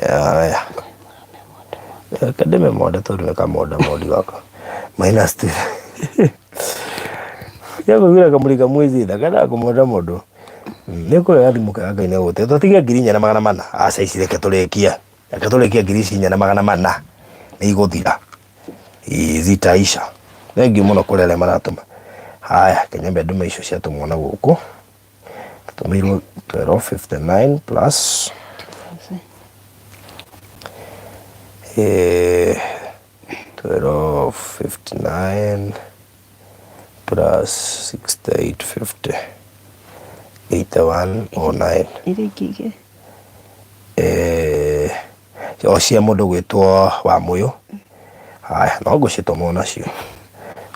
Haya. Reke ndĩmĩmonde tondũ nĩ kamonda mondi gaka. Minus two. Nĩakũigĩra kamũrika mwĩci tha kendaga kũmonda mũndũ. Nĩ kũrĩa gathimũ kega Ngai nĩegũgũteithia. Twatigia ngiri inya na magana mana. Aca ici reke tũrĩkie. Reke tũrĩkie ngiri ici inya na magana mana. Nĩ igũthira. Ĩĩ zitaisha. Thengiũ mũno kũrĩ arĩa maratũma. Haya, reke nyambe ndũme icio ciatũmwo na gũkũ. Tũtũmĩirwo 1259 plus eh, 1259 plus 6850 8109 Iria ingĩ igĩrĩ. eh, o cia mũndũ gwĩtwo Wamũyũ. Haya, no ngũcitũma onacio.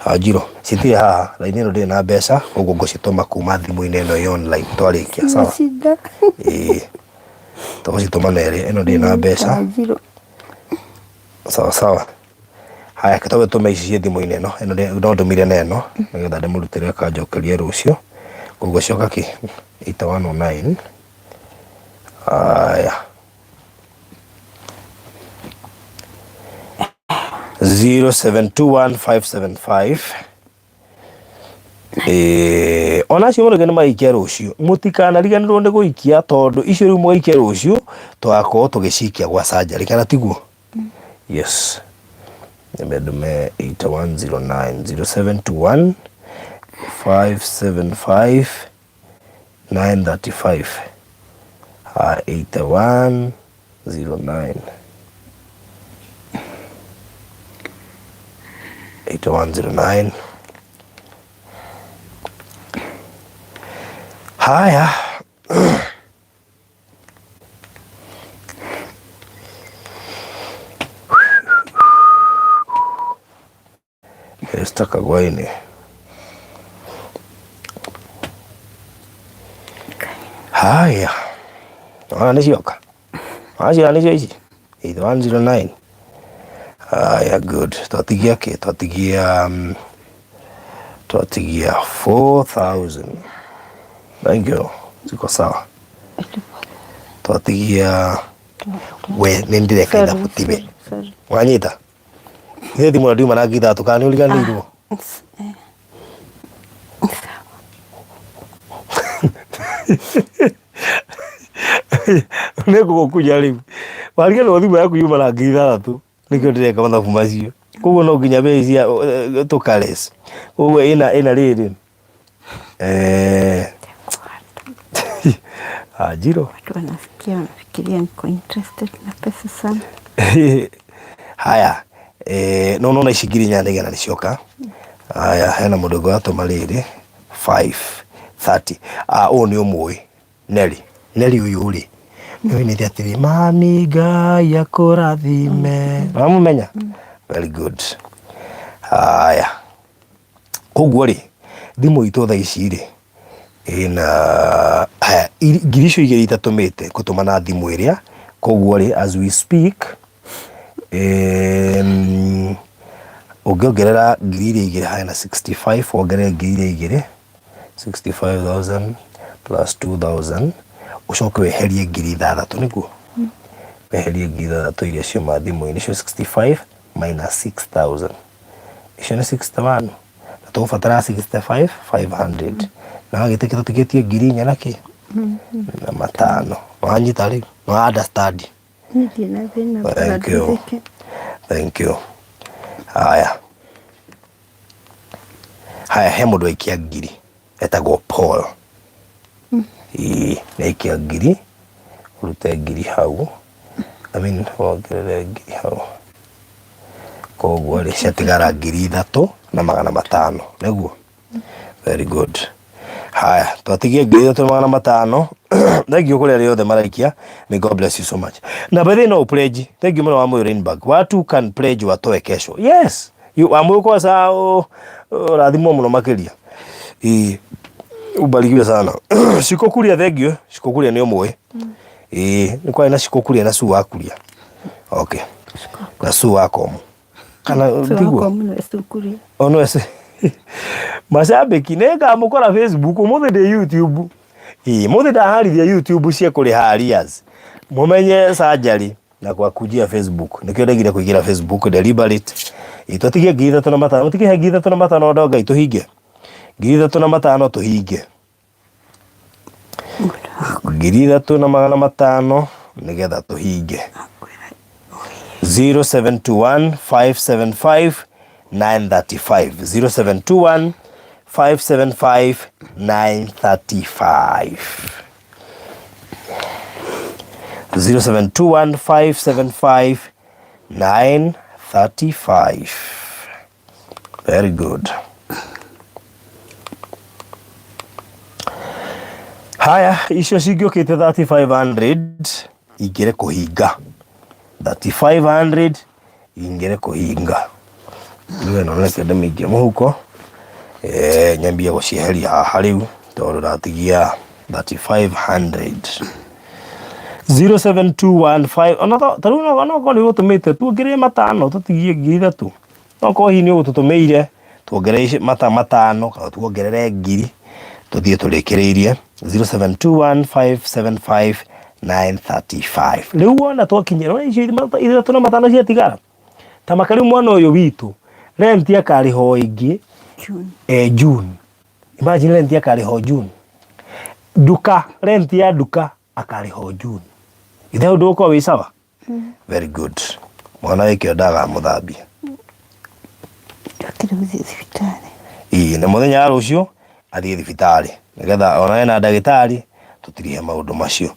Wanjirũ, citirĩ haha, raini ĩno ndĩrĩ na mbeca, koguo ngũcitũma kuma thimũ-inĩ ĩno ĩ online twarĩkia, sawa? Macinda. Ĩĩ, tũgũcitũma na ĩrĩa ĩno ndĩrĩ na mbeca. Wanjirũ. Sawa sawa. Haya, reke twambe tũme ici ciĩ thimũ-inĩ ĩno, ĩno no ndũmire na ĩno, nĩgetha ndĩmũrutĩre akanjokeria rũciũ. Koguo cioka kĩ, 8109. Haya. 0721575. Ona acio mũrĩge nĩ magaikia rũciũ, mũtikanariganĩrwo nĩ gũikia tondũ icio rĩu mũgaikia rũciũ tũgakorwo tũgĩcikia gwa sanjarĩ, kana tiguo? Yes. Nyambe ndume 8109 0721 575 935. 8109 8109. Haya. Esther Kagwaini. Haya. Ona nĩ cioka. Acio nĩcio ici. 8109. Haya, good. Twatigia kĩ? Twatigia twatigia 4000. Thank you. Ziko sawa. Twatigia we nĩ ndĩreka ithabu tiwe. Sorry. Wanyita? Nĩ thimũ ndiuma na 3000 kana nĩ ũriganĩirwo? Nĩ ngũgũkunya rĩu. Wariganĩrwo thimũ yaku yuma na 6000 nĩkĩo ndĩreka mathabu macio. Koguo no nginya mbei cia tũkares. Koguo ĩna rĩrĩ. Anjiro. Watu wanasikia wanafikiria niko interested na pesa sana. Haya, no nona ici 4100 nĩ cioka. Haya, hena mũndũ ũngĩ watũma rĩrĩ 530. Ah, ũyũ nĩ ũmũĩ Neli. Neli ũyũ rĩ nĩ ũinĩte atĩrĩ mami Ngai akũrathime. Wamũmenya? Very good. Haya, koguo rĩ thimũ itũ thaa ici rĩ ĩna haya 2,000 itatũmĩte ngũtũma na thimũ ĩrĩa. Koguo rĩ as we speak, ũngĩongerera 2,000 haya na 65, wongerere 2,000, 65,000 plus 2,000, ũcoke weherie 6,000, nĩguo weherie 6,000 iria ciuma thimũ-inĩ icio, 65 minus 6,000 icio nĩ 61, na tũgũbatara 65 500 na wagĩtĩkĩ tũtigĩtie 4,000 na kĩ na matano. Wanyita rĩu? Wa understand? Ndirĩ na thĩna. Thank you. Thank you. Haya. Haya, he mũndũ aikia ngiri etagwo Paul. Ĩĩ, nĩ aikia ngiri, ũrute ngiri hau. I mean, wongerere ngiri hau. Koguo rĩ ciatigara 3,500, nĩguo? Very good. Haya, twatigie 3,500. Thank you kũrĩ arĩa othe maraikia. May God bless you so much. Na by the way, no pledge. Thank you mũno wa Moyo Rainbag. Watu can pledge watoe kesho. Yes. You wa Moyo kwa saa ũrathimwo mũno makĩria. Ĩĩ. Ubarikiwe sana. Shiko kuria, thank you. Shiko kuria nĩ ũmũĩ. Ĩĩ, nĩ kwarĩ na Shiko kuria na Sue wa kuria. Okay. Na Sue wa komu. Kana tiguo? Ono ese. Macambĩki nĩ ngamũkora Facebook ũmũthĩ, ndĩ YouTube. Ĩĩ, mũthĩ ndaharithia YouTube cia kũrĩha arrears. Mũmenye surgery na kwa kujia Facebook. Nĩkĩo ndegire kũingĩra Facebook deliberate. Ĩĩ, twatigie 3,500. Mũtikĩhe 3,500 ndo Ngai tũhinge. 3,500 tũhinge. 3,500 nĩgetha tũhinge. 0721 575 935, 0721 575 935, 0721 575 935. Very good. Haya, icio cingĩũkĩte 3500 ingĩre kũhinga, 3500 ingĩre kũhinga. Rĩu ĩno reke ndĩmĩikie mũhuko, nyambie gũcieheria haha rĩu tondũ ndatigia 3500. 07215, ona ta rĩu no okorwo nĩ ũgũtũmĩte tuongerere matano tũtigie 3,000, no korwo hihi nĩ ũgũtũtũmĩire tuongerere mata matano kana tuongerere ngiri tũthiĩ tũrĩkĩrĩirie. 0721 575 935. Rĩu wona twakinyĩra icio 3,500 ciatigara. Ta maka rĩu mwana ũyũ witũ rent akarĩha o ĩngĩ June. June. Imagine rent akarĩha o June. Nduka, rent ya nduka akarĩha o June. Ithe ũndũ ũkorwo wĩ sawa? Very good. Mwana wĩkĩo ndagamũthambia. Njokire gũthiĩ thibitarĩ. Ĩĩ, na mũthenya wa rũciũ athiĩ thibitarĩ nĩgetha onane na ndagĩtarĩ tũtirihe maũndũ macio.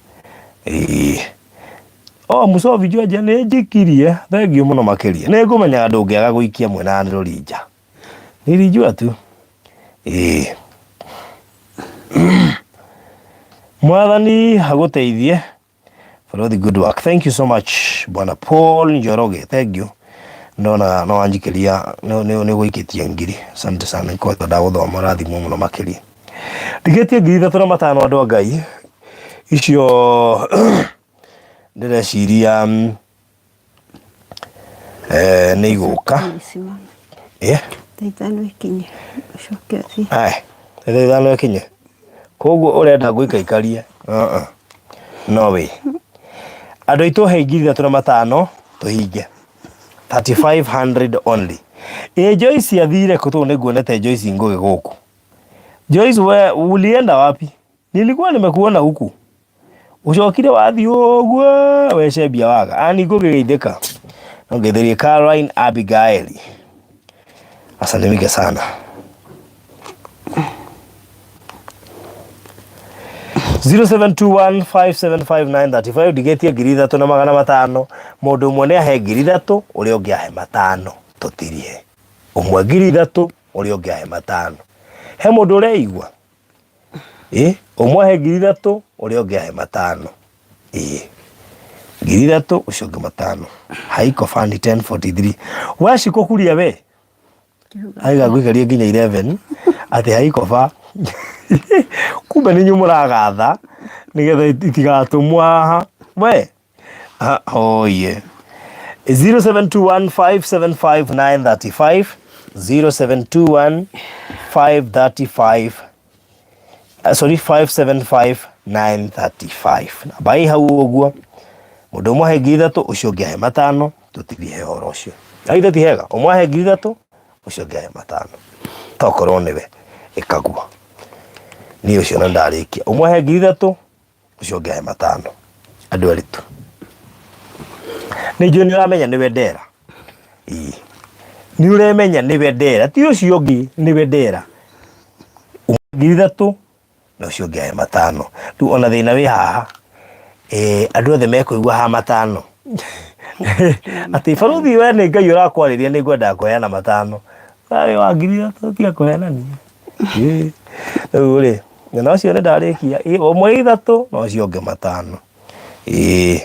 Ĩĩ. Oh, Mũcobi George nĩ njikirie, thengiũ mũno makĩria. Nĩ ngũmenyaga ndũngĩaga gũikia mwena nĩ rũrinja. Nilijua tu. Ĩĩ. Mwathani agũteithie for all the good work. Thank you so much Bwana Paul Njoroge. Thank you. Ndona no wanjikiria nĩ gũikĩtie ngiri. Asante sana kwa ndagũthoma ũrathimwo mũno makĩria. Ndigĩtie 3500 andũ a Ngai. Icio ndĩreciria nĩ igũka. Isimame. Thaa 5 ikinye ũcoke ũthiĩ. Ai, thaa 5 ikinye. Koguo ũrenda ngũikaikarie? Uh-uh. No way. Andũ aitũ he 3500 tũhinge. 3500 only. Ĩ Joyce athire kũ tondũ nĩnguonete Joyce Ngũgĩ gũkũ. Joyce we ulienda wapi? Nilikuwa nimekuona huku. Ucokire wathiĩ ũguo wecembia waga. Ani Ngũgĩ geithĩka. No ngeithĩrie Caroline Abigail. Asalimike sana. 0721575935 ndigetie 3500 mũndũ ũmwe nĩ ahe 3000 ũrĩa ũngĩ ahe 500 tũtirihe ũmwe 3000 ũrĩa ũngĩ ahe 500 he mũndũ ũreigua ĩ ũmwe ahe 3000 ũrĩa ũngĩ ahe 500 ĩ 3000 ũcio ũngĩ 500 haiko fani 1043 wacikũkuria we aiga ngũikarie nginya 11 atĩ haikoba kumbe nĩ inyuĩ mũragatha nĩgetha itigatũmwo haha we oye 0721575935 0721 535 sorry 575935 namba ĩ hau ũguo mũndũ ũmwe ahe 3000 ũcio ũngĩ ahe 500 tũtirihe ũhoro ũcio aithe ti hega ũmwe ahe 3000 ũcio ũngĩ ahe 500 tokorwo nĩwe ĩkaguo niĩ ũcio na ndarĩkia ũmwe ahe 3000 ũcio ũngĩ ahe 500 andũ aritũ nĩ njũĩ nĩ ũramenya nĩwe ndera ĩĩ nĩ ũremenya nĩwe ndera ti ũcio ũngĩ nĩwe ndera ũmwe 3000 na ũcio ũngĩ ahe 500 rĩu ona thĩna wĩ haha andũ othe mekũigua haha 500 atĩ baruthi we nĩ Ngai ũrakwarĩria nĩ ngwendaga kũheana 500 thayũ wa 3000 tiga kũhenania rĩu rĩ na ũcio nĩ ndarĩkia ũmwe 3 na ũcio ũngĩ 500 ĩĩ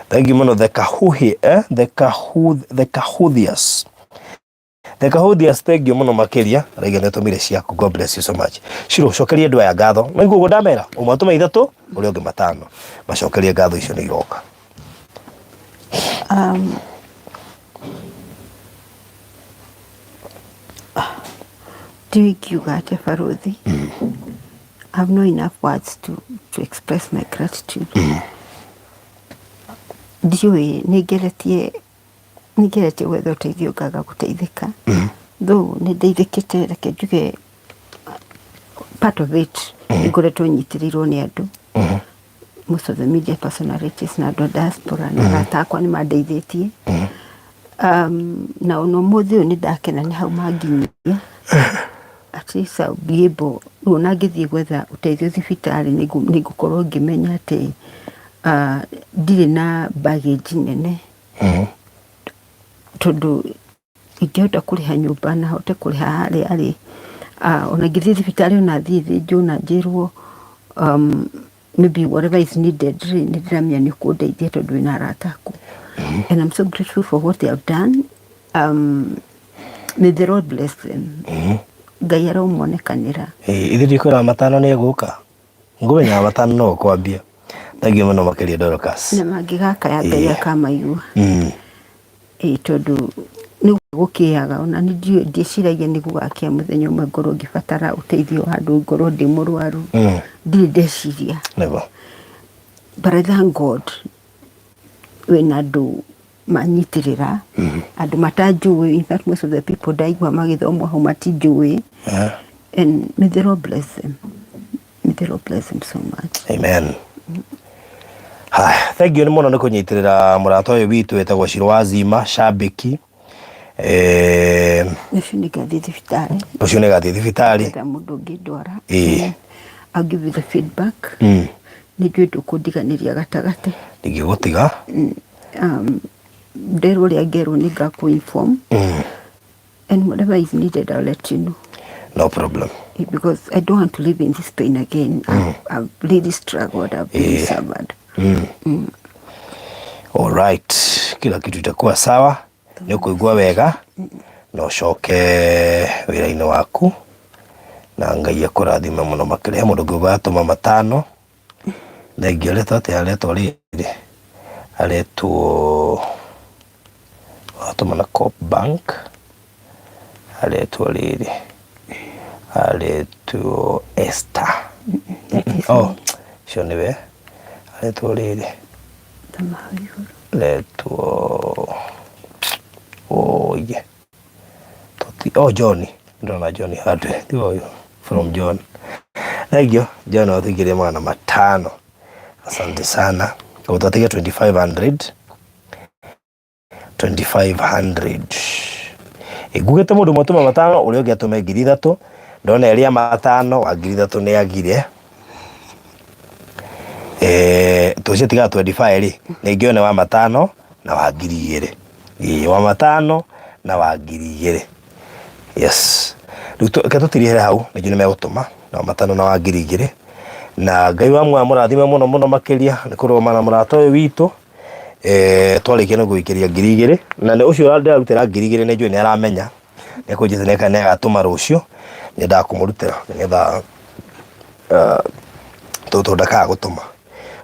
thank you mũno the kahuhi the kahu the kahuthias the kahuthias thank you mũno makĩria raiga nĩ tũmire ciaku God bless you so much Shiro cokeria andũ aya ngatho no iguo ndamera ũmwe atũme 3 ũrĩa ũngĩ 5 macokerie ngatho icio nĩ iroka Ndiũĩ ingiuga atĩa barũthi. I have no enough words to express my gratitude. Ndiũĩ nĩ ngeretie nĩ ngeretie gwetha ũteithio ngaga gũteithĩka. Though nĩ ndeithĩkĩte reke njuge part of it nĩ ngoretwo nyitĩrĩirwo nĩ andũ. Most of the media personalities na andũ a diaspora na arata akwa nĩ mandeithĩtie. Na ona ũmũthĩ ũyũ nĩ ndakena nĩ hau manginyia. At least I'll be able rĩu ona ngĩthiĩ gwetha ũteithio thibitarĩ nĩ ngũkorwo ngĩmenya atĩ ndirĩ na baggage nene. Tondũ ingĩhota kũrĩha nyũmba na hote kũrĩha harĩa rĩ, ona ngĩthiĩ thibitarĩ ona thiĩ thĩnjwo na njĩrwo maybe whatever is needed rĩ, nĩ ndĩramenya nĩ ũkũndeithia tondũ wĩna arata aku. And I'm so grateful for what they have done. May the Lord bless them. Ngai aromonekanĩra. Ithuĩ ndikwĩra 500 nĩ egũka ngũmenyaga 500 no ũkwambia thank you mũno makĩria Dorcas Na mangĩgakaya Ngai akamaigua. Ĩĩ tondũ nĩ gũkĩaga ona nĩ ndiũĩ ndiĩciragia nĩ gũgakĩa mũthenya ũmwe ngorwo ngĩbatara ũteithio handũ ngorwo ndĩ mũrwaru. Ndirĩ ndeciria. Nĩguo. But I thank God wĩna andũ Manyitĩrĩra andũ matanjũĩ. In fact, most of the people ndaigua magĩthomwo hau matinjũĩ, and may the Lord bless them, may the Lord bless them so much. Amen. Haya, thank you nĩ mũno nĩ kũnyitĩrĩra mũrata ũyũ witũ wĩtagwo Shiro wa Zima, shabiki. Rũciũ nĩngathiĩ thibitarĩ. Rũciũ nĩ gathiĩ thibitarĩ. Etha mũndũ ũngĩ ndwara. Ĩĩ. I'll give you the feedback. Nĩ njũĩ ndũkũndiganĩria gatagatĩ. Ndingĩgũtiga. Nderwo ũrĩa ngerwo nĩ ngakũ inform, and whatever is needed, I'll let you know. No problem. Because I don't want to live in this pain again. I've really struggled. I've really suffered. All right, kila kitu itakuwa sawa, nĩ ũkũigua wega na ũcoke wĩra-inĩ waku, na Ngai akũrathime mũno makĩria. He mũndũ ũngĩ ũgatũma matano. Thengiũ. Aretwo atĩa? Aretwo rĩrĩ, aretwo, watũma na Coop Bank, aretwo rĩrĩ, aretwo Esther. That is Oh, me. ũcio nĩwe aretwo rĩrĩ. Thoma hau igũrũ. Aretwo, oye, Toti, oh, John, ndona John handũ tiga ũyũ from John. Thank you, John, watũingĩria 500. Asante sana. Utatige 2500, 2500. Ngugĩte mũndũ ũmwe atũme 500, ũrĩa ũngĩ atũme 3000. Ndona ĩrĩa 500 wa 3000 nĩ agire. Tũcio tiga 25 rĩ, nĩ ngĩone wa 500 na wa 2000. Ĩĩ, wa 500 na wa 2000. Yes, rĩu reke tũtirihĩre hau, nĩ njũĩ nĩ megũtũma na wa 500 na wa 2000. Na Ngai wa muoyo amũrathime mũno mũno makĩria nĩ kũrũgama na mũrata ũyũ witũ. Twarĩkia nĩ gũikĩria 2000, na nĩ ũcio ndĩrarutĩra 2000, nĩ njũĩ nĩ aramenya, nĩ ekũnjĩta nĩ agatũma rũciũ, nyendaga kũmũrutĩra nĩgetha tũtũ ndakaga gũtũma.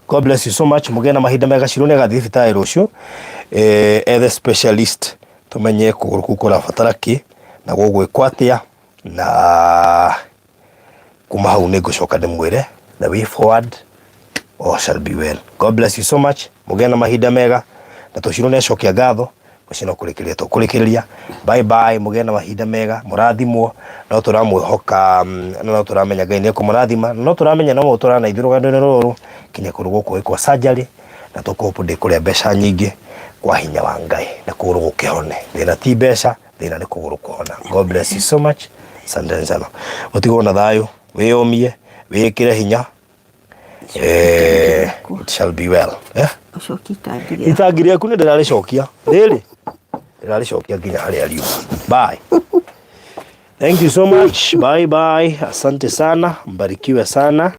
God bless you so much. Mũgĩe na mahinda mega. Shiro nĩ agathiĩ thibitarĩ rũciũ, ethe specialist, tũmenye kũgũrũ kũu kũrabatara kĩ na gũgwĩkwo atĩa, na kuma hau nĩ ngũcoka ndĩmwĩre the way forward. All shall be well. God bless you so much. Mũgĩe na mahinda mega, na tũcirwo nĩ acokia ngatho ũcio no kũrĩkĩrĩria tũkũrĩkĩrĩria. Bye bye, mũgĩe na mahinda mega, mũrathimwo. No tũramwĩhoka, na no tũramenya Ngai nĩ ekũmũrathima, na no tũramenya no mũtũra na ithuĩ rũgendo-inĩ rũrũ kinya kũndũ gũkũ gwĩkwo surgery, na tũkũhope ndĩkũrĩa mbeca nyingĩ kwa hinya wa Ngai na kũgũrũ gũkĩhone. Thĩna ti mbeca, thĩna nĩ kũgũrũ kũhona. God bless you so much. Asante sana. Ũtigwo na thayũ, wĩyũmie, wĩĩkĩre hinya. It shall be well, eh? Ũcokie itangi rĩaku. Itangi rĩaku nĩ ndĩrarĩcokia rĩrĩ, ndĩrarĩcokia nginya harĩa riuma. Bye, thank you so much. Bye bye, asante sana, mbarikiwe sana.